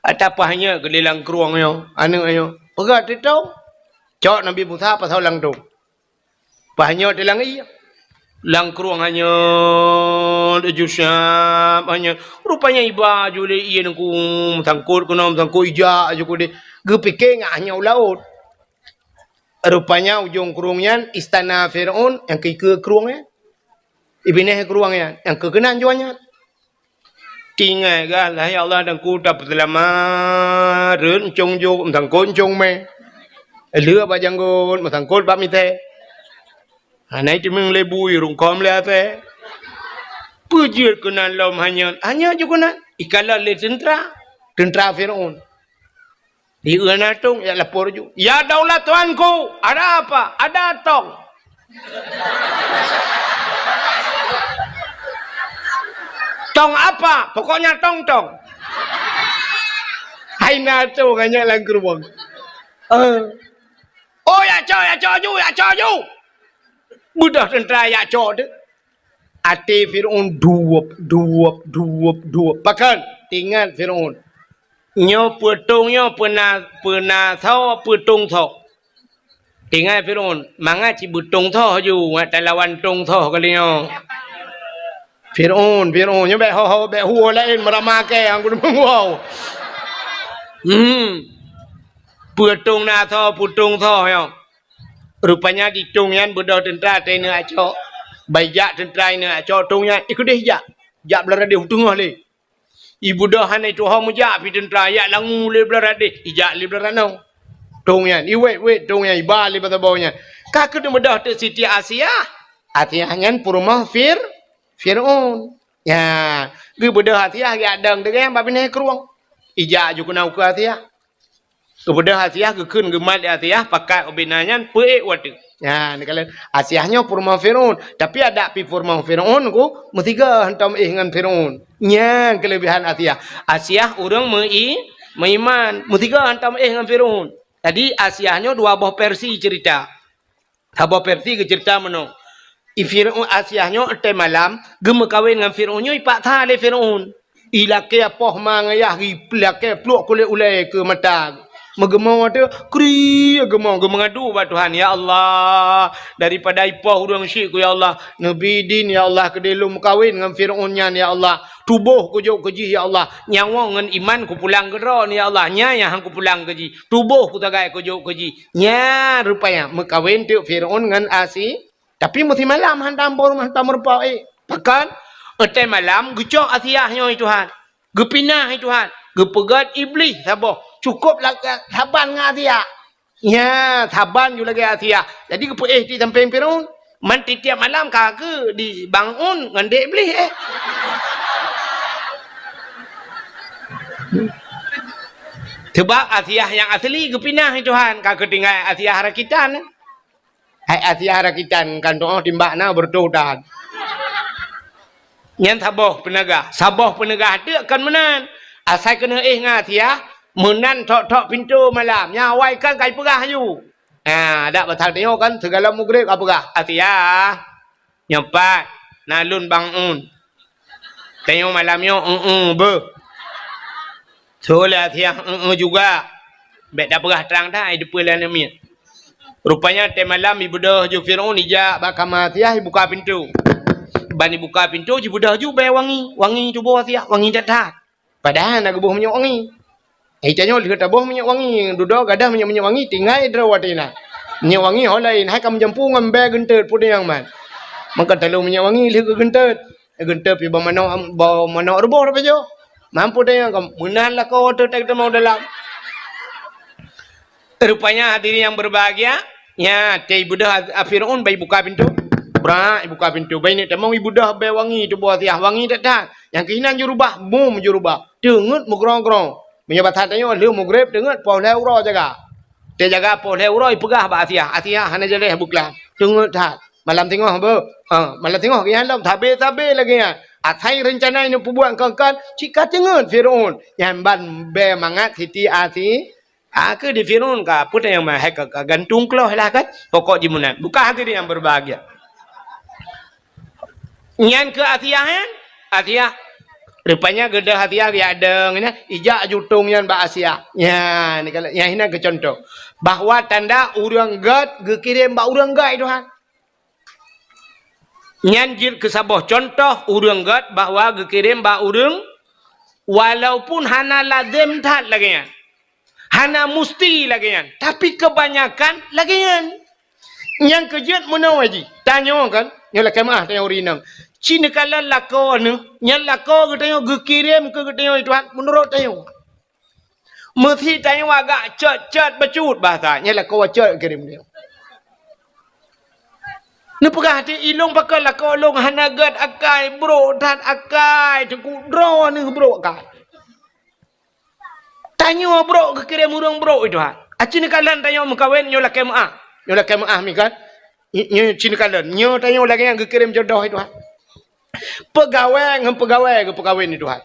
Ata paih nyoe keudeh lam krueng nyoe, aneuk nyoe. Peugöt teuntông. Cok Nabi Musa pasoe lam tông. Paih nyoe teuh lam ié. Lam krueng hanyeut, ju siap hanyeut. Rupanya iba ju lé ié nangku meusangkot keunoe meusangkot ijak ju keudeh. Geupike ngat hanyeut u laôt. Rupanya ujong krueng nyan istana Fir'aun nyang keue krueng nyan. Ibineh krueng nyan nyang keue keunan juan nyan. Tinggai gah, "Lahé Allah dan ku tapeuseulamat, rhot euncong jok, meusangkot euncong mè. Lheueh bak janggot, meusangkot bak misé. Hana iteumeung lé bui, rungkôm lé asèe." Peue jeuet keunan lom hanyeut, hanyeut ju keunan. Ikalon lé teuntra, teuntra Fir'aun. Di na tông, jak lapor ju. "Ya daulah tuanku, ada apa?" "Ada tong." "Tong apa?" "Pokoknya tong-tong." Hai na tông hanyeut lam krueng. Eh. "Oh, jak cok, jak cok ju, jak cok ju." Beudôh teuntra jak cok teuh. Até Fir'aun duweup, duweup, duweup, duweup. Pakon? Teuingat Fir'aun. Nyoe peutông nyoe peuna, peuna soe, peutông soe. Teuingat Fir'aun, mangat cit beutông soe ju, ngat talawan tông soe kali nyoe. Fir'aun, Fir'aun, nyoe bèk ho-ho, bèk huwoe laén meurama kèe, angkun meunguwoe. Hmm. Peutông na soe, peutông soe nyoe. Rupanya di tông nyan beudôh teuntra teuineuh acok. Bai jak teuntra ineuh acok tông nyan, ikeudeh jak. Jak blah radeh u teungoh lé. Ibeudôh hana ituho meujak pi teuntra, jak langue lé blah radeh, ijak lé blah ranoe. Tông nyan, iwét-wét tông nyan, iba lé bak saboh nyan. Ka keuneuk beudôh teuk Siti Asiah. Asiah nyan peurumoh Fir-, Fir'aun. Nya, geubeudôh Asiah geujak dong teuk nyan bak binéh krueng. Ijak ju keunoe ukeue Asiah. Geubeudôh Asiah, geukheun geumat lé Asiah, pakat ubena nyan peuék watèe. Nyan, neukalon Asiah nyoe peurumoh Fir'aun, tapi adak pi peurumoh Fir'aun ku meusigoe hantom éh ngon Fir'aun. Nyan keuleubehan Asiah. Asiah ureueng meu-i-, meuiman, meusigoe hantom éh ngon Fir'aun. Jadi Asiah nyoe dua boh versi cerita. Saboh versi geuceurita meunoe, i Fir'aun, Asiah nyoe watèe malam geumeukawen ngon Fir'aun nyoe ipaksa lé Fir'aun. Ilakèe poh ma ngon yah, ilakèe pluek kulét ulèe keu mata. Meugeumoe teuh, kri geumoe, geumeungadu bak Tuhan, "Ya Allah, daripada ipoh ureueng syik ku, ya Allah, neubi idin, ya Allah, keudéh lôn meukawen ngon Fir'aun nyan, ya Allah. Tuboh kujok keu jih, ya Allah. Nyawöng ngon iman kupulang keu droe, ya Allah. Nyan nyang han kupulang keu jih. Tuboh kusagai kujok keu jih." Nyan rupanya meukawen teuk Fir'aun ngon Asi-, tapi meusimalam hantom peurumoh, hantom meurumpok éh. Pakon? Watèe malam geucok Asiah nyoe, "Hai Tuhan, geupinah, hai Tuhan, geupeugöt Iblih saboh, cukôp la-, saban ngon Asiah." Nya, saban ju lagèe Asiah. Jadi geupeuéh di sampéng Fir'aun. Man tiep-tiep malam ka keuh di bangun ngon dek Iblih, éh. Sabab Asiah nyang asli geupinah, hai Tuhan, ka keuh tinggai Asiah rakitan. Hai Asiah rakitan, kan tu'oh timbak na beureutoh that. Nyan saboh peuneugah. Saboh peuneugah teuk kon meunan. Asai keuneuk éh ngon Asiah, meunan thok-thok pintoe malam. Nyan awai kan ka ipeugah aju. Ha, dak pasal tanyoe kan sigohlom mugreb ka peugah, "Asiah, nyoe pat, na lôn bangun. Tanyoe malam nyoe, eu-eu beuh." Soe lé Asiah, "Eu-eu juga." Bèk tapeugah trang that, ai deupeu lé aneuk miet. Rupanya watèe malam ibeudôh ju Fir'aun ijak bak kama Asiah, ibuka pintoe. Ban ibuka pintoe, jibeudôh ju bèe wangi, wangi tuboh Asiah, wangi that-that. Padahai na geuboh minyeuk wangi. Ai tanyoe lheueh taboh minyeuk wangi, dudoe gadoh minyeuk-minyeuk wangi tinggai droe watèe na. Minyeuk wangi ho laén, hai ka meujampu ngon bèe geunteut peue nyang man. Maka talôn minyeuk wangi lheueh geugeunteut. Geunteut pi bak manok, bak manok ruboh tapajoh. Mampu tanyoe ka meunan lakoe teuh teutamong dalam. Rupanya hadirin yang berbahagia, nya, watèe ibeudôh a-, a Fir'aun bai buka pintoe. Brak, ibuka pintoe. Bai neuk tamong ibeudôh bèe wangi tuboh Asiah, wangi that-that. Nyang keuh inan jurubah, bum jurubah. Teungeut meugrong-grong. Meunyoe basa tanyoe lheueh mugreb teungeut poh lhèe uroe jaga. Watèe jaga poh lhèe uroe ipeugah bak Asiah, "Asiah, hana jaleh beuklam. Teungeut that. Malam singoh beuh." Ha, malam singoh geuh nyan lom, sabé-sabé lagèe nyan. Asai reuncana ineuk peubuet kon-kon, cit ka teungeut Fir'aun. Nyan ban bèe mangat Siti Asi-, A, keu di Fir'aun ka, peue tanyong meuhai ka, ka gantung kloh lah kan? Pokok jih meunan. Bukan hati nyang berbahagia. Nyan keu Asiah nyan? Asiah. Rupanya geudah Asiah geujak dong nyan, ijak jutong nyan bak Asiah. Nyan, nyan hina keu contoh. Bahwa tanda ureueng gèt geukirém bak ureueng gèt, Tuhan. Nyan jeuet keu saboh contoh ureueng gèt bahwa geukirém bak ureueng, walaupun hana lazem that lagèe nyan. Hana musti lagèe nyan, tapi keubanyakan lagèe nyan. Nyang keu jeuet meunoe jih, tanyoe kan, nyoe lakèe meu'ah tanyoe ureueng inong. Ci neukalon lakoe neuh, nyan lakoe geutanyoe geukirém keu geutanyoe lé Tuhan meunurot tanyoe. Meusi tanyoe agak cot-cot bacut bahasa, nyan lakoe cot geukirém tanyoe. Neupeugah até ilong pakon lakoe lôn hana gèt akai, brok that akai, teungku droeneuh brok akai. Tanyoe brok geukirém ureueng brok itu ha. Aci neukalon tanyoe meukawen nyoe lakèe meu'ah. Nyoe lakèe meu'ah mi kan. Nyoe ci neukalon. Nyoe tanyoe lagèe nyang geukirém jodoh itu ha. Peugawée ngon peugawée geupeukawen itu ha.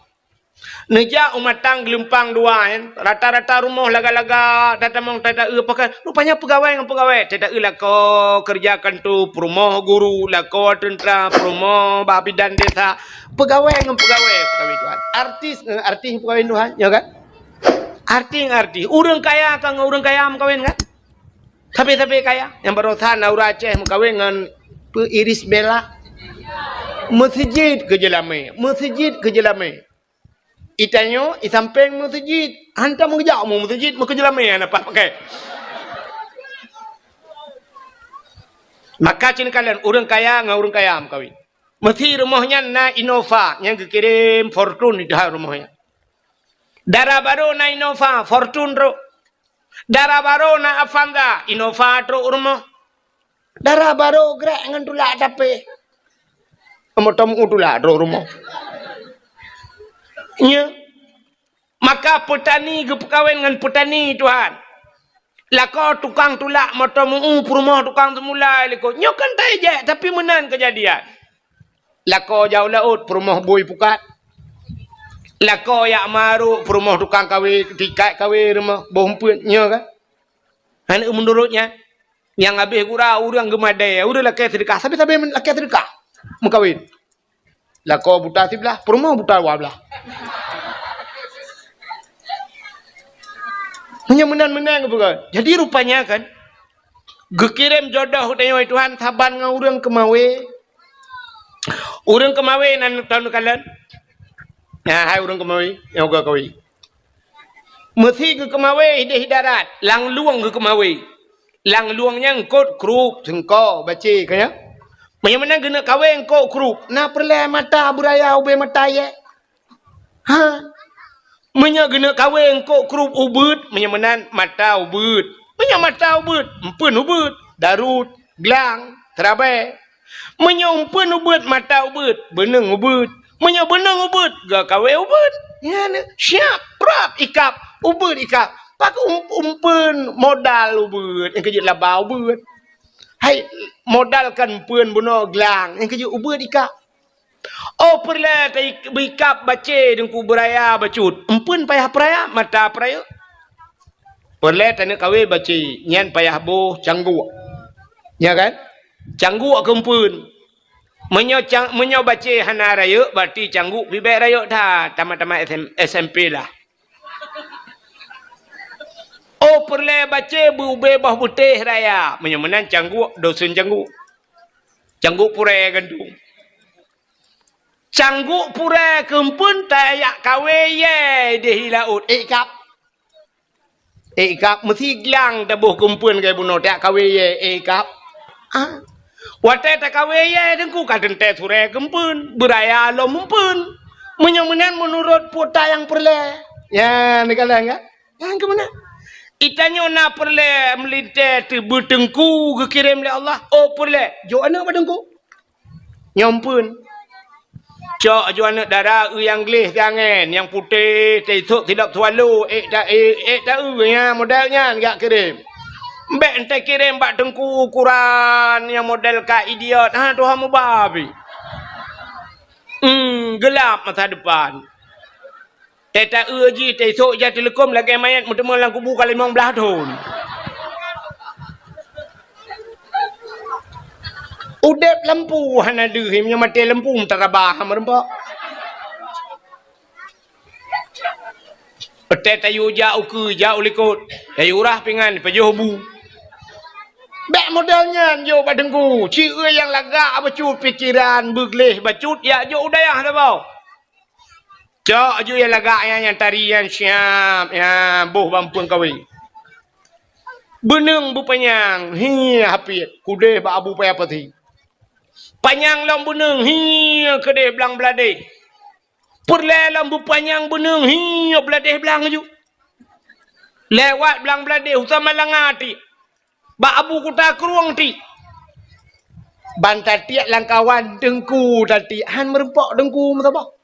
Neujak u Matang Geulumpang dua nyan, rata-rata rumoh laga-laga, tatamong tata-eu pakai. Rupanya peugawée ngon peugawée, tata-eu lakoe keureuja kantô, peurumoh guru, lakoe teuntra, peurumoh bak bidan desa. Peugawée ngon peugawée peukawén Tuhan. Artis ngon artis peukawén Tuhan, ya kan? Artis ngon artis. Ureuëng kaya ka ngon ureuëng kaya meukawén kan? Sabe-sabe kaya. Nyang baroesa na ureuëng Aceh meukawén ngon peu Irish Bella. Meuseujid keu jeulamé, meuseujid keu jeulamé. Itanyoe, i sampéng meuseujid. Hantom geujak u meuseujid, meukeujeulamé hana pakai. Maka cit kalon ureuëng kaya ngon ureuëng kaya meukawén. Meusi rumoh nyan na Innova nyang geukirém Fortuner di rumoh nyan. Dara barô na Innova, Fortuner trok. Dara barô na Avanza, Innova trok rumoh. Dara barô grek ngon tulak tapé. Meuteumèe tulak trok rumoh. Nya. Maka peutani geupeukawén ngon peutani Tuhan. Lakoe tukang tulak meuteumèe peurumoh tukang seumula likot. Nyoe kan tajak, tapi meunan keujadian. Lakoe jak u laôt, peurumoh bui pukat. Lakoe jak marok, peurumoh tukang kawé, tikat kawé rumoh, boh umpeuet, nyoe kan? Hana meunurot nyan. Nyang habéh gura ureuëng geumadé, ureuëng lakée seudeukah, sabe-sabe lakée seudeukah meukawén. Lakoe buta siblah, peurumoh buta dua blah. Meunyoe meunan-meunan geupeugah. Jadi rupanya kan, geukirém jodoh tanyoe Tuhan saban ngon ureuëng keumawé. Ureuëng keumawé nan tahu kalon. Nah, hai ureuëng keumawé, nyang ka kawé. Meusi geukeumawé idéh darat, lam lueng geukeumawé. Lam lueng nyan eungkôt krup, seungko, bacé, ka nyan. Meunyoe meunan geuneuk kawé eungkôt krup, na peureulée mata beuraya ubé mata yé. Ha. Meunyoe geuneuk kawé eungkôt krup ubeuet, meunyoe meunan mata ubeuet. Meunyoe mata ubeuet, eumpeuen ubeuet, darut, glang, seurabée. Meunyoe eumpeuen ubeuet, mata ubeuet, beuneueng ubeuet. Meunyoe beuneueng ubeuet, geukawé ubeuet. Nyan siap, prap ikab, ubeuet ikab. Pakon um-, eumpeuen modal ubeuet, nyang keujeuet laba ubeuet. Hai, modal kan eumpeuen bunoe glang, nyang keujeuet ubeuet ikab. Oh, peureulée ta-, beuikab bacé deungku beuraya bacut. Eumpeuen payah peuraya, mata peurayeuk. Peureulée taneuk kawé bacé, nyan payah boh cangguek. Ya kan? Cangguek keu eumpeuen. Meunyoe cang-, meunyoe bacé hana rayeuk, berarti cangguek pih bék rayeuk that, tamat-tamat S M, S M P lah. Oh, peureulée bacé beu-, ubé boh beutéh raya. Meunyoe meunan cangguek, dosen cangguek. Cangguek purée gantung. Cangguek purée keu eumpeuen tajak kawé yé idéh laôt, ék ikab. Ék ikab, meusi glang taboh keu eumpeuen keu bunoe tajak kawé yé, ék ikab. Ah. Watée takawé yé deungku ka teuntée surée keu eumpeuen, beuraya lom eumpeuen. Meunyoe meunan meunurot peue nyang peureulée. Ya, neukalon ka? Nyang keu meunan. Itanyoe na peureulée meulintée teubeuteungku geukirém lé Allah. Oh, peureulée. Jok aneuëk bak teungku. Nyoe eumpeuen. Cok aju aneuëk dara eu nyang gleh siangén, nyang putéh, teusok sidop swallow, ék ta-, ék, ék ta-eu nyan model nyan jak kirém. Bék entée kirém bak teungku ukuran nyang model ka idiot, ha, tuha muba pih. Hmm, geulab masa depan. Tée ta-eu jih, tée sok jak teuleukom lagée manyét meuteumé lam kubu ka limong blaih thon. Udeb lampu hana deuh, meunyoe maté lampu meutarabah meureumpok. Tée tayue jak ukeue, jak u likot, tayue rah pingan, pajoh bu. Bék model nyan jok bak teungku, ci-, eu nyang lagak bacut pikeran, beugleh bacut, jak jok u dayah saboh. Cok aju nyang lagak nyan, nyang tari nyan siap, nyan boh bak eumpeuen kawé. Beuneueng beupanyang, hi hapiet, keudeh bak Abu Paya Pasi. Panyang lom beuneueng, hi keudeh blang bladeh. Peureulée lom beupanyang beuneueng, hi bladeh blang aju. Lewat blang bladeh, u Samalanga tiek. Bak Abu Kuta Krueng tiek. Ban tatiek lam kawan teungku tatiek, han meureumpok teungku meusaboh.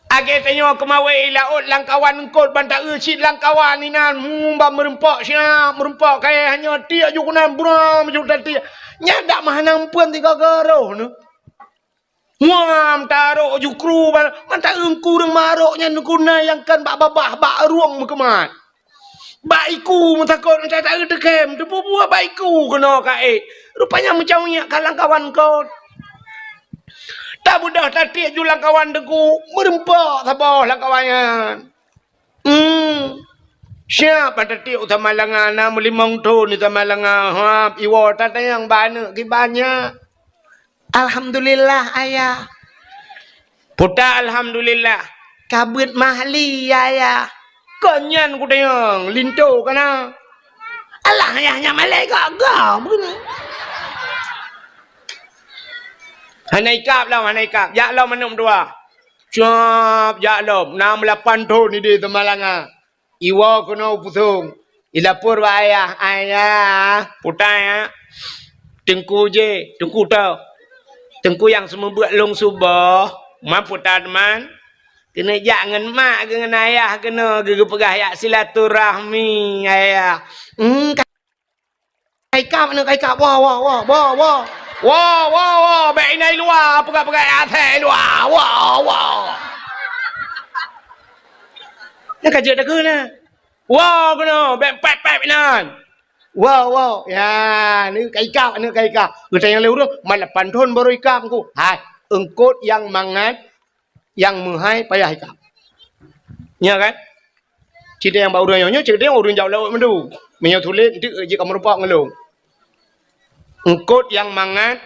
Lagée tanyoe keumawé i laôt lam kawan eungkôt ban ta-eu cit lam kawan inan, hmm, ban meureumpok siap, meureumpok kayée hanyoe tiek ju keunan buram ju tatiek. Nyan dak meuhana eumpeuen sigoe-goe roh neuh. Muam tarok jukru bal, mantong ureuëng marok nyan guna nyang kan bak babah, bak rueng meukeumat. Bak iku meutakot, mantong taeu teukem, teupeue-peue bak iku keunoe ka ék. Rupanya meucaweuek ka lam kawan kon. Tabeudôh tatiek ju lam kawan teungku, meureumpok saboh lam kawan nyan. Hmm. Siap bak tatiek u Samalanga, na meulimong thon di Samalanga, hab iwoe tatanyong bak aneuëk kiban nyan. Alhamdulillah, Ayah. Puta alhamdulillah. Ka beuet mahli, Ayah. Kon nyan kutanyong, linto kana. Alah, Ayah, nyan malée gagah beuna. Hana ikab lom, hana ikab. Jak lom aneuk meutuah. Cap, jak lom. Na meulapan thon idéh Samalanga. Iwoe keunoe u Pusong. Ilapor bak ayah, "Ayah, puta ya. Teungku jih, teungku toh. Teungku nyang seumeubeuet lôn suboh, man puta teuma. Keuneuk jak ngon mak geuh ngon ayah keunoe geuh geupeugah jak silaturahmi, ayah." Hmm, Ka ikab aneuk, ka ikab. Woe, woe, woe, woe, woe. Woe, woe, woe. Bék inan i luwa, peugah-peugah asai i luwa. Woe, woe. Nyan ka jeuet takheun na. Woe keunoe, bék pép-pép inan. Woe, woe. Ya, ni ka ikab aneuk, ka ikab. Geutanyong lé ureuëng, "Man lapan thon baru ikab, Teungku?" Hai, eungkot nyang mangat nyang meuhai payah ikab. Nyo kan? Cit nyang bak ureuëng nyoe, nyoe cit nyang ureuëng jak laôt meundu. Meunyoe tuléh, eunteuk jeuet ka meurumpok ngon lôn. Eungkot nyang mangat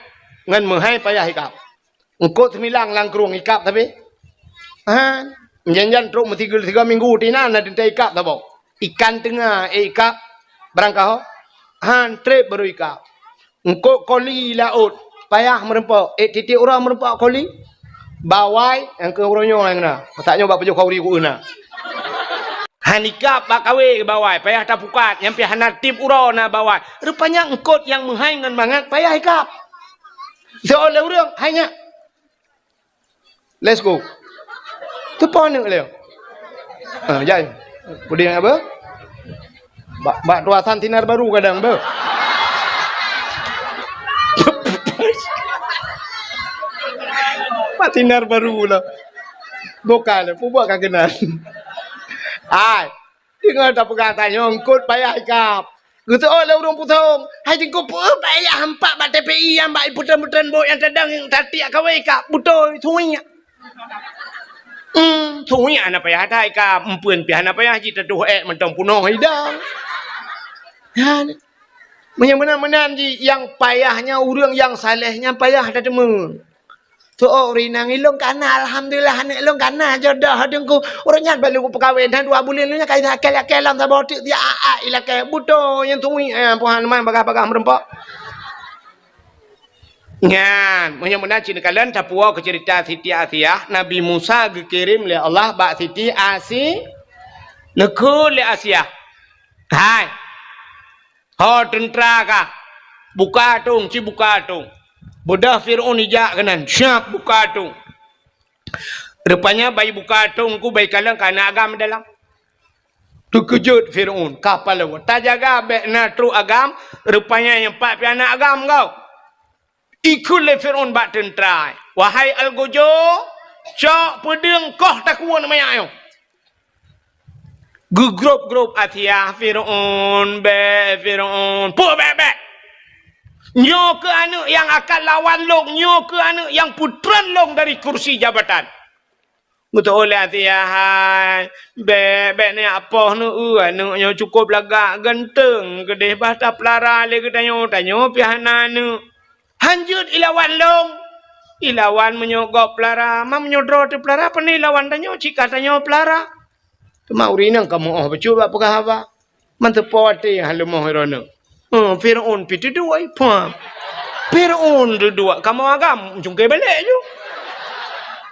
ngon meuhai payah ikab. Eungkot seumilang lam krueng ikab tapi. Ha, jan-jan trok meusigeul sigoe minggu, tinan na teuntée ikab saboh. Ikan teunga, eh, ikab barangkaho. Han treb baru ikab. Eungkot koli laôt, payah meurumpok. Eh, tieb-tieb uroe meurumpok koli. Bawai, nyang keu uroe nyoe nyang na. Masa nyoe bak pajoh khauri ku na. Han ikab bak kawé bawai, payah tapukat, nyang pih hana tieb uroe na bawai. Rupanya eungkot nyang meuhai ngon mangat payah ikab. Soe lé ureuëng, hai nyak. Let's go. Teupeue aneuk lé. Ha, jai. Puding apa? Bak, bak tuasan sinar baru kadang, beuh. Bak sinar baru lah. Bukan, peubuet ka keunan. Hai. Deungoe tapeugah tanyoe eungkot payah ikab. Geuseuôt lé ureuëng Pusong, "Hai Teungku, peue payah hampak bak T P I nyang bak ipeutren-peutren bot nyang tadong nyang tatiek kawé ikab? Beutôi, suwiek." Hmm, suwiek hana payah that ikab, empeuen pih hana payah jitatuh ék mantong punoh idang. Nyan. Meunyoe meunan-meunan jih, nyang payah nyan ureuëng nyang saléh nyan payah tateumé. Soe ureuëng inong ilôn kana, alhamdulillah, aneuk ilôn kana jodoh Teungku. Ureuëng nyan baru kupeukawen, dan dua buleuen lôn nyan ka ilakée-lakée lam saboh teuk, siat-at ilakée. Beutôi nyan tuwi, eh, Tuhan man bagah-bagah meurumpok. Nyan, meunyoe meunan cit neukalon tapuwoe keu ceurita Siti Asiah, Nabi Musa geukirém lé Allah bak Siti Asi-, neukheun lé Asiah. Hai. Ho teuntra ka, buka atong, ci buka atong. Beudôh Fir'aun ijak keunan, siap buka atong. Rupanya bai buka atong ku bai kalon ka na agam dalam. Teukeujot Fir'aun, ka paleng. Tajaga bék na trok agam, rupanya nyang pat pih na agam kau. Ikheun lé Fir'aun bak teuntra, "Wahai algojo, cok peudeueng koh takue manyak nyoe." Geugrôp-grôp Asiah, "Fir'aun, bék, Fir'aun, peue bék-bék? Nyoe keuh aneuk nyang akan lawan lôn, nyoe keuh aneuk nyang peutreun lôn dari kursi jabatan." Geuteuôt lé Asiah, "Hai, bék, bék neuyak poh neueu, aneuk nyoe cukôp lagak, ganteng, keudeh bah tapeulara lé geutanyoe, tanyoe pih hana aneuk. Han jeuet ilawan lôn. Ilawan meunyoe gob peulara, ma meunyoe droe teupeulara, pane ilawan tanyoe, cit ka tanyoe peulara." Teuma ureuëng inong ka meu'oh bacut bak peugah haba. Manteupo até han leumoh droeneuh. Heh, Fir'aun pih teuduek, pah. Fir'aun teuduek kamoe agam, cungké balek ju.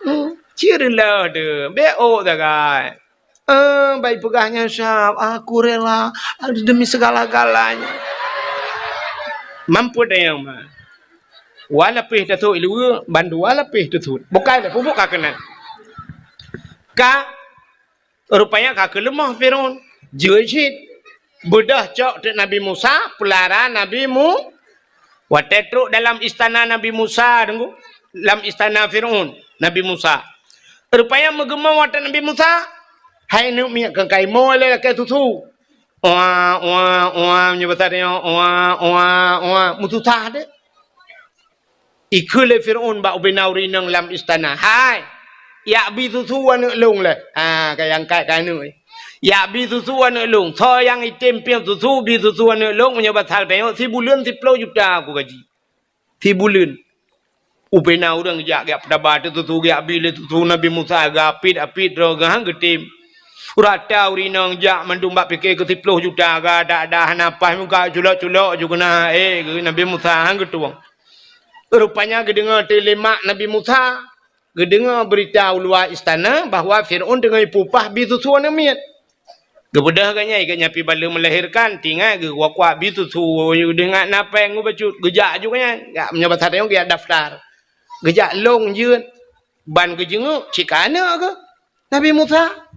Hmm, ci reuloh deuh, bék ôk sagai. Eh, bai peugah nyan siab, "Aku rela demi segala-galanya." Mampu dayang ma. Wa lapéh tasut iluwa, bandua lapéh tasut. Bukai dah, pupuk ka keunan. Ka Rupanya ka keuleumoh Fir'aun. Jeuet cit. Beudôh cok teuk Nabi Musa, peulara Nabi Mu-, watée trok dalam istana Nabi Musa, deungoe. lam istana Fir'aun, Nabi Musa. Rupanya meugeumong watèe Nabi Musa, hai aneuk miet, keu kaimoe lé lakèe susu. Oa, oa, oa, meunyoe basa tanyoe, oa, oa, oa, meususah deh. Ikheun lé Fir'aun bak ubena ureueng inong lam istana, "Hai, jak bi susu aneuk lôn lé." Ha, ka nyang angkat keu aneuk. "Jak bi susu aneuk lôn. Soe nyang item piep susu, bi susu aneuk lôn, meunyoe basa tanyoe, sibuleuen siploh juta kugaji." Sibuleuen. Ubena ureueng jak, jak peutaba ateueh susu, jak bi lé susu Nabi Musa, geuapit-apit droe geuh han geutem. Rata ureueng inong jak mandum bak pike keu siploh juta, geudak-dak hana paih muka, culok-culok ju keunan, eh, geuh Nabi Musa han geutueng. Rupanya geudeungoe teuh lé mak Nabi Musa, geudeungoe beurita u luwa istana bahwa Fir'aun teungoh ipeupah bi susu aneuk miet. Geubeudôh geuh nyan, geuh nyan pih baleue melahirkan, tingat geuh kuak-kuak bi susu, geuh ingat na péng geuh bacut, geujak ju geuh nyan. Ya, meunyoe basa tanyoe geujak daftar. Geujak lôn jeuet, ban geujeungok, cit ka aneuk geuh. Nabi Musa.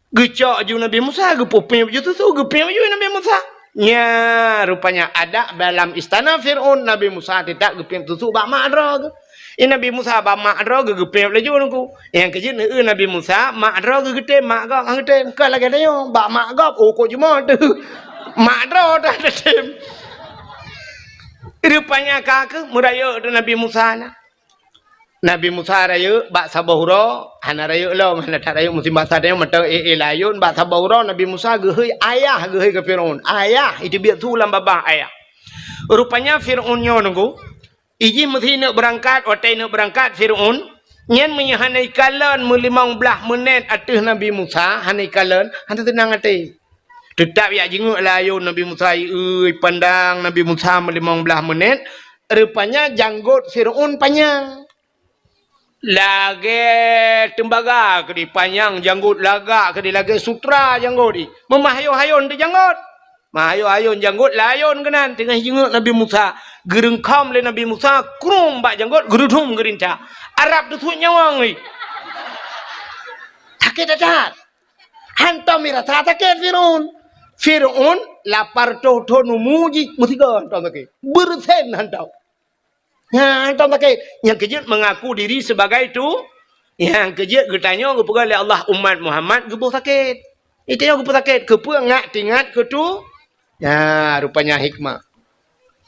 Geucok ju Nabi Musa, geupeupiep ju susu, geupiep ju Nabi Musa. Nya, rupanya adat dalam istana Fir'aun, Nabi Musa teutap geupiep susu bak mak droe geuh. I Nabi Musa bak mak droe geuh geupiep laju nungku. Nyang keujeuet neueu Nabi Musa, mak droe geuh geutem, mak gob han geutem. Kon lagèe tanyoe, bak mak gob, oh, kok jumoe teuh. Mak droe dah geutem. Rupanya ka keuh meurayeuk teuh Nabi Musa na. Nabi Musa rayeuk bak saboh uroe, hana rayeuk lom, hana that rayeuk musim basa tanyoe mantong éh-éh layôn, bak saboh uroe Nabi Musa geuhôi ayah, geuhôi keu Firaun. Ayah, iteubiet su lam babah ayah. Rupanya Firaun nyoe nunggu, ijih meusi neuk beurangkat, watèe neuk beurangkat Firaun, nyan meunyoe hana ikalon meulimong blaih meunét ateueh Nabi Musa, hana ikalon, hana teunang até. Teutap jak jingeuk layôn Nabi Musa, ieu, ipandang Nabi Musa meulimong blaih meunét, rupanya janggot Firaun panyang. Lagèe teumbaga keudéh panyang janggot, lagak keudéh lagèe sutra janggot jih. Meumah hayôn-hayôn teuh janggot. Mah hayôn-hayôn janggot layôn keunan teungoh jingeuk Nabi Musa. Geureungkhom lé Nabi Musa, krueng bak janggot, geurudum geurintak. Arab teusuet nyawöng jih. Sakét that-that. Hantom irasa sakét Firaun. Firaun lapar toh thon umu jih meusigoe hantom sakét. Beureusen hantom. Nyan hantom sakét. Nyang keujeuet mengaku diri sebagai tu, nyang keujeuet geutanyoe geupeugah lé Allah umat Muhammad geuboh sakét. Geutanyoe geuboh sakét, keupeue ngat teuingat keu tu? Nyan rupanya hikmah.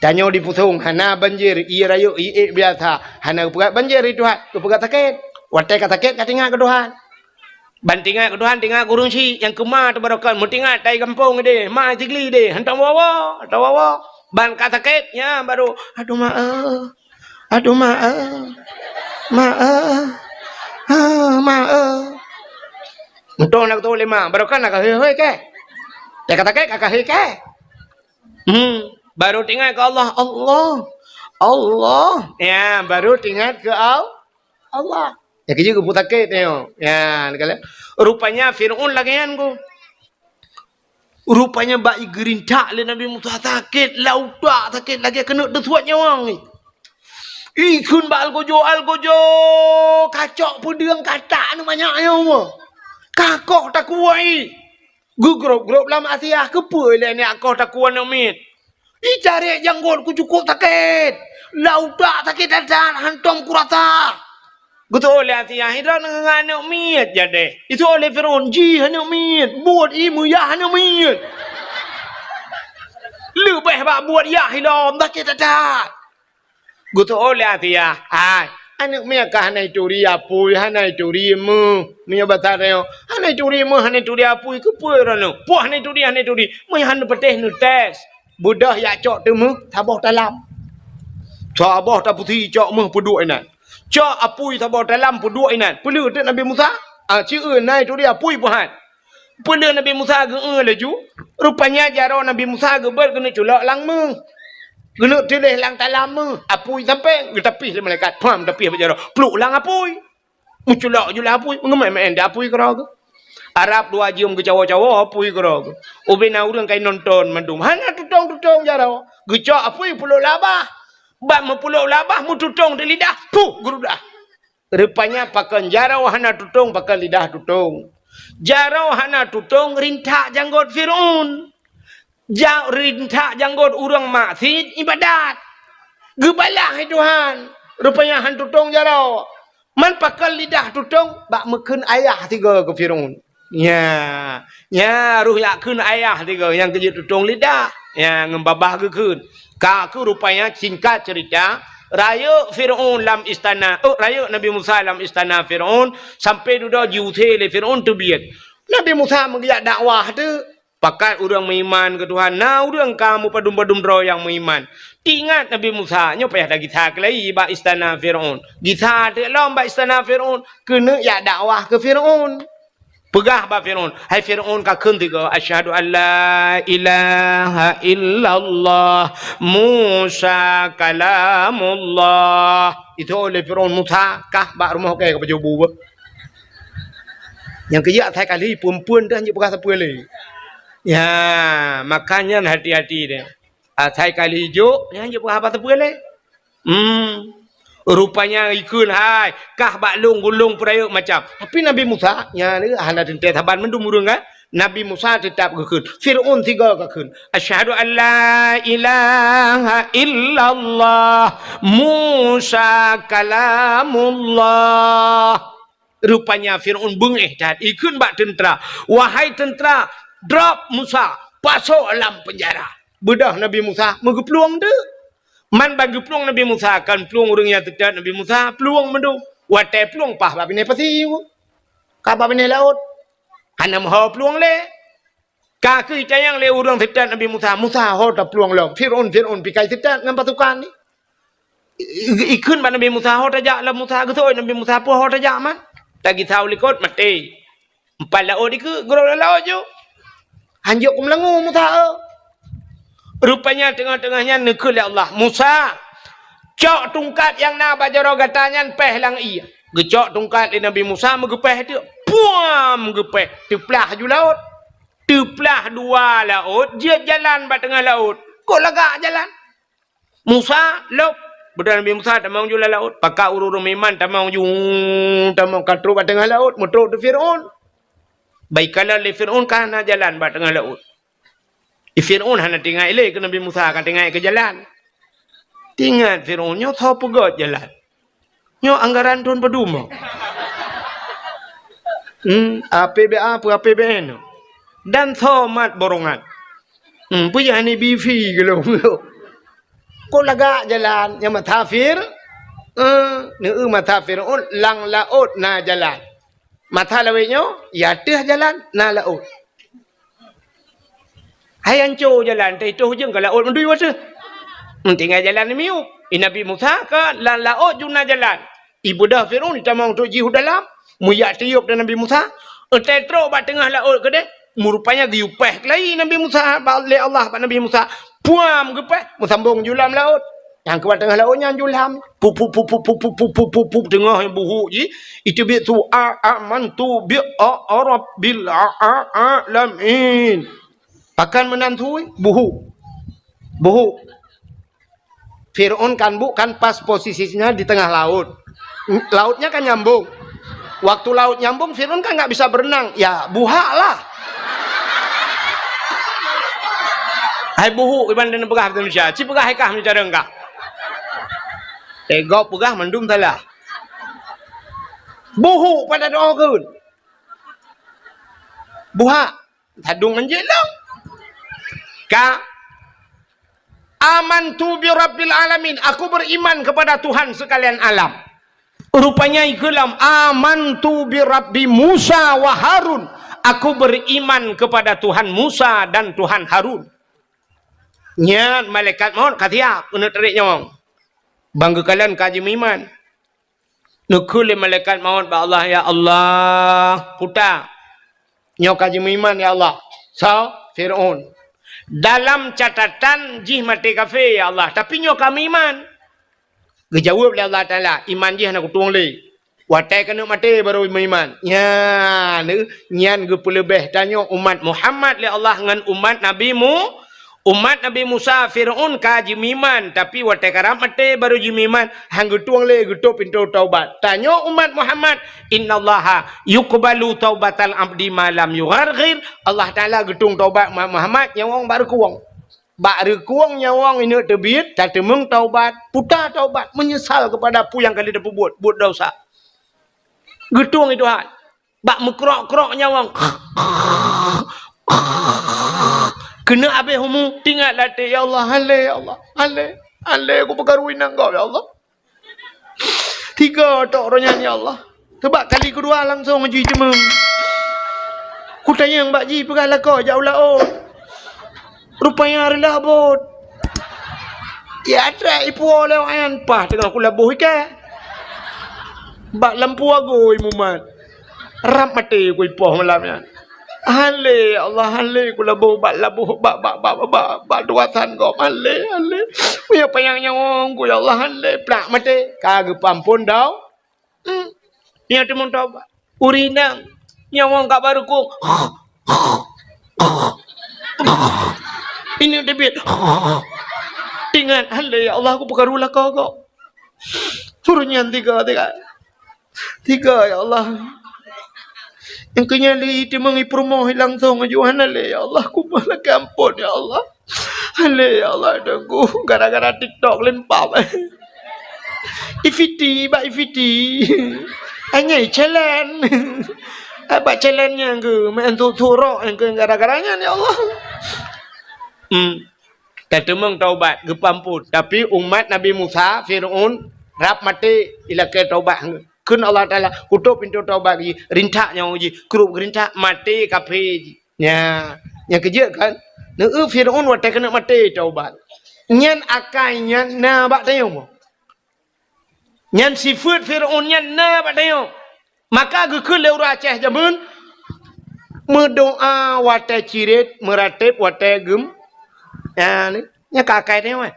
Tanyoe dipusong, hana banjir, ié rayeuk, ié ék biasa. Hana geupeugah banjir di Tuhan, geupeugah sakét. Watèe ka sakét, ka teuingat keu Tuhan. Ban teuingat keu Tuhan, teuingat keu ureueng chik nyang keu ma teuh baroe kon, meuteuingat tai gampông idéh, ma Sigli idéh, hantom woe-woe, hantom woe-woe. Ban ka sakét, nyan baru, "Aduh ma eh, aduh ma eh, ma eh, ah, ma eh." Mantong na geutuwoe lé ma, baroe kon na ka hôi-hôi kèe. Watèe ka sakét, ka hôi kèe. Hmm, baru teuingat keu Allah, Allah, Allah. Ya, baru teuingat keu Al-, Allah. Ya, keujeuet geupeusakét nyoe. Ya, neukalon. Rupanya Firaun lagèe nyan ku. Rupanya bak igeurintak lé Nabi Musa sakét, lam utak sakét lagèe keuneuk teusuet nyawöng jih. Ikheun bak algojo, algojo, kacok peudeueng katak aneuk manyak nyoe. Kakoh takue. Geugrôp-grôp lam asiah, keupeue ilèe nyak koh takue aneuk miet. Itarek janggot ku cukôp sakét. Lam utak sakét that-that, hantom kurasa. Geutuwoe lé asiah, "Droeneuh ngon aneuk miet jadeh." Ituwoe lé Firaun, "Jih aneuk miet, buet ié meuyah aneuk miet." Leubeh bak buet yah ilom, sakét that-that. Geutuwoe lé asiah, "Hai, aneuk miet ka hana ituri apui, hana ituri meuh." Meunyoe basa tanyoe, "Hana ituri meuh, hana ituri apui, keupeue droeneuh?" "Peue hana ituri, hana ituri? Meunyoe hana patéh neutés." Beudôh jak cok teumeuh saboh talam. Saboh tapusi cok meuh peuduek inan. Cok apui saboh talam peuduek inan. Peuleueh teuk Nabi Musa? Ah, ci eu na ituri apui peuhat. Peuleueh Nabi Musa geu-eu laju, rupanya jaroe Nabi Musa geubeuet keuneuk culok lam meuh. Keuneuk tuléh lam talam meuh, apui sampoe geutapih lé malaikat. Pham, tapih bak jaroe. Pluek lam apui. Meuculok ju lam apui, meungeumé-mé di apui keudroe geuh. Arab dua jeuem geucawoe-cawoe apui keudroe geuh. Ubena ureueng ka inonton mandum. Hana tutong-tutong jaroe. Geucok apui peuleuk lam babah. Bak meupeuleuk lam babah, meututong di lidah. Puh, geurudah. Rupanya pakon jaroe hana tutong, pakon lidah tutong. Jaroe hana tutong rintak janggot Firaun. Ja-, rintak janggot ureueng maksiet ibadat. Geubalah lé Tuhan. Rupanya han tutong jaroe. Man pakon lidah tutong bak meukheun ayah sigoe keu Firaun. Nya, nya roh jak kheun ayah sigoe nyang keujeuet tutong lidah. Nya ngon babah geukheun. Ka keuh rupanya singkat cerita, rayeuk Firaun lam istana, oh, rayeuk Nabi Musa lam istana Firaun, sampai dudoe jiusé lé Firaun teubiet. Nabi Musa meugeujak dakwah teuh, pakat ureuëng meuiman keu Tuhan, na ureuëng ka meupadum-padum droe nyang meuiman. Ingat Nabi Musa, nyoe payah tagisa keulai bak istana Firaun. Gisa teuk lom bak istana Firaun, keuneuk jak dakwah keu Firaun. Peugah bak Firaun, "Hai Firaun, ka kheun sigoe, 'Asyhadu an la ilaha illallah, Musa kalamullah.'" Itu oleh Firaun, "Musa kah bak rumoh kèe keu pajoh bu beuh." Nyang keujak asai kali phon-phon dah jeuet peugah sapeue lé. Ya, makanya hati-hati deh. Asai kali jok, nyan jeuet peugah haba sapeue lé. Hmm. Rupanya ikheun hai, kah bak lôn gulong peurayeuk macam. Tapi Nabi Musa, nyan hana teuntèe saban mandum ureuëng kan? Nabi Musa teutap geukheun. Firaun sigoe geukheun. "Asyhadu an la ilaha illallah, Musa kalamullah." Rupanya Firaun beungéh that, ikheun bak teuntra, "Wahai teuntra, drop Musa, pasoe lam peunjara." Beudôh Nabi Musa meugeuplueng teuk. Man ban geuplueng Nabi Musa, kon plueng ureuëng nyang teutab Nabi Musa, plueng mandum. Watèe plueng paih bak binéh pasi, ka bak binéh laôt. Hana meuho plueng lé. Ka keuh itanyong lé ureuëng teutab Nabi Musa, "Musa, ho taplueng lom. Firaun, Firaun pikai teutab ngon pasukan nyan." I-, i-, ikheun bak Nabi Musa, "Ho tajak lom Musa." Geuseuôt Nabi Musa, "Peue ho tajak man?" Tagisa u likot, maté. Empat laôt dikeue, geurok lam laôt ju. Hanjeuet keumeulangô Musa, eh. Rupanya teungoh-teungoh nyan neukheun lé Allah, "Musa, cok tungkat nyang na bak jaroe gata nyan péh lam ié." Geucok tungkat lé Nabi Musa, meugeupéh teuk. Puam! Geupéh. Teuplah ju laôt. Teuplah dua laôt, jeuet jalan bak teungoh laôt. Kok lagak jalan? Musa, lôb. Beudôh Nabi Musa tamong ju lam laôt. Pakat ureuëng-ureuëng meuiman tamong ju, tamong ka trôk bak teungoh laôt, meutrôk teuk Firaun. Bak ikalon lé Firaun ka hana jalan bak teungoh laôt. Di Firaun hana teuingat lé keu Nabi Musa, ka teuingat keu jalan. Teuingat Firaun, "Nyoe soe peugöt jalan? Nyoe anggaran thôn padum?" Hmm, A P B A peue A P B N? Dan soe mat borongan? Hmm, peue nyang hana bi fi geulong? Kok lagak jalan nyang masa Fir-, eh, neu masa Firaun lam laôt na jalan. Masa lawét nyoe, ya ateueh jalan na laôt. Hai anco jalan, teuh itoh jeueng ka laôt meudui wateuh. Tinggai jalan miyueb. Di Nabi Musa ka lam laôt ju na jalan. Ibeudôh Firaun itamong trôk jih u dalam, meuyak tiyôb dan Nabi Musa. Watèe trôk bak teungoh laôt keudeh, meurupanya geuyue péh keulai Nabi Musa bak, lé Allah bak Nabi Musa. Puam geupéh, meusambong ju lam laôt. Nyang keubat teungoh laôt nyan ju lam. Pup, pup, pup, teungoh buhuk jih. Iteubiet su a, amantu bi a, a rabbil a, a, alamin. Pakon meunan su, buhuk. Buhuk. Firaun kan bu-, kan pas posisinya di tengah laut. Lautnya kan nyambung. Waktu laut nyambung, Firaun kan nggak bisa berenang. Ya, buhak lah. Hai buhuk, iban dan peugah bahasa Indonesia. Ci peugah hai kah meucara kah. Eh, gob peugah mandum salah. Buhuk pada doa keun. Buhak. Sadung anjeut lom. Ka, "Amantu bi rabbil alamin." Aku beriman kepada Tuhan sekalian alam. Rupanya ikheun lom, "Amantu bi rabbi Musa wa Harun." Aku beriman kepada Tuhan Musa dan Tuhan Harun. Nyan malaikat maut ka siap keuneuk tarék nyawöng. Ban geukalon ka jimeuiman. Neukheun lé malaikat maut bak Allah, "Ya Allah, puta, nyoe ka jimeuiman, ya Allah." Soe? Firaun. "Dalam catatan jih maté kafé, ya Allah, tapi nyoe ka meuiman." Geujaweueb lé Allah Taala, "Iman jih hana kutueng lé. Watèe keuneuk maté barô meuiman." Nyan, nyan geupeuleubeh tanyoe umat Muhammad lé Allah ngon umat Nabi Mu-, Umat Nabi Musa, Firaun ka jimeuiman, tapi watèe karab maté barô jimeuiman, han geutueng lé geutôp pintoe taubat. Tanyoe umat Muhammad, "Innallaha yuqbalu taubatal abdi ma lam yugharghir." Allah Taala geutueng taubat umat Muhammad nyang wong barô kuwong. Bak reukong nyawöng ineuk teubiet, tateumeung taubat, puta taubat, meunyeusal keupada peue nyang ka lheueh tapeubuet, buet desya. Geutueng i Tuhan. Bak meukrok-krok nyawöng. Keuneuk abéh umu, teuingat lam até, "Ya Allah, han lé, ya Allah, han lé, han lé, kupeukaru inong gob, ya Allah." Tiga tok roh nyan, ya Allah. Teubak kali keudua langsong jiteumeung. Kutanyong bak jih, peugah lakoe jak u laôt. Rupanya reulah bot. Ya, trek ipuwoe lé awak nyan, paih teungoh kulaboh ikat. Bak lampu agui mumat. Rab maté kuipoh malam nyan. "Han lé, ya Allah, han lé kulaboh bak laboh, bak, bak, bak, bak, bak, bak tugasan gob, han lé, han lé. Meunyoe panyang nyawöng ku, ya Allah, han lé, plak maté." Ka geupeuamphon dau. Hmm. Nyan teumeung taubat. Ureueng inong, nyawöng ka bak reukong. Ineuk teubiet. Teuingat, "Han lé, ya Allah, kupeukaru lakoe gob." Ureueng nyan tiga, tiga. Tiga, ya Allah. Nyang keu nyan lé teumeung i peurumoh langsong aju, "Han lé, ya Allah, kumoh lakèe ampôn, ya Allah. Han lé, ya Allah, Teungku, gara-gara TikTok lempap." Ifiti, bak ifiti. Hanya challenge. Bak challenge nyang keu, main tu-, turok nyang keu gara-gara nyan, ya Allah. Hmm. Tateumeung taubat, geupeuamphon. Tapi umat Nabi Musa, Fir'aun, rab maté ilakèe taubat. Kheun Allah Taala, "Kutôp pintoe taubat jih, rintak nyawöng jih, krup geurintak, maté kafé jih." Nya, nyang keujeuet kan? Neu Fir'aun watèe keuneuk maté taubat. Nyan akai nyan na bak tanyoe. Nyan sifeuet Fir'aun nyan na bak tanyoe. Maka geukheun lé ureueng Aceh jameun, meudoa watèe cirét, meuratéb watèe geum-, nyan, nyan ka akai tanyoe.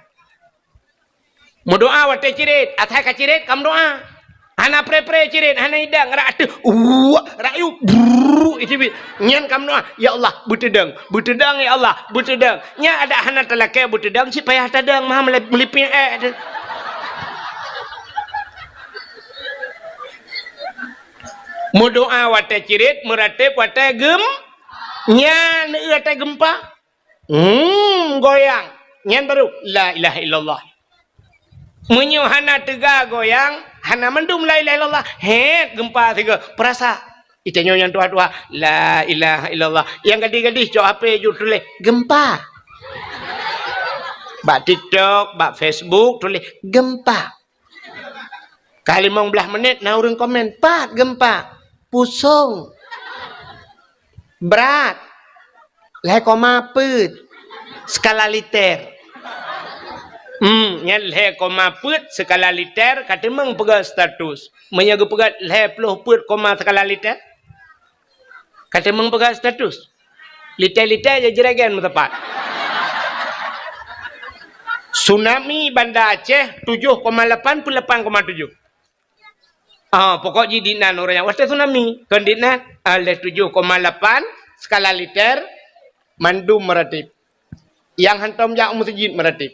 Meudoa watèe cirét, asai ka cirét ka meudoa. Hana pré-pré cirét, hana idang, rak ateueh, uwak, rak yub, brrrr, iteubiet. Nyan ka meudoa, "Ya Allah, beuteudong, beuteudong, ya Allah, beuteudong." Nyan adak hana talakèe beuteudong, cit payah tadong, meuhan meulip-, meulipéng èk teuh. Meudoa watèe cirét, meuratéb watèe geum-, nyan watèe geumpa. Hmm, goyang. Nyan baru, "La ilaha illallah." Meunyoe hana teuga goyang, hana mandum la ilaha illallah. Hét, geumpa sigoe. Peurasa. Itanyoe nyang tuha-tuha, "La ilaha illallah." Nyang gadih-gadih cok H P ju tuléh, "Geumpa." Bak TikTok, bak Facebook tuléh, "Geumpa." Ka limong blaih menit na ureueng komen, "Pat geumpa?" "Pusong." "Brat?" "Lhèe koma peuet skala liter." Hmm, nyan lhèe koma peuet skala liter ka teumeung peugah status. Meunyoe geupeugah lhèe ploh peuet koma skala liter, ka teumeung peugah status. Liter-liter jeuet jiragen meuteumpat. Tsunami Banda Aceh tujoh koma lapan peuet lapan koma tujoh. Ah, pokok jih dinan ureueng nyang watèe tsunami. Kon dinan, ah, lhèe tujoh koma lapan skala liter mandum meuratéb. Nyang hantom jak u meuseujid meuratéb.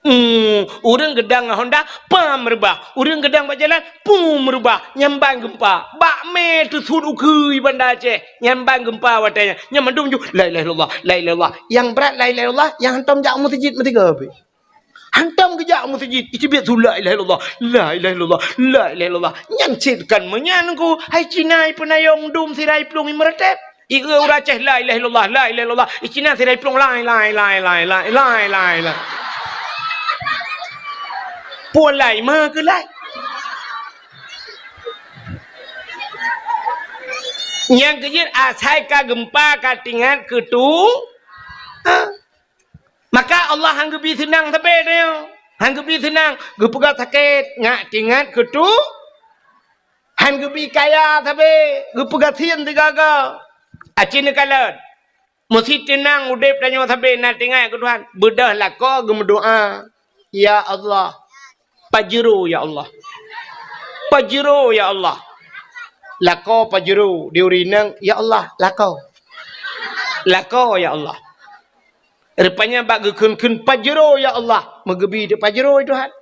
Hmm, ureueng geudong ngon honda, pam reubah. Ureueng geudong bak jalan, pum reubah. Nyan ban geumpa. Bak mé teusut ukeue Banda Aceh. Nyan ban geumpa watèe nyan. Nyan mandum ju, "La ilaha illallah, la ilaha illallah." Nyang brat la ilaha illallah, nyang hantom jak u meuseujid meusigoe pih. Hantom geujak u meuseujid, iteubiet su la ilaha illallah, la ilaha illallah, la ilaha illallah. Nyan cit kon meunyan ku, hai Cina ipeunayong dum sira iplueng imeuratéb. Ieu ureueng Aceh la ilaha illallah, la ilaha illallah. I Cina sira iplueng lai, lai, lai, lai, lai, lai, lai, lai. Puon lai, ma keu lai. Nyang keujeuet asai ka geumpa ka teuingat keu tu. Ha? Maka Allah han geubi seunang sabe tanyoe. Han geubi seunang, geupeugah sakét, ngat teuingat keu tu. Han geubi kaya sabe, geupeugah sien sigaga. Aci neukalon. Meusi teunang udeb tanyoe sabe na teuingat keu Tuhan. Beudôh lakoe geumeudoa, "Ya Allah, pajero ya Allah. Pajero ya Allah." Lakoe pajero di ureueng inong, "Ya Allah, lakoe. Lakoe ya Allah." Rupanya bak geukheun-kheun pajero ya Allah, meugeubi teuk pajero Tuhan.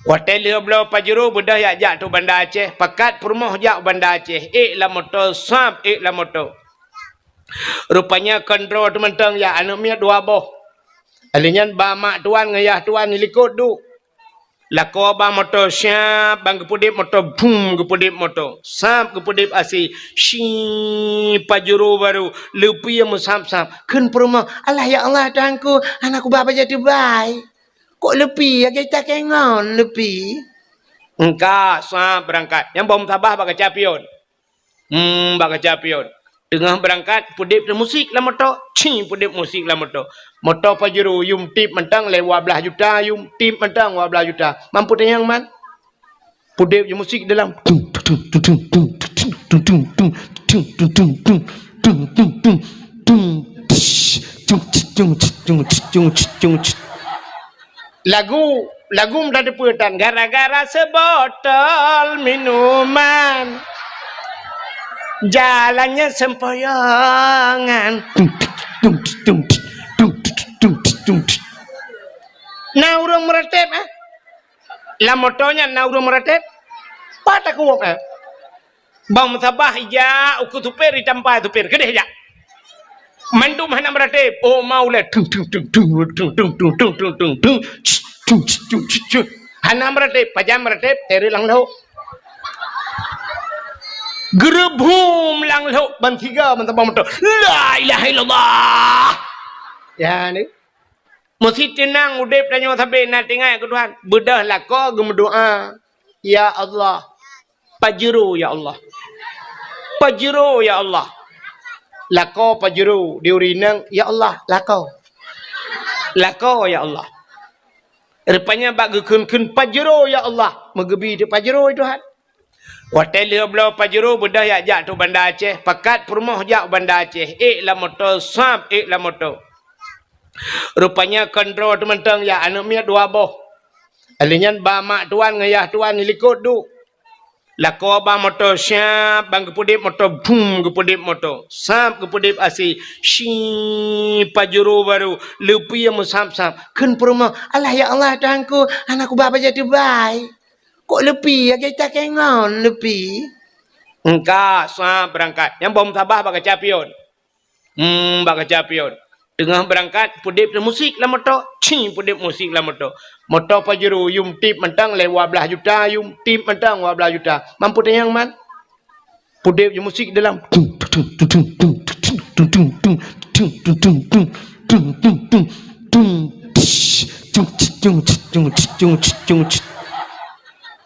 Watèe lheueh bloe pajero beudôh jak, jak tu Banda Aceh, pakat peurumoh jak Banda Aceh, ék lam moto, sab ék lam moto. Rupanya kon droe teuh mantong jak, aneuk miet dua boh. Alèh nyan ba mak tuan ngon yah tuan dilikot duek. Lakoe ba moto, syap, ban geupeudép moto, bum, geupeudép moto. Sap, geupeudép asèe, syii, Pajero barô, leupie meusap-sap. Kheun peurumoh, "Alah ya Allah, Tuhanku, hana kuba bajèe teubai. Kok leupie, lagèe takèe ngon leupie?" Engka, sap, beurangkat. Nyang boh meusabah bak kaca pion. Hmm, bak kaca pion. Teungoh beurangkat, peudép musik lam moto. Cing, peudép musik lam moto. Moto Pajero, yum tip mantong lé dua blaih juta, yum tip mantong dua blaih juta. Mampu tanyong man? Peudép musik dalam. Tung, tung, tung. Lagu, lagu meutateupeue tan, gara-gara seubotol minuman, jalannya sempoyongan. Na ureueng meuratéb, eh? Lam moto nyan na ureueng meuratéb? Pat takuwok, eh? Bang meusabah ijak ukeue supir, itampai supir, keudeh jak. Mandum hana meuratéb. Oh, mau lé. Tung, tung, tung, tung. Hana meuratéb, pajan meuratéb, teureuk lam lhok. Geureubum lam lhok, ban siga ban sabang moto. La ilaha illallah. Ya, ni. Meusti teunang udép tanyoe sabe na teuingat keu Tuhan. Beudôh lakoe geumeudoa, "Ya Allah, Pajero ya Allah. Pajero ya Allah." Lakoe Pajero, di ureueng inong, "Ya Allah, lakoe. Lakoe ya Allah." Rupanya bak geukheun-kheun, "Pajero ya Allah," meugeubri teuk Pajero Tuhan. Watèe lheueh bloe Pajero beudôh jak, jak trok Banda Aceh, pakat peurumoh jak u Banda Aceh, ék lam moto, sab ék lam moto. Rupanya kon droe teumantong jak, aneuk miet dua boh. Alèh nyan ba mak tuan ngon yah tuan dilikot duek. Lakoe ba moto, syap, ban geupeudép moto, bum, geupeudép moto. Sab geupeudép asèe, syii, Pajero barô, leupie meusap-sap. Kheun peurumoh, "Alah ya Allah, Tuhanku, hana kuba bajèe teubai. Kok leupie, lagèe takèe ngon leupie?" Engka, sab, beurangkat. Nyang boh meusabah bak kaca pion. Hmm, bak kaca pion. Teungoh beurangkat, peudép musik lam moto. Cing, peudép musik lam moto. Moto Pajero, yum tip mantong lé dua blaih juta, yum tip mantong dua blaih juta. Mampu tanyong man? Peudép musik dalam. Tung, tung, tung.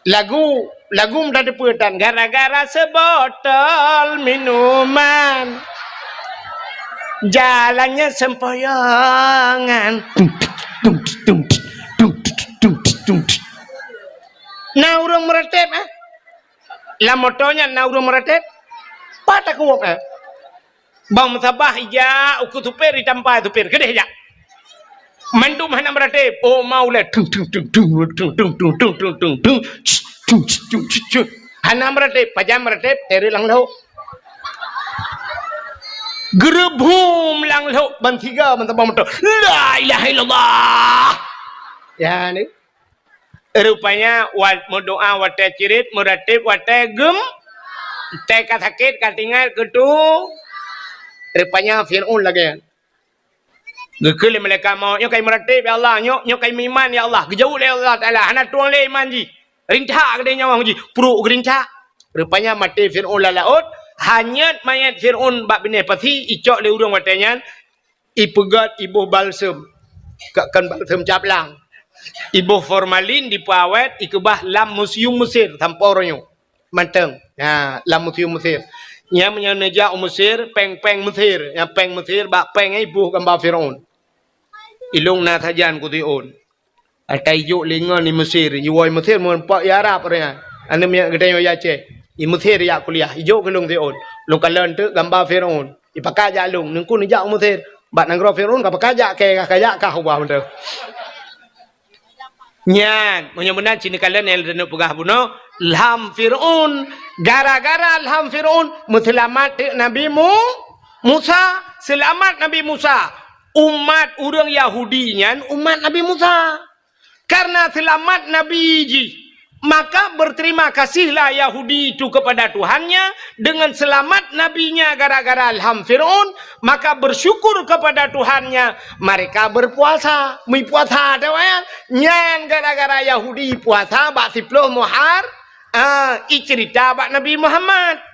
Lagu, lagu meutateupeue tan, gara-gara seubotol minuman, jalannya sempoyongan. Na ureueng meuratéb, eh? Lam moto nyan na ureueng meuratéb? Pat takuwok, eh? Bang meusabah ijak ukeue supir, itampai supir, keudeh jak. Mandum hana meuratéb. Oh, mau lé. Tung, tung, tung. Hana meuratéb, pajan meuratéb, teureuk lam lhok. Geureubum lam lhok, ban siga ban sabang moto. La ilaha illallah. Ya, ni. Rupanya, wat-, meudoa watèe cirit, meuratéb watèe gem-, watèe ka sakét, ka tinggai, keu tu. Rupanya Fir'aun lagèe nyan. Geukheun lé malaikat maut, "Nyoe ka imeuratéb, ya Allah. Nyoe, nyoe ka imeuiman, ya Allah." Geujaweueb lé Allah Taala, "Hana tueng lé iman jih. Rintak keudéh nyawöng jih." Pruek geurintak. Rupanya maté Fir'aun lam laôt, hanyut manyét Fir'aun bak binéh pasi, icok lé ureueng watèe nyan, ipeugöt iboh balsem. Ka-, kon balsem caplang. Iboh formalin dipeuawét, ikeubah lam museum Mesir sampoe uroe nyoe. Mantong. Ha, lam museum Mesir. Nyan meunyoe neujak u Mesir, péng-péng Mesir. Nyan péng Mesir, bak péng nyan iboh gamba Fir'aun. Ilôn na sajan keu Fir'aun. Ata ijok lé ngon i Mesir, iwoe i Mesir meureumpok i Arab ureueng nyan. Aneuk miet geutanyoe i Aceh. I Mesir jak kuliah, ijok keu lôn Fir'aun. Lôn kalon teuk gamba Fir'aun. Ipakat jak lôn, neukheun neujak u Mesir. Bak nanggroe Fir'aun ka pakat jak kèe, ka jak kah ubah mantong. Nyan, meunyoe meunan cit neukalon nyang lôn peugah bunoe, lham Fir'aun. Gara-gara lham Fir'aun, meuseulamat teuk Nabi Mu-, Musa, seulamat Nabi Musa. Umat ureueng Yahudi nyan umat Nabi Musa. Kareuna seulamat nabi jih, Maka berterima kasihlah Yahudi itu kepada Tuhannya dengan selamat nabinya gara-gara ilham Fir'aun, maka bersyukur kepada Tuhannya, mereka berpuasa. Meupuasa, tahu kan? Nyan gara-gara Yahudi puasa bak siploh Muhar-, ah, icerita bak Nabi Muhammad.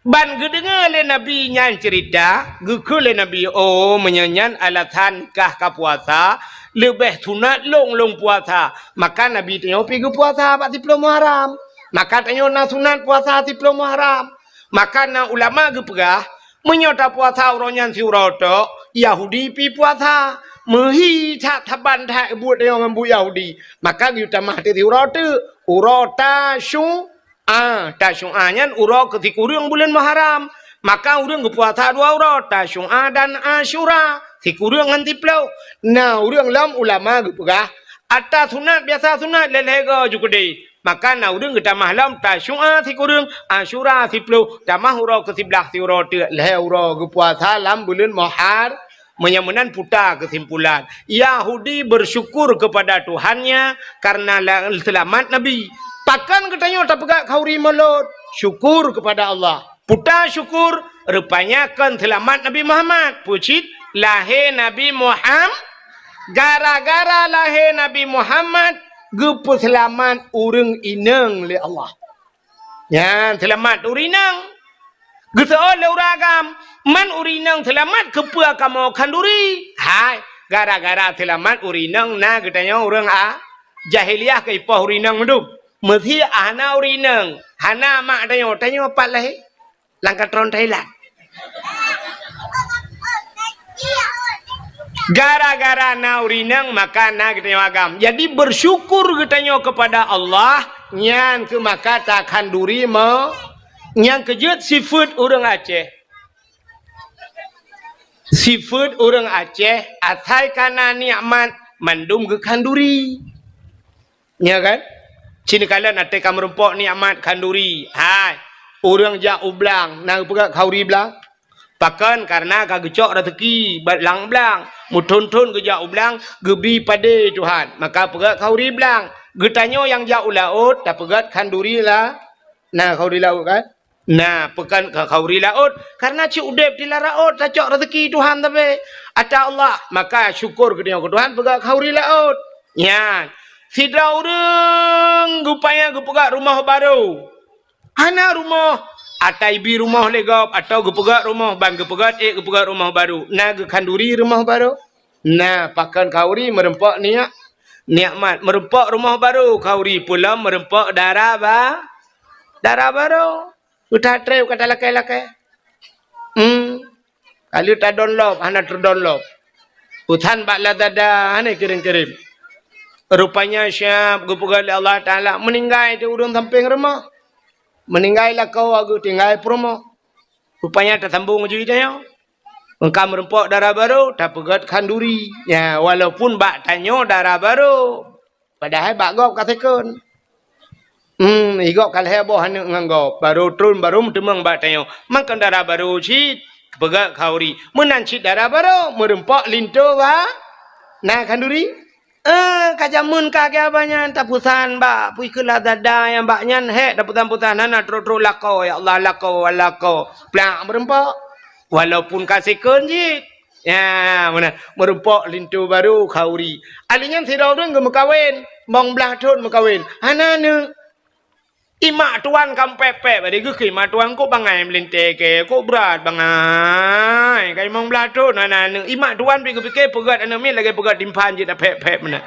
Ban geudeungoe lé Nabi nyan ceurita, geukheun lé Nabi, "Oh, meunyoe nyan alasan kah ka puasa, leubeh sunat lôn lôn puasa." Maka Nabi tanyoe pi geupuasa bak siploh Muharram. Maka tanyoe na sunat puasa siploh Muharram. Maka na ulama geupeugah, meunyoe tapuasa uroe nyan siuroe tok, Yahudi pi puasa. Meuhi that saban that buet tanyoe ngon buet Yahudi. Maka geuyue tamah teuk siuroe teuk, uroe Tasyu-, Ah, Tasyu'a nyan uroe keu sikureueng buleuen Muharram. Maka ureuëng geupuasa dua uroe, Tasyu'a dan Asyura, sikureueng ngon siploh. Na ureuëng lom ulama geupeugah, ata sunat biasa sunat lhée-lhée goe ju keudeh. Maka na ureuëng geutamah lom Tasyu'a sikureueng, Asyura siploh, tamah uroe keu siblaih siuroe teuk lhée uroe geupuasa lam buleuen Muhar-, Meunyoe meunan puta keusimpulan, Yahudi bersyukur kepada Tuhannya karena la-, seulamat Nabi. Pakon geutanyoe tapeugah khanduri mulod? Syukur kepada Allah. Puta syukur, rupanya kon seulamat Nabi Muhammad. Peue cit? Lahé Nabi Muham-, gara-gara lahé Nabi Muhammad, geupeuseulamat ureuëng inong lé Allah. Nyan seulamat ureuëng inong. Geuseuôt lé ureuëng agam, man ureuëng inong seulamat keupeue kamoe khanduri? Hai, gara-gara seulamat ureuëng inong na geutanyoe ureuëng a-, jahiliyah keu ipoh ureuëng inong mandum. Meusé hana ureuëng inong, hana mak tanyoe, tanyoe pat lahé? Lam katron Thailand. Gara-gara na ureuëng inong, maka na geutanyoe agam. Jadi, bersyukur geutanyoe kepada Allah, nyan keuh maka takhanduri mo-, nyang keujeuet sifeuet ureuëng Aceh. Sifeuet ureuëng Aceh, asai ka na nikmat, mandum geukhanduri. Nya kan? Ci neukalon até ka meurumpok nikmat khanduri. Hai, ureuëng jak u blang, na geupeugét khanduri blang? Pakon? Karena ka geucok raseuki bak lam blang. Meuthon-thon geujak u blang, geubi padé Tuhan. Maka peugét khanduri blang. Geutanyoe nyang jak u laôt, tapeugét khanduri la-, na khanduri laôt kan? Na, pakon khanduri laôt, karena cit udeb di lam laôt tacok raseuki Tuhan tapi ata Allah, maka syukur geutanyoe keu Tuhan peugét khanduri laôt. Nyan, sidroe ureuëng geupaya geupeugét rumoh barô. Hana rumoh, ata ibi rumoh lé gob, atawa geupeugét rumoh ban geupeugét ék geupeugét rumoh barô. Na geukhanduri rumoh barô? Na, pakon khanduri meurumpok niyak, nikmat. Meurumpok rumoh barô khanduri, peue lom meurumpok dara ba-, dara barô. Utak treb ka talakée-lakée. Hmm. Ka lheueh tadon lom, hana teudon lom. Utan bak Lazada, hana kirém-kirém. Rupanya siab geupeugah lé Allah Taala, meuninggai di ureuëng sampéng rumoh. Meuninggai lakoe geutinggai peurumoh. Rupanya tasambong ju tanyoe. Engka meurumpok dara barô, tapeugét khanduri. Ya, walaupun bak tanyoe dara barô. Padahai bak gob ka second. Hmm, i gob ka lhée boh aneuëk ngon gob. Barô tron, barô meuteumong bak tanyoe. Makon dara barô cit, peugét khanduri. Meunan cit dara barô, meurumpok linto ba-, na khanduri. Eh, ka jameun ka keu abah nyan, tapeusan bak, pui keu Lazada nyang bak nyan, hék, tapeusan-peusan, hana trok-trok lakoe, ya Allah, lakoe, lakoe. Plak meurumpok. Walaupun ka second cit. Ya, meunan. Meurumpok linto barô khanduri. Ahli nyan sidroe ureuëng geumeukawen, limong blaih thon meukawen. Hana aneuëk. Imak tuan ka pép-pép, bari geuh keu imak tuan kok bangai meulintée keu, kok brat bangai. Ka limong blaih thon hana aneuëk. Imak tuan pi geupike peugét aneuëk miet lagée peugét timphan jih tapép-pép meunan.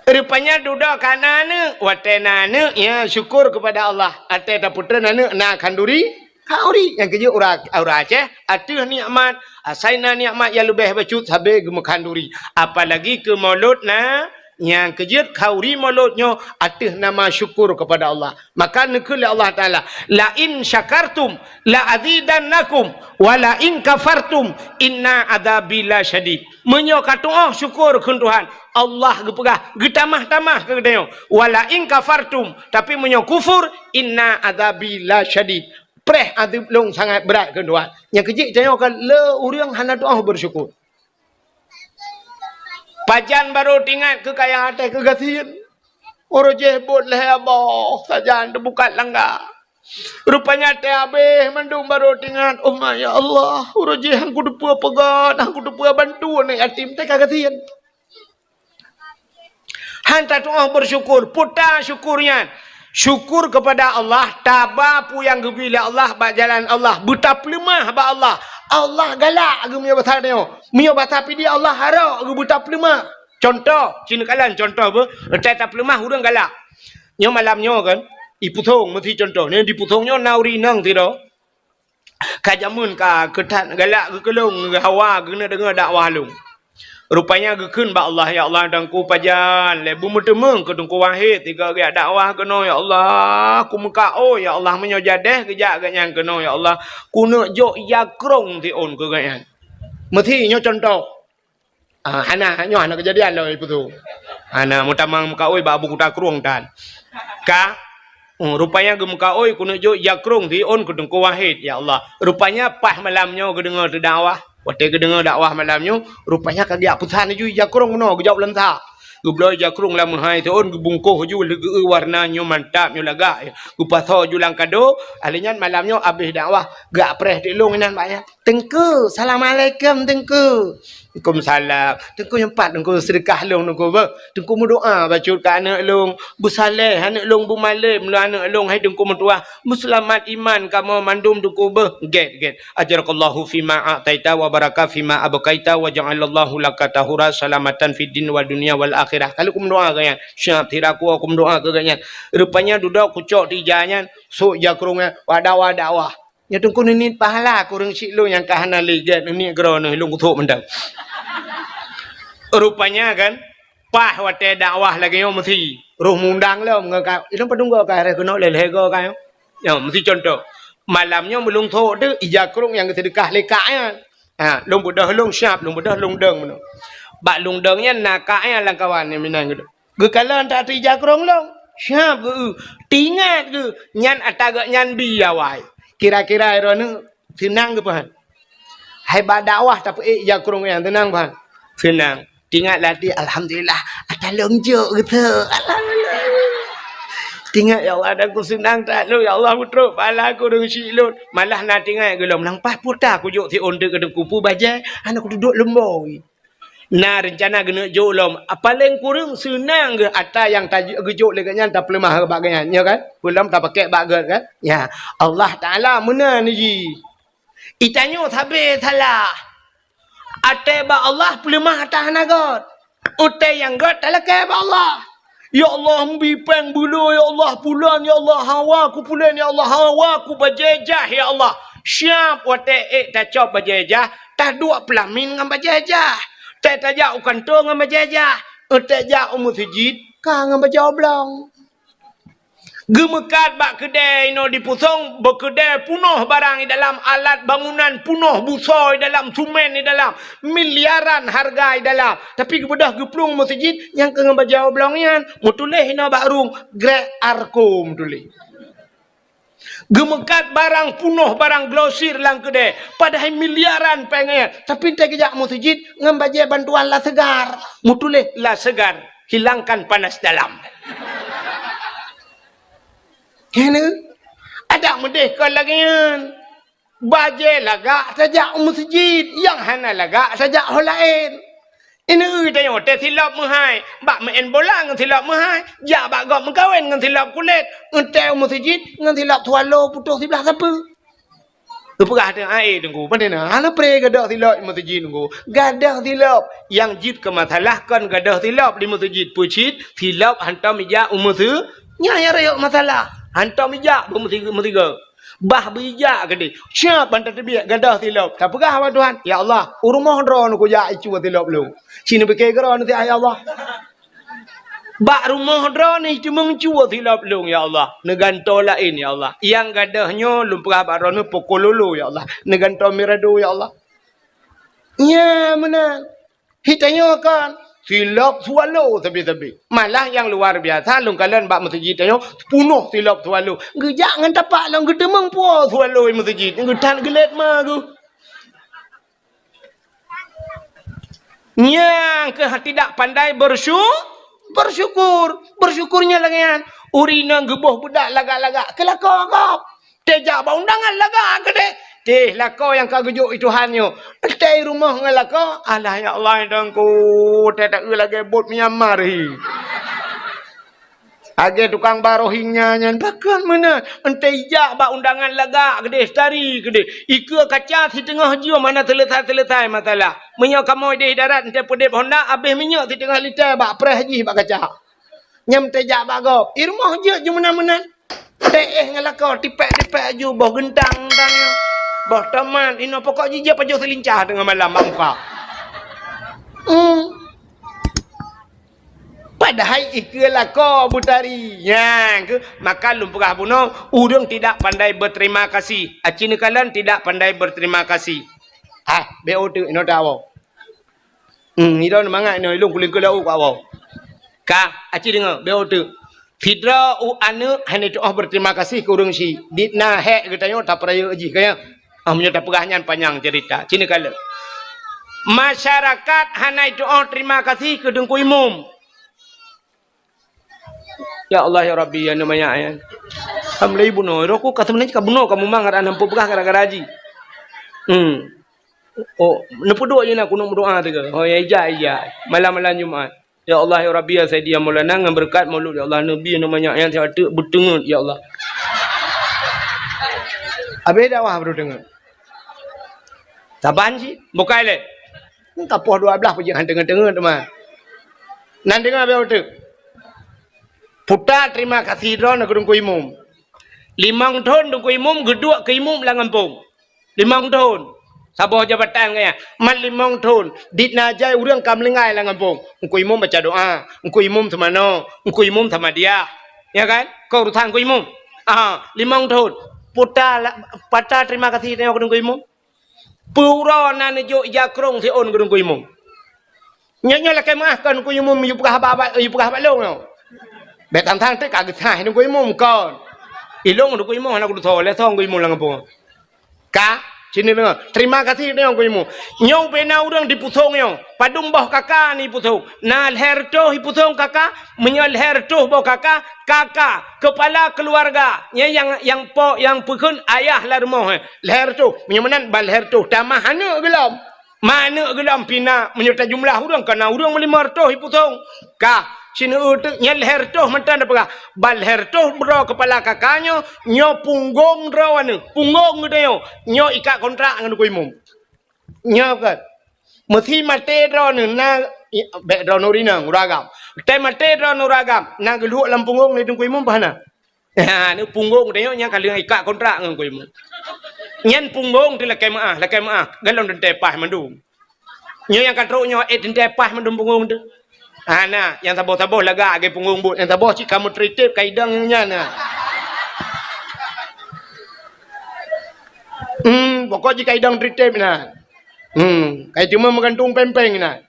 Rupanya dudoe ka na aneuëk, watée na aneuëk, ya syukur kepada Allah. Até tapeutreun aneuëk na khanduri, khanduri. Nyang keujeuet ureuëng, ureuëng Aceh, ateueh nikmat, asai na nikmat nyang leubeh bacut sabe geumeukahanduri. Apalagi keu mulod na, nyang keujeuet khanduri mulod nyoe ateueh nama syukur kepada Allah. Maka neukheun lé Allah Taala, "La in syakartum la azidannakum, wa la in kafartum inna adzabi lasyadid." Meunyoe ka tuoh syukur kheun Tuhan, Allah geupeugah, geutamah-tamah keu geutanyoe. "Wa la in kafartum," tapi meunyoe kufur, "inna adzabi lasyadid." Preh azeub lôn sangat brat kheun Tuhan. Nyang keujeuet tanyoe ka le ureuëng hana tuoh bersyukur. Pajan barô teuingat keu kaya até keu gasien. Uroe jéh bot lhèe boh sajan teubukat langga. Rupanya teuhabéh mandum barô teuingat, "Oh ma, ya Allah, uroe jéh han kuteupeue peugöt, han kuteupeue bantu aneuk yatim, teuka gasien." Han tatu'oh bersyukur, peue ta syukur nyan? Syukur kepada Allah, taba peue nyang geubri lé Allah bak jalan Allah, beutapeuleumah bak Allah. Allah galak geuh meunyoe basa tanyoe. Meunyoe basa Pidie Allah harok geuh beutapeuleumah. Contoh, ci neukalon contoh beuh, teuka tapeuleumah ureueng galak. Nyoe malam nyoe kan, i Pusong meusi contoh. Nyoe di Pusong nyoe na ureueng inong sidroe. Ka jameun ka keu that galak geuh keu lôn, geuhawa geuneuk deungoe dakwah lôn. Rupanya geukheun bak Allah, "Ya Allah, Teungku pajan lé beumeuteumeung keu Teungku Wahid sigoe geujak dakwah keunoe, ya Allah. Kumeukaôi, ya Allah, meunyoe jadeh geujak gobnyan keunoe, ya Allah, kuneuk jok ija krông siôn keu gobnyan." Meusi nyoe contoh. Ah, hana, nyoe hana keujadian lom i Pusong. Hana, meutamang meukaôi bak Abu Kuta Krueng tan. Ka, hmm, rupanya geumeukaôi kuneuk jok ija krông siôn keu Teungku Wahid, ya Allah. Rupanya paih malam nyoe geudeungoe teudakwah. Watèe geudeungoe dakwah malam nyoe, rupanya ka geujak peusan laju ija krông keunoe, geujok lam sa. Geubloe ija krông lam meuhai siôn, geubungkoh laju lé geu-eu warna nyoe mantap, nyoe lagak. Geupasoe laju lam kado, alèh nyan malam nyoe abéh dakwah, geujak preh teuk lôn inan bak nyan. "Teungku, assalamualaikum, Teungku." "Waalaikumsalam." "Teungku, nyoe pat, Teungku, seudeukah lôn, Teungku, beuh. Teungku meudoa bacut keu aneuk lôn, beusaleh aneuk lôn, beumalém lôn aneuk lôn, hai Teungku meutuah, beuseulamat iman kamoe mandum, Teungku, beuh." "Gèt, gèt. Ajarakallahu fima a'taita wa baraka fima abqaita wa ja'alallahu laka tahura salamatan fid din wa dunya wal akhirah." Ka lheueh kumeudoa keu nyan, siap sira ku kumeudoa keu nyan. Rupanya dudoe kucok teuija nyan, sôk ija krông nyan, wada, wada, wah. Nyoe Teungku neuniet pahala keu ureueng syiek lôn nyang ka hana lé gèt, neuniet keudroe neuh lôn kuthok mantong. Rupanya kan, paih watèe dakwah lagèe nyoe meusi, roh mundang lom ngon ka, ilôn padum goe ka harôh keunoe lhèe-lhèe goe ka nyoe. Nyoe meusi contoh. Malam nyoe meulôn thok teuk ija krông nyang geuseudeukah lé kak nyan. Ha, lôn beudôh lôn siap, lôn beudôh lôn dong meunoe. Bak lôn dong nyan na kak nyan lam kawan nyang meunan geuh. Geukalon that ija krông lôn, siap geu-eu. Teuingat geuh, nyan ata geuh nyan bi awai. Kira-kira droeneuh seunang geuh peuhan? Hai bak dakwah tapeuék ija krông nyan seunang peuhan? Seunang. Teuingat lam até, "Alhamdulillah, ata lôn jok geuh." Alhamdulillah. Teuingat, "Ya Allah, ata kuseunang that lôn, ya Allah, beutrok pahala keu ureueng syiek lôn." Malah na teuingat geuh lom, "Nang paih peue ta kujok siôn teuk keu Teungku, peue bajèe, hana kuduek lumbôi." Na reuncana geuneuk jok lom. Paleng kureueng seunang geuh ata nyang ta-, geujok lé geuh nyan tapeuleumah bak geuh nyan, nyo kan? Peue lom tapakèk bak geuh kan? Ya, Allah Taala meunan jih. Geutanyoe sabé salah. Até bak Allah peuleumah ata hana göt. Até nyang göt talakèe bak Allah. Ya Allah, meubi péng beulo, ya Allah, pulan, ya Allah, hawa ku pulan, ya Allah, hawa ku bajèe jah, ya Allah. Siap watèe ék tacok bajèe jah, taduek peulamin ngon bajèe jah. Tée tajak u kantô ngon bajèe jah. Tée jak u meuseujid ka ngon bajèe oblong. Geumeukat bak keudè inoe di Pusong, beukeudè punoh barang i dalam, alat bangunan punoh, busoe i dalam, sumen i dalam, miliaran hareuga i dalam. Tapi geubeudôh geuplueng meuseujid nyang keu ngon bajèe oblong nyan, meutuléh inoe bak rueng, Grek Arko meutuléh. Geumeukat barang punoh, barang glosir lam keudè, padahai miliaran péng nyan. Tapi tée geujak meuseujid ngon bajèe bantuan La Segar, meutuléh La Segar. Hilangkan panas dalam. Keuneuk adak meudeh kon lagèe nyan. Bajèe lagak tajak u meuseujid, nyang hana lagak tajak ho laén. Ineuk tanyoe teusilop meuhai, bak meu'en bola ngon silop meuhai, jak bak gob meukawen ngon silop kulét, eunteuk u meuseujid ngon silop swallow putôh siblah sapeue. Geupeugah teuh, "Ai, Teungku, pane na? Hana pré gadôh silop i meuseujid, Teungku." Gadôh silop. Nyang jeuet keu masalah kon gadôh silop di meuseujid. Peue cit? Silop hantom ijak u meuseu-, nyan nyang rayeuk masalah. Hantom ijak bak meusi-, meusigoe. Bah beuijak keudeh. Siap ban tateubiet gadôh silop. Tapeugah bak Tuhan, "Ya Allah, u rumoh droeneuh kujak icue silop lôn." Ci neupike keudroe neusiat, "Ya Allah." Bak rumoh droeneuh teumeung cue silop lôn, ya Allah. Neugantoe laén, ya Allah. Nyang gadôh nyoe lôn peugah bak droeneuh poko lolo, ya Allah. Neugantoe mirado, ya Allah. Nyan meunan. Hitanyoe kan silop swallow sabe-sabe. Malah nyang luar biasa, lôn kalon bak meuseujid tanyoe punoh silop swallow. Geujak ngon tapak lôn geuteumeung po swallow i meuseujid. Geutan geulet ma geuh. Nyang keuh tidak pandai bersyu-, Bersyukur, bersyukur nyan lagèe nyan. Ureueng inong geuboh beudak lagak-lagak, keu lakoe gob. Teuh jak bak undangan lagak keudeh. Teuh lakoe nyang ka geujok lé Tuhan nyoe. Teuh i rumoh ngon lakoe, alah ya Allah, Tuhanku, teuh taeu lagèe bot Myanmar hi. Lagèe tukang ba Rohingya nyan, pakon meunan. Teuh ijak bak undangan lagak keudeh, tari keudeh. Ikeue kaca siteungoh jeuem hana seuleusai-seuleusai masalah. Meunyoe kamoe deh darat, teuh peudeb honda, abéh minyeuk siteungoh liter bak preh jih bak kaca. Nyan teuh jak bak gob. I rumoh jeuet ju meunan-meunan. Teuh éh ngon lakoe, tipék-tipék aju, boh geuntang-geuntang nyoe. Boh tomat, inoe pokok jih jeuet pajoh seulincah teungoh malam bak muka. Hmm. Padahai ikeue lakoe beutari. Nyan keuh, maka lôn peugah bunoe, ureueng tidak pandai berterima kasih. Aci neukalon tidak pandai berterima kasih. Ah, bék uteuk inoe tawoe. Hmm, idong mangat inoe, ilong kuling keulau keu awoe. Ka, aci deungoe, bék uteuk. Sidroe u aneuk hana tu'oh berterima kasih keu ureueng syiek. Dit na hék geutanyoe tapeurayeuk jih, ka nyan. Ah, meunyoe tapeugah nyan panyang cerita. Ci neukalon. Masyarakat hana tu'oh terima kasih keu Teungku Imum. Ya Allah, ya Rabbi, ya Namayak, ya. Alhamdulillah, bunoe. Roh ku ka sebenarnya ka bunoe, ka mumang, ada nampu peugah gara-gara ji. Hmm. Oh, neupeuduek je na kunong meudoa teuka. Oh, ya, ija, ija. Malam-malam Jumat. Ya Allah, ya Rabbi, ya Sayyidi, ya Maulana, ngon beureukat Maulud, ya Allah, Nabi, Namayak, ya, siat teuk beuteungeut, ya Allah. Habéh dakwah baru teungeut. Saban cit, bukai lé. Ka poh dua blaih pajeuet han teungeut-teungeut teuma. Nan deungoe bék uteuk. Puta terima kasih droeneuh keu Teungku Imum. Limong thon Teungku Imum geuduek keu imum lam gampông. Limong thon. Saboh jabatan gaya. Man limong thon. Dit na jai ureueng ka meulinggai lam gampông. Teungku Imum baca doa. Teungku Imum seumanoe. Teungku Imum sama dia. Ya kan? Keu urusan Teungku Imum. Aha, limong thon. Puta la-, pata terima kasih tanyoe keu Teungku Imum. Peue uroe na neujok ija krông siôn keu Teungku Imum. Nyoe, nyoe lakèe meu'ah kon Teungku Imum yue peugah haba, haba, yue peugah haba lôn nyoe. Bék tang-tang teuk ka geusaih Teungku Imum kon. Ilôn Teungku Imum hana kudeungoe lé song Teungku Imum lam gampông. Ka, sini deungoe. Terima kasih deungoe Teungku Imum. Nyoe ubé na ureueng di Pusong nyoe. Padum boh kaka ni Pusong. Na lhèe reutôh i Pusong kaka, meunyoe lhèe reutôh boh kaka, kaka, kepala keluarga. Nyan nyang, nyang po, nyang peukheun ayah lam rumoh, eh. Lhèe reutôh. Meunyoe meunan ban lhèe reutôh, tamah aneuk geulom. Ma aneuk geulom pih na, meunyoe tajumlah ureueng, ka na ureueng meulimong reutôh i Pusong. Ka, sineuk teuk nyan lhèe reutôh mantong tapeugah. Ban lhèe reutôh droe kepala kaka nyoe, nyoe punggong droeneuh, punggong geutanyoe, nyoe ikat kontrak ngon Teungku Imum. Nyoe kan. Meusi maté droeneuh na, i, bék droeneuh rinang, ureueng agam. Teuh maté droeneuh ureueng agam, na geulhok lam punggong lé Teungku Imum bah na. Ha, ni punggong tanyoe nyang ka lheueh ikat kontrak ngon Teungku Imum. Nyan punggong teuh lakèe meu'ah, lakèe meu'ah. Golom teuntèe paih mandum. Nyoe nyang ka trok nyoe, eh, teuntèe paih mandum punggong teuh. Ha, na, nyang saboh-saboh lagak lagèe punggong buet. Nyang saboh cit ka meutritép ka idong nyan na. Hmm, pokok jih ka idong tritép na. Hmm, ka iteumé meugantung péng-péng na.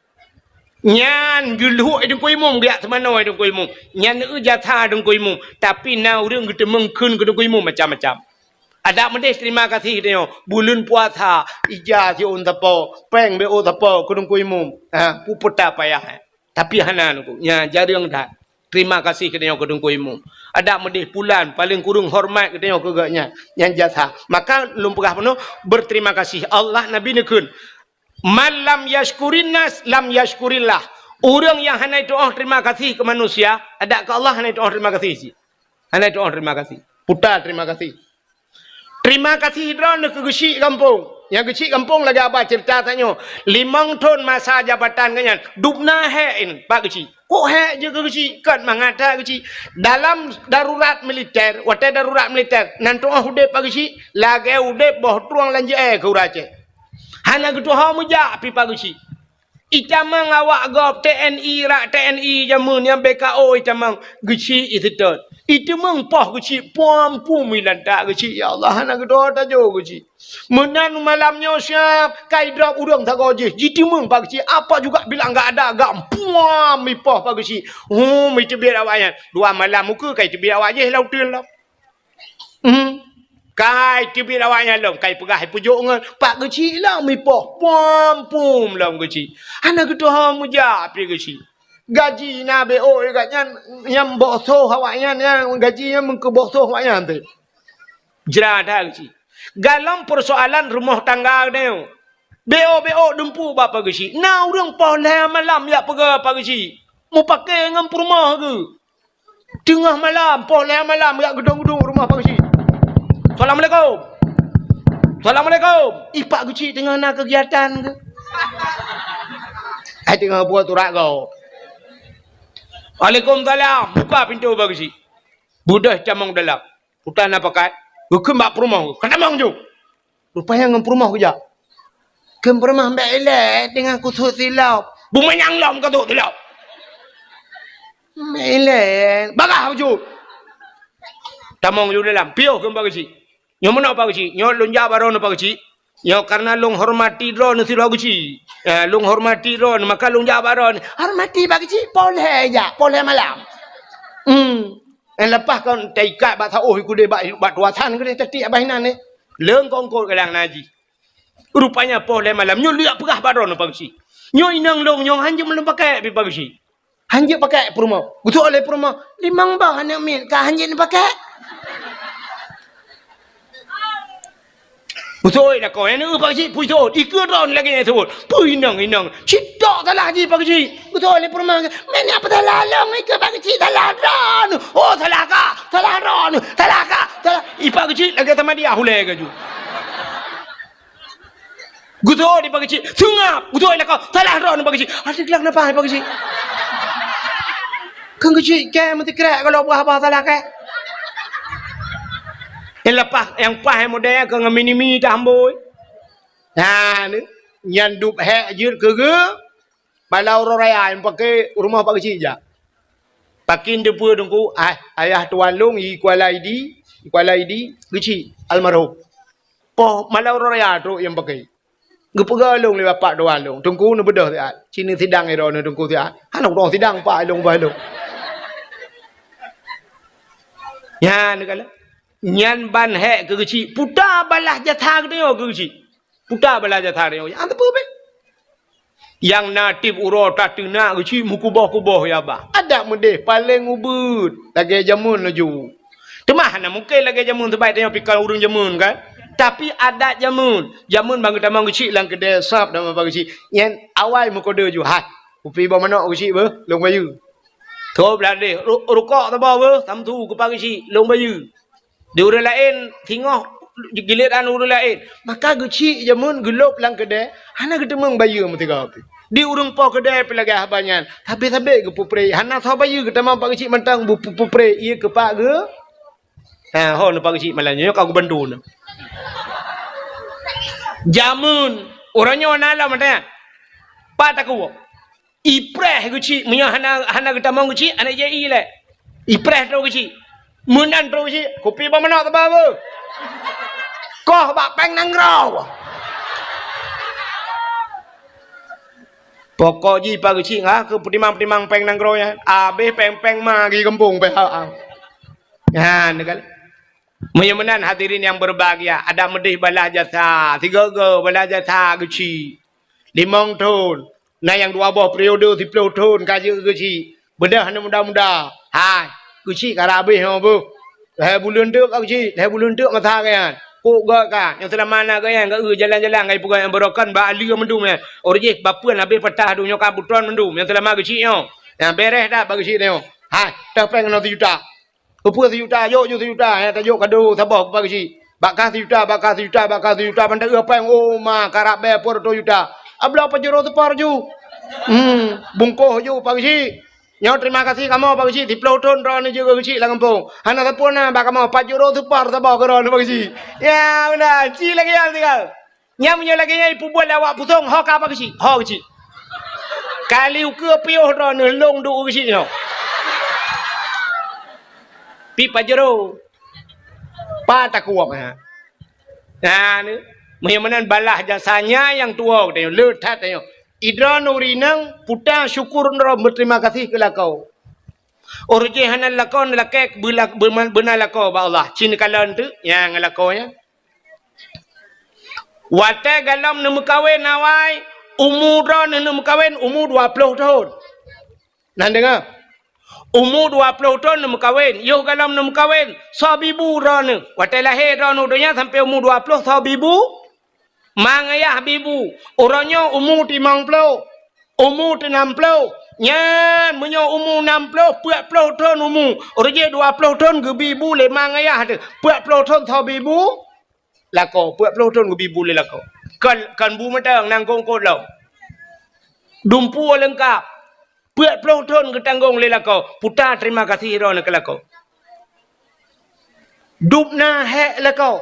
Nyan geulhok i Teungku Imum, geujak seumanoe i Teungku Imum. Nyan eu jasa Teungku Imum. Tapi na ureueng geuteumeung kheun keu Teungku Imum macam-macam. Adak meudeh terima kasih tanyoe. Buleuen puasa, ija siôn sapo, péng bék sapo keu Teungku Imum. Ha, peue peue ta payah. Tapi hana Teungku. Nyan jareueng that. Terima kasih keu tanyoe keu Teungku Imum. Adak meudeh pulan, paleng kureueng hormat keu tanyoe keu geuh nyan. Nyan jasa. Maka lôn peugah bunoe, berterima kasih. Allah Nabi neukheun. Man lam yashkurin nas, lam yashkurillah. Ureueng nyang hana tu'oh terima kasih keu manusia, adak keu Allah hana tu'oh terima kasih cit. Hana tu'oh terima kasih. Puta terima kasih. Terima kasih droeneuh keu geuchik gampông. Nyang geuchik gampông lagèe haba ceurita tanyoe. Limong thon masa jabatan geuh nyan, dum na hék in bak geuchik. Kok hék jeuet keu geuchik? Kon mangat that geuchik. Dalam darurat militer, watèe darurat militer, nan tu'oh udép bak geuchik, lagèe udép boh trueng lam jeu'èe keu ureueng Aceh. Hana geutuho meujak pih bak geuchik. Itamong awak gob T N I, rak T N I jameun nyang B K O itamong geuchik iseutôt. Iteumong poh geuchik, pom pum ilantak geuchik, ya Allah, hana geutuho tajok geuchik. Meunan malam nyoe siap, ka idrop ureueng sagoe jih, jiteumong bak geuchik, apa juga bilang gak ada, gak puam ipoh bak geuchik. Hum, iteubiet awak nyan. Dua malam ukeue ka iteubiet awak jih lam uteuen lom. Hmm. Ka iteubiet awak nyan lom, ka ipeugah ipeujok ngon pak geuchik lom ipoh, pom pum lom geuchik. Hana geutuho meujak pih geuchik. Gaji na B O gobnyan, nyang boh soh awaknyan, nyang gaji nyan meukeuboh soh awaknyan teuh. Jra that cit. Galom peusoalan rumoh tangga geutanyoe. B O, B O dumpeue bak Pak Geuchik. Na ureuëng poh lhée malam jak peugah Pak Geuchik. Mupakée ngon peurumoh geuh. Teungoh malam, poh lhée malam, jak geudong-geudong rumoh Pak Geuchik. "Assalamualaikum. Assalamualaikum." Ih, Pak Geuchik teungoh na keugiatan geuh. Hai teungoh buet urat gob. "Waalaikumsalam." Buka pintoe Pak Geuchik. Beudôh tamong dalam. Puta na pakat. Geukheun bak peurumoh. "Ka tamong ju." Rupanya ngon peurumoh geujak. Kheun peurumoh, "Mbak ilée teungoh kusut silop." "Bumanyang lom kusut silop." "Mbak ilée." "Bagah bacut." Tamong ju dalam. Piôh kheun Pak Geuchik. "Nyoe meunoe Pak Geuchik. Nyoe lôn jak bak droeneuh Pak Geuchik. Nyoe karena lôn hormati droeneuh sidroe Geuchik. Eh, lôn hormati droeneuh, maka lôn jak bak droeneuh." "Hormati Pak Geuchik, poh lhée jak, poh lhée malam." Hmm. Eh, leupah kon taikat bak saôh keudeh bak, bak tuasan keudeh tatiek abah inan eh. Leung kongkot galang naji. Rupanya poh lhée malam nyoe lheueh peugah bak droeneuh Pak Geuchik. "Nyoe inong lôn nyoe hanjeuet meulôn pakée pih Pak Geuchik." Hanjeuet pakée peurumoh. Geuseuôt lé peurumoh, "Limong boh aneuk miet ka hanjeuet neupaké." Geuseuôt lakoe, "Nyoe Pak Geuchik, peue seuôt?" Ikeue droeneuh lagée nyan seuôt. "Peue inong, inong? Sitok salah jih Pak Geuchik." Geuseuôt lé peurumoh, "Meunyoe peusalah lôn, ikeue Pak Geuchik salah droeneuh." "Oh, salah kah? Salah droeneuh. Salah kah? Salah." Ih, Pak Geuchik lagée sama dia hulée gaju. Geuseuôt di Pak Geuchik, seungab. Geuseuôt lakoe, salah droeneuh Pak Geuchik. Adak glang na paih Pak Geuchik. Kheun Geuchik kée meusikrek kalau bah-bah salah kée. Nyang leupah, nyang paih model keu ngon mini-mini tambôi. Nah, ni. Nyan dub hék jeuet keu geu. Bala uroe raya nyang paké rumoh Pak Geuchik jak. Pakin teupeue Teungku, ah, ayah tuan lôn i Kuala Idi, i Kuala Idi, Geuchik almarhum. Poh malam uroe raya trok nyang paké. Geupeugah lôn lé bapak tuan lôn, "Teungku neubeudôh siat, ci neusidang droeneuh Teungku siat." Hana udong sidang pak lôn bah lôn. Nyan neukalon. Nyan ban hék keu Geuchik, puta balah jasa geutanyoe keu Geuchik. Puta balah jasa geutanyoe. Nyang teupeue beh. Nyang na tieb uroe tateunak Geuchik meukuboh-kuboh ya bah. Adat meudeh paleng ubeuet lagée jameun laju. Teuma hana mungken lagée jameun, sabab tanyoe pih kon ureuëng jameun kan. Tapi adat jameun, jameun ban geutamong Geuchik lam keudée sab dan Pak Geuchik. Nyan awai meukodeu ju, "Hai, kupi boh manok Geuchik beuh, lôn bayeue." Tôb ladeh, "Ru-, rukok saboh beuh, Samsu keu Pak Geuchik, lôn bayeue." Di ureuëng laén singoh giliran ureuëng laén. Maka Geuchik jameun geulôb lam keudée, hana geuteumeung bayeue meusigoe pih. Di ureuëng po keudée pih lagée haba nyan, sabé-sabé geupeupreh, hana soe bayeue geutamong Pak Geuchik mantong bu-, pu-, peupreh, ié keu Pak Geu-, ha, ho neu Pak Geuchik malam nyoe ka geubantu neu. Jameun, uroe nyoe na lom mantong nyan. Pat takue. Ipreh Geuchik, meunyoe hana, hana geutamong Geuchik, hana jai lé. Ipreh trok Geuchik. Meunan trok Geuchik, kupi boh manok teuba beuh. Koh bak péng nanggroe. Pokok jih Pak Geuchik ngah keu peutimang-timang péng nanggroe nyan. Abéh péng-péng ma geugampông pih ha. Nyan kan. Meunyoe meunan hadirin yang berbahagia, adak meudeh balah jasa, sigoe-goe balah jasa Geuchik. Limong thon, na nyang dua boh periode siplôh thon ka jeuet Geuchik. Beudôh aneuk muda-muda. Hai, Geuchik ka rabéh nyoe beuh. Lhée buleuen teuk ka Geuchik, lhée buleuen teuk masa geuh nyan. Kok gét ka, nyang seulama na geuh nyan, geu jalan-jalan ka jipeugah nyang beurokon bak aleue mandum nyan. Uroe jih bapeuen habéh patah dum nyoe ka beuton mandum nyang seulama Geuchik nyoe. Nyang beureh that bak Geuchik nyoe. Hai, toh péng keunoe sijuta. Keupeue sijuta, jok ju sijuta, eh, tajok kado saboh keu Pak Geuchik. Bak kah sijuta, bak kah sijuta, bak kah sijuta, ban taeu péng, oh, ma, karab bée peuet reutôh juta. Abloe Pajero seupar ju. Hmm, bungkôh ju Pak Geuchik. Nyoe terima kasih kamoe Pak Geuchik, siplôh thon droeneuh jeuet keu Geuchik lam gampông. Hana sapeue na bak kamoe, Pajero seupar saboh keu droeneuh Pak Geuchik. Ya, meunan, ci lagée nyan tinggai. Nyan meunyoe lagée nyan ipeubuet lé awak Pusong, ho ka Pak Geuchik, ho Geuchik. Kali ukeue piôh droeneuh lôn duek Geuchik nyoe. Pi Pajero. Pat takue, ha. Nah, ni. Meunyoe meunan balah jasa nyan nyang tuwoe geutanyoe, le that tanyoe. Idroeneuh ureuëng inong puta syukur droe beuterima kasih keu lakoe. Uroe jih hana lakoe, lakée beula-, beuna lakoe bak Allah. Ci neukalon teuk nyang lakoe nyan. Watée galom neumeukawen awai, umu droeneuh neumeukawen umu dua ploh thon. Nan deungoe. Umu dua ploh thon neumeukawen, yoh galom neumeukawen, soe bibu droeneuh. Watée lahé droeneuh donya sampoe umu dua ploh soe bibu? Ma ngon yah bibu. Uroe nyoe umu timong ploh, umu teunam ploh. Nyan meunyoe umu nam ploh, peuet ploh thon umu, uroe jih dua ploh thon geubi bu lé ma ngon yah teuh. Peuet ploh thon soe bibu? Lakoe, peuet ploh thon geubi bu lé lakoe. Kon, kon bu mantong, nangkong kot lom. Dumpeue leungkap. Peuet ploh thon geutanggong lé lakoe. Puta terima kasih droeneuh keu lakoe. Dub na hék lakoe.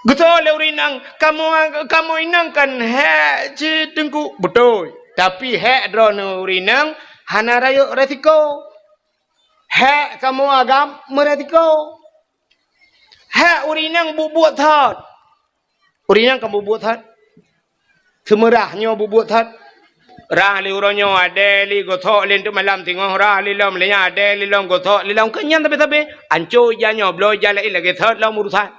Geusoe lé ureueng inong, "Kamoe, kamoe inong kan hék cit Teungku." Beutôi. Tapi hék droeneuh ureueng inong hana rayeuk resiko. Hék kamoe agam meuresiko. Hék ureueng inong buet-buet that. Ureueng inong kan buet-buet that. Seumeurah nyoe buet-buet that. Rah lé uroe nyoe adée lé gosok lé teuk malam singoh rah lé lom, lé nyan adée lé lom gosok lé lom. Keu nyan sabe-sabe. Anco ija nyoe, bloe ija laén lagée that lom urusan.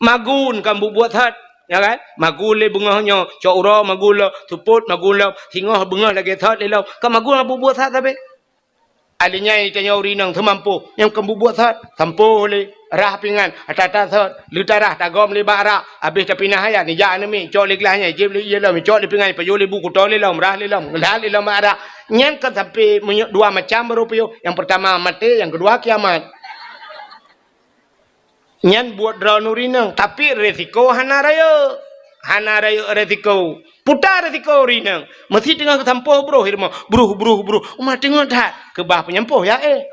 Magun kan buet-buet that, ya kan? Magun lé beungoh nyoe, cok uroe magun lom, seupôt magun lom, singoh beungoh lagée that lé lom. Kan magun buet-buet that sabe. Alinyan tanyoe ureueng inong seumampôh, nyang keu bubuet that, sampôh lé, rah pingan, ata-ata sot, leutarah tagom lé bak rak, abéh tapinah ayat, nijak aneuk miet, cok lé glah nyan, jieb lé ié lom, cok lé pingan, pajoh lé bu, kuto lé lom, rah lé lom, ngeulat lé lom bak rak. Nyan kan sampoe meunyoe dua macam baru piôh. Nyang peurtama maté, nyang keudua kiamat. Nyan buet droeneuh ureueng inong, tapi resiko hana rayeuk. Hana rayeuk resiko. Puta resiko ureueng inong. Meusi teungoh geusampôh broh i rumoh. Broh, broh, broh. Uma teungeut that. Keubah peunyampôh ya éh.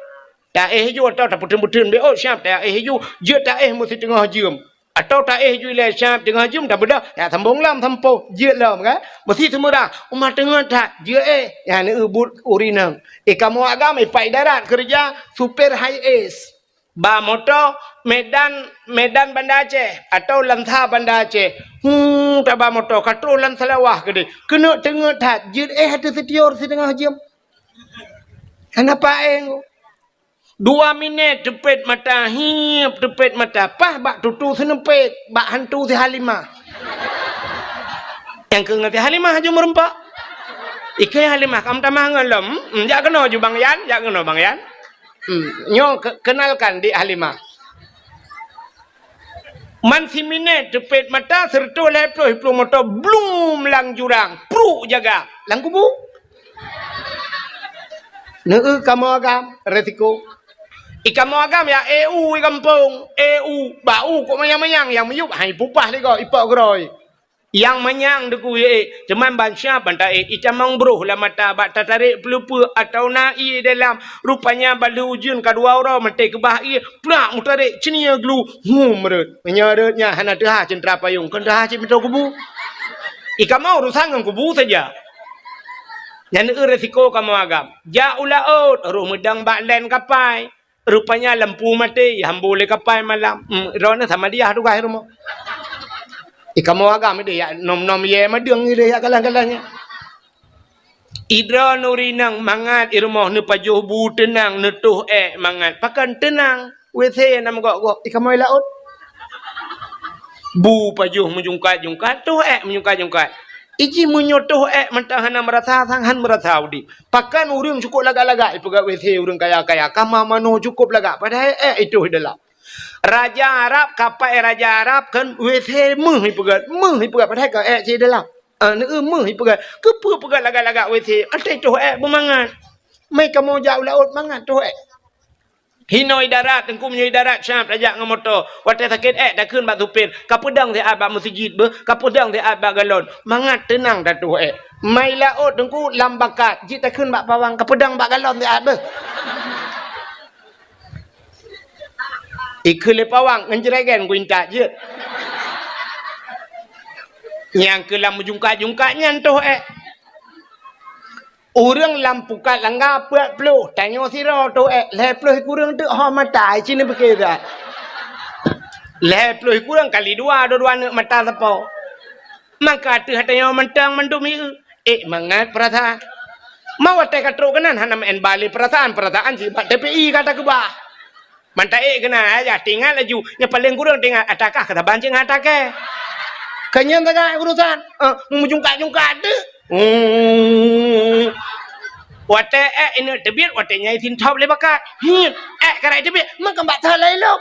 Ta éh ju atau tapeuteun-peuteun bé ôt siab ta éh ju. Jeuet ta éh meusi teungoh jeuem. Atau ta éh ju ilée siab teungoh jeuem tabeudôh. Ya sambông lom sampôh. Jeuet lom kan. Meusi seumeurah. Uma teungeut that. Jeuet éh. Nyan eu buet ureueng inong. Eh kamoe agam, eh pat idarat keureuja. Supir high S. Ba moto Medan, Medan Banda Aceh atau Lansa Banda Aceh. Huu, taba moto ka troh lam Seulawah keudeh. Keuneuk teungeut that, jeuet éh ateueh sitior siteungoh jeuem. Hana paéng. Dua minét teupet mata, hiep teupet mata, paih bak tutu seuneupet, bak hantu si Halimah. Nyang keu ngon si Halimah aju meureumpok. Ikeu Halimah, kam tamah ngon lom. Hmm, jak keunoe ju Bang Yan, jak keunoe Bang Yan. Hmm, nyoe ke-, kenalkan Dik Halimah. Man siminét teupet mata, seureutôh lhée ploh iplueng moto, blum lam jurang, pruk jaga, lam kubu. Neu kamoe agam, resiko. I kamoe agam ya, eu i gampông, eu, bak u kok manyang-manyang, nyang miyueb hai pupah lé gob, ipok keudroe. Nyang manyang deuku ék, teuma ban siab ban taék, itamong broh lam mata bak tatarek peuleupeue atawa na ié dalam. Rupanya ban lheueh ujeuen ka dua uroe maté keubah ié, plak meutarek ceunie glu, hum rhot. Meunyoe rhot nyan hana teuhah ceuntra payong, kon teuhah cit meutoe kubu. I kamoe urusan ngon kubu saja. Nyan eu resiko kamoe agam. Jak u laôt, roh meudong bak lén kapai. Rupanya lampu maté, hambô lé kapai malam. Hmm, droeneuh sama diah tugaih rumoh. I kamoe agam ideh yak nom-nom yé madeueng ideh yak galah-galah nyan. I droeneuh ureueng inong mangat i rumoh neupajoh bu teunang, neutoh ék mangat. Pakon teunang? W C na meugok-gok. I kamoe laôt. Bu pajoh meujungkat-jungkat, toh ék meujungkat-jungkat. Iji meunyoe toh ék mantong hana meurasa sang, han meurasa udeb. Pakon ureueng cukôp lagak-lagak ipeugah W C ureueng kaya-kaya, kama manoe cukôp lagak, padahai ék itoh i dalam. Raja Arab, kapai raja Arab kan W C meuh ipeugah, meuh ipeugah, padahai ka ék cit i dalam. Ah, neu meuh ipeugah, keupeue peugah lagak-lagak W C, até toh ék beumangat. Mé kamoe jak u laôt mangat toh ék. Hinoe i darat, Teungku, meunyoe i darat siab tajak ngon moto. Watée sakét ék takheun bak supir, "Kapeudong siat bak meuseujid beuh, kapeudong siat bak galon." Mangat teunang tatoh ék. Ma i laôt, Teungku, lam bakat, jeuet takheun bak pawang, "Kapeudong bak galon siat beuh." Ikheun lé pawang, ngon jregen kuintat jeuet. Nyang keu lam meujungkat-jungkat nyan toh ék. Ureueng lam pukat langga peuet ploh, tanyoe sidroe toh ék, lhée ploh ikureueng teuk ho mata, ci neupiké that. Lhée ploh ikureueng kali dua, dua-dua aneuk mata sapo. Maka ateueh tanyoe mantong mandum ié, ék mangat peurasaan. Ma watée ka trok keunan hana meu'en bale peurasaan, peurasaan sibak T P I ka takeubah. Mantong ék keunan, ayah teuingat laju. Nyang paleng kureueng teuingat, ata kah keu saban cit ngon ata kèe. Keu nyan sagai urusan. Eh, meujungkat-jungkat teuk. Hmm. Watèe ék ineuk teubiet, watèe nyan isin thop lé bakat. Hiet, ék karek teubiet, meukeumbat tho lé lôn.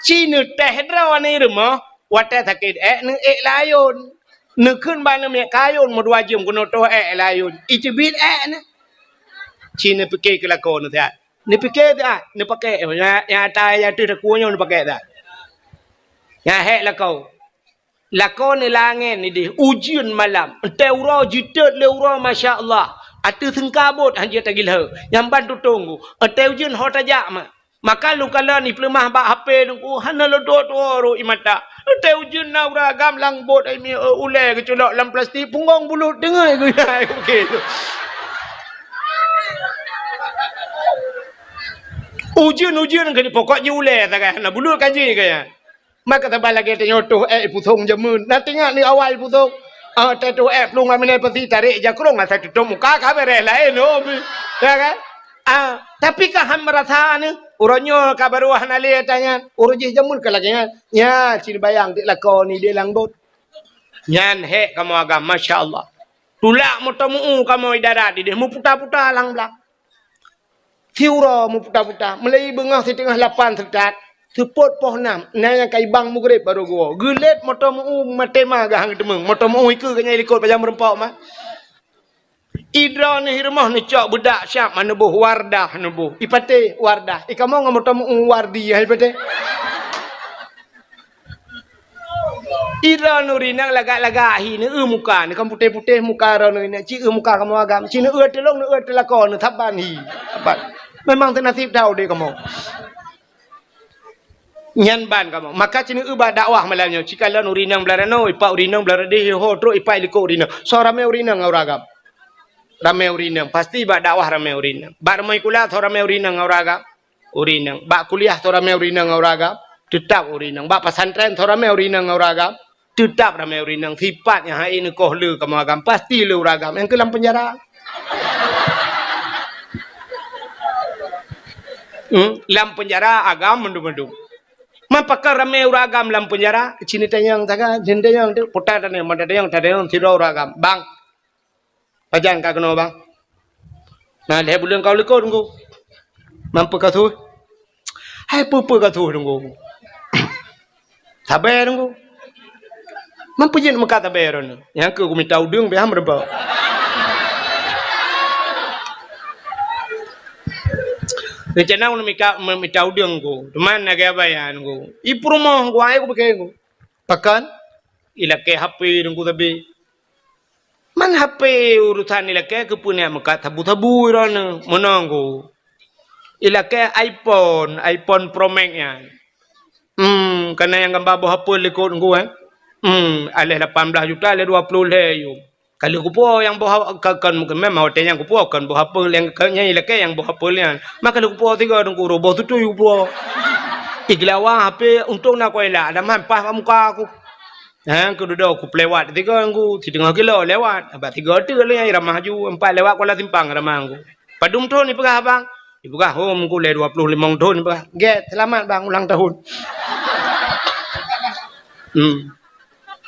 Ci neutéh droe ni rumoh, watèe sakét ék neuék layôn. Neukheun ban neumiet kayôn meudua jeuem keunoe toh ék layôn. Iteubiet ék nyan. Ci neupike keu lakoe neusiat. Neupike siat, neupakèk. Nyang, nyang ata nyang teuh takue nyoe neupakèk siat. Nyang hék lakoe. Lakoe ni langèt ni deh, ujeuen malam. Entèe uroe jiteuet lé uroe, masya Allah. Ateueh seungkabot hanjeuet tagilheu. Nyang ban tutông ku. Entèe ujeuen ho tajak ma. Maka lôn kalon ipeuleumah bak H P lôn ku, hana lôn tuwoe-tuwoe rot ie mata. Entèe ujeuen na ureueng agam lam bot ai mi, ulèe geuculok lam plastik, punggong bulut deungon geuya. Oke. Ujeuen-ujeuen keu pokok jih ulèe sagai, hana bulut ka jih kaya. Maka saban lagèe tanyoe toh ék ipusong jameun. Na teuingat ni awai ipusong. Ah, teuh toh ék plueng lam inan pasi tarek jakrong asai tutup muka ka bèrèh laén, oh, bi. Ya kan? Ah, tapi ka han meurasa ni, uroe nyoe ka barô hana lé ata nyan. Uroe jih jameun ka lagèe nyan. Nya, cit bayang dik lakoe ni di lam bot. Nyan hék kamoe agam, masya Allah. Tulak moto meu-u kamoe di darat di deh, meuputa-puta lam blang. Siuroe meuputa-puta, mulai beungoh siteungoh lapan seukat, seupôt poh nam, na nyang ka ibang mugreb barô geuwoe. Geulét moto meu-u maté ma geuhang teumeng, moto meu-u ikeue geuh nyan ilikot pajan meurumpok ma. Idroe neuh i rumoh neucok beudak siab ma neuboh, Wardah neuboh. Ipatéh Wardah, ikamoe ngon moto meu-u Wardi hai patéh. Idroe neuh rinang lagak-lagak hi, neueu muka, neuh kan putéh-putéh muka droe neuh rinang, ci eu muka kamoe agam, ci neueu teulông, neueu teulakô, neuh saban hi. Saban. Memang teunasib tau deh kamoe. Nyan ban kamoe. Maka ci neueu bak dakwah malam nyoe, ci kalon ureueng inong blah ranoe, ipak ureueng inong blah radeh, ho trok ipak ilikot ureueng inong. Soe ramé ureueng inong ngon ureueng agam? Ramé ureueng inong. Pasti bak dakwah ramé ureueng inong. Bak rumoh sikula soe ramé ureueng inong ngon ureueng agam? Ureueng inong. Bak kuliah soe ramé ureueng inong ngon ureueng agam? Teutap ureueng inong. Bak pesantren soe ramé ureueng inong ngon ureueng agam? Teutap ramé ureueng inong. Sipat nyang hai neukoh le kamoe agam, pasti le ureueng agam. Nyang keu lam penjara. Hmm, lam penjara agam mandum-mandum. Man pakon ramé ureueng agam lam penjara? Ci neutanyong sagai, ci neutanyong tu, puta tanyong, mata tanyong, tanyong sidroe ureueng agam. Bang, pajan ka keunoe, Bang? Na lhèe buleuen ka u likot, Teungku. Man peue ka su? Hai peue-peue ka su, Teungku. Sabe, Teungku. Man peue jeuet meukat sabe droeneuh? Nyang keu kumita udeueng pih han meureubah. Reuncana ulôn mika, meumita udeueng, Teungku. Teuma na gaya bayan, Teungku. I peurumoh, Teungku, ai kupike, Teungku. Pakon? Ilakèe H P, Teungku, sabe. Man H P urosan ilakèe keupeue neujak meukat sabu-sabu droeneuh, meunan, Teungku. Ilakèe iPhone, iPhone Pro Max nyan. Hmm, ka na nyang gamba boh apel likot, Teungku, eh. Hmm, aléh lapan blah juta, aléh dua ploh lhèe yuem. Ka lheueh kupuwoe nyang boh a-, ka, kon, memang watèe nyan kupuwoe kon boh apel nyang ka, nyan ilakèe nyang boh apel nyan. Maka lheueh kupuwoe sigoe, Teungku, roh boh tutui kupuwoe. Igeulawa H P untông na kuela, ada man paih bak muka ku. Ha, keududoe kupeulewat sigoe, Teungku, siteungoh kilo lewat. Bak sigoe teuk lé nyang ramah ju, empat lewat Kuala Simpang ramah, Teungku. Padum thon ipeugah, Bang? Ipeugah, "Hom, Teungku, lé dua ploh limong thon," ipeugah. "Gèt, seulamat, Bang, ulang tahun." Hmm.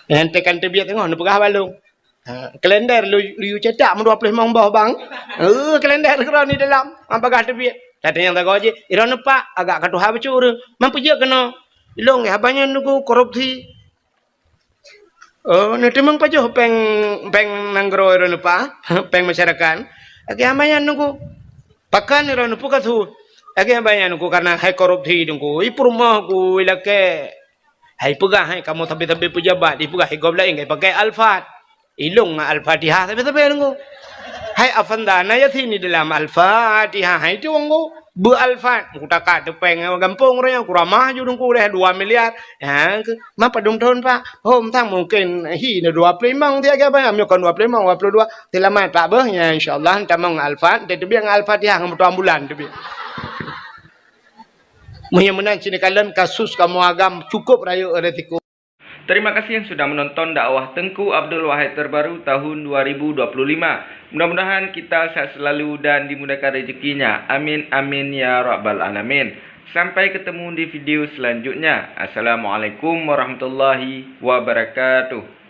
Nyang tekan teubiet teungoh neupeugah bak lôn. Ha, kalender lu, lu cetak meudua ploh limong boh, Bang. Eh, kalender keudroe ni dalam, ha, bagah teubiet. Tatanyong sagoe jih, "Droeneuh, Pak, agak ka tuha bacut ureueng. Man peue jeuet keunoe?" "Ilôn, haba nyan, Teungku, korupsi." "Oh, neuteumeung pajoh péng, péng nanggroe droeneuh, Pak, péng masyarakat?" "Lagèe haba nyan, Teungku." "Pakon droeneuh, peue ka su?" "Lagèe haba nyan, Teungku, kareuna hai korupsi, Teungku. I peurumoh ku ilakèe." Hai peugah, hai kamoe sabe-sabe peujabat, ipeugah i gob laén ka ipakai Alphard. Ilôn ngon Al-Fatihah sabe-sabe, Teungku. Hai Avanda, na Yasin di dalam Al-Fatihah, hai tu, Teungku. Beu Alphard, kutaka teupeng gampông raya, kuramah ju, Teungku, deh dua miliar. Ha, ke, man padum thon, Pak? Hom sang mungken hi na dua ploh limong siat, ke, Pak? Meunyoe kon dua ploh limong, dua ploh dua. Seulamat, Pak, beuh. Nya, insya Allah, tamong Alphard, teubiet ngon Al-Fatihah, ngon moto ambulan teubiet. Meunyoe meunan, ci neukalon kasus kamoe agam cukup rayeuk resiko. Terima kasih yang sudah menonton dakwah Tengku Abdul Wahid terbaru tahun dua ribu dua puluh lima. Mudah-mudahan kita sehat selalu dan dimudahkan rezekinya. Amin, amin, ya rabbal alamin. Sampai ketemu di video selanjutnya. Assalamualaikum warahmatullahi wabarakatuh.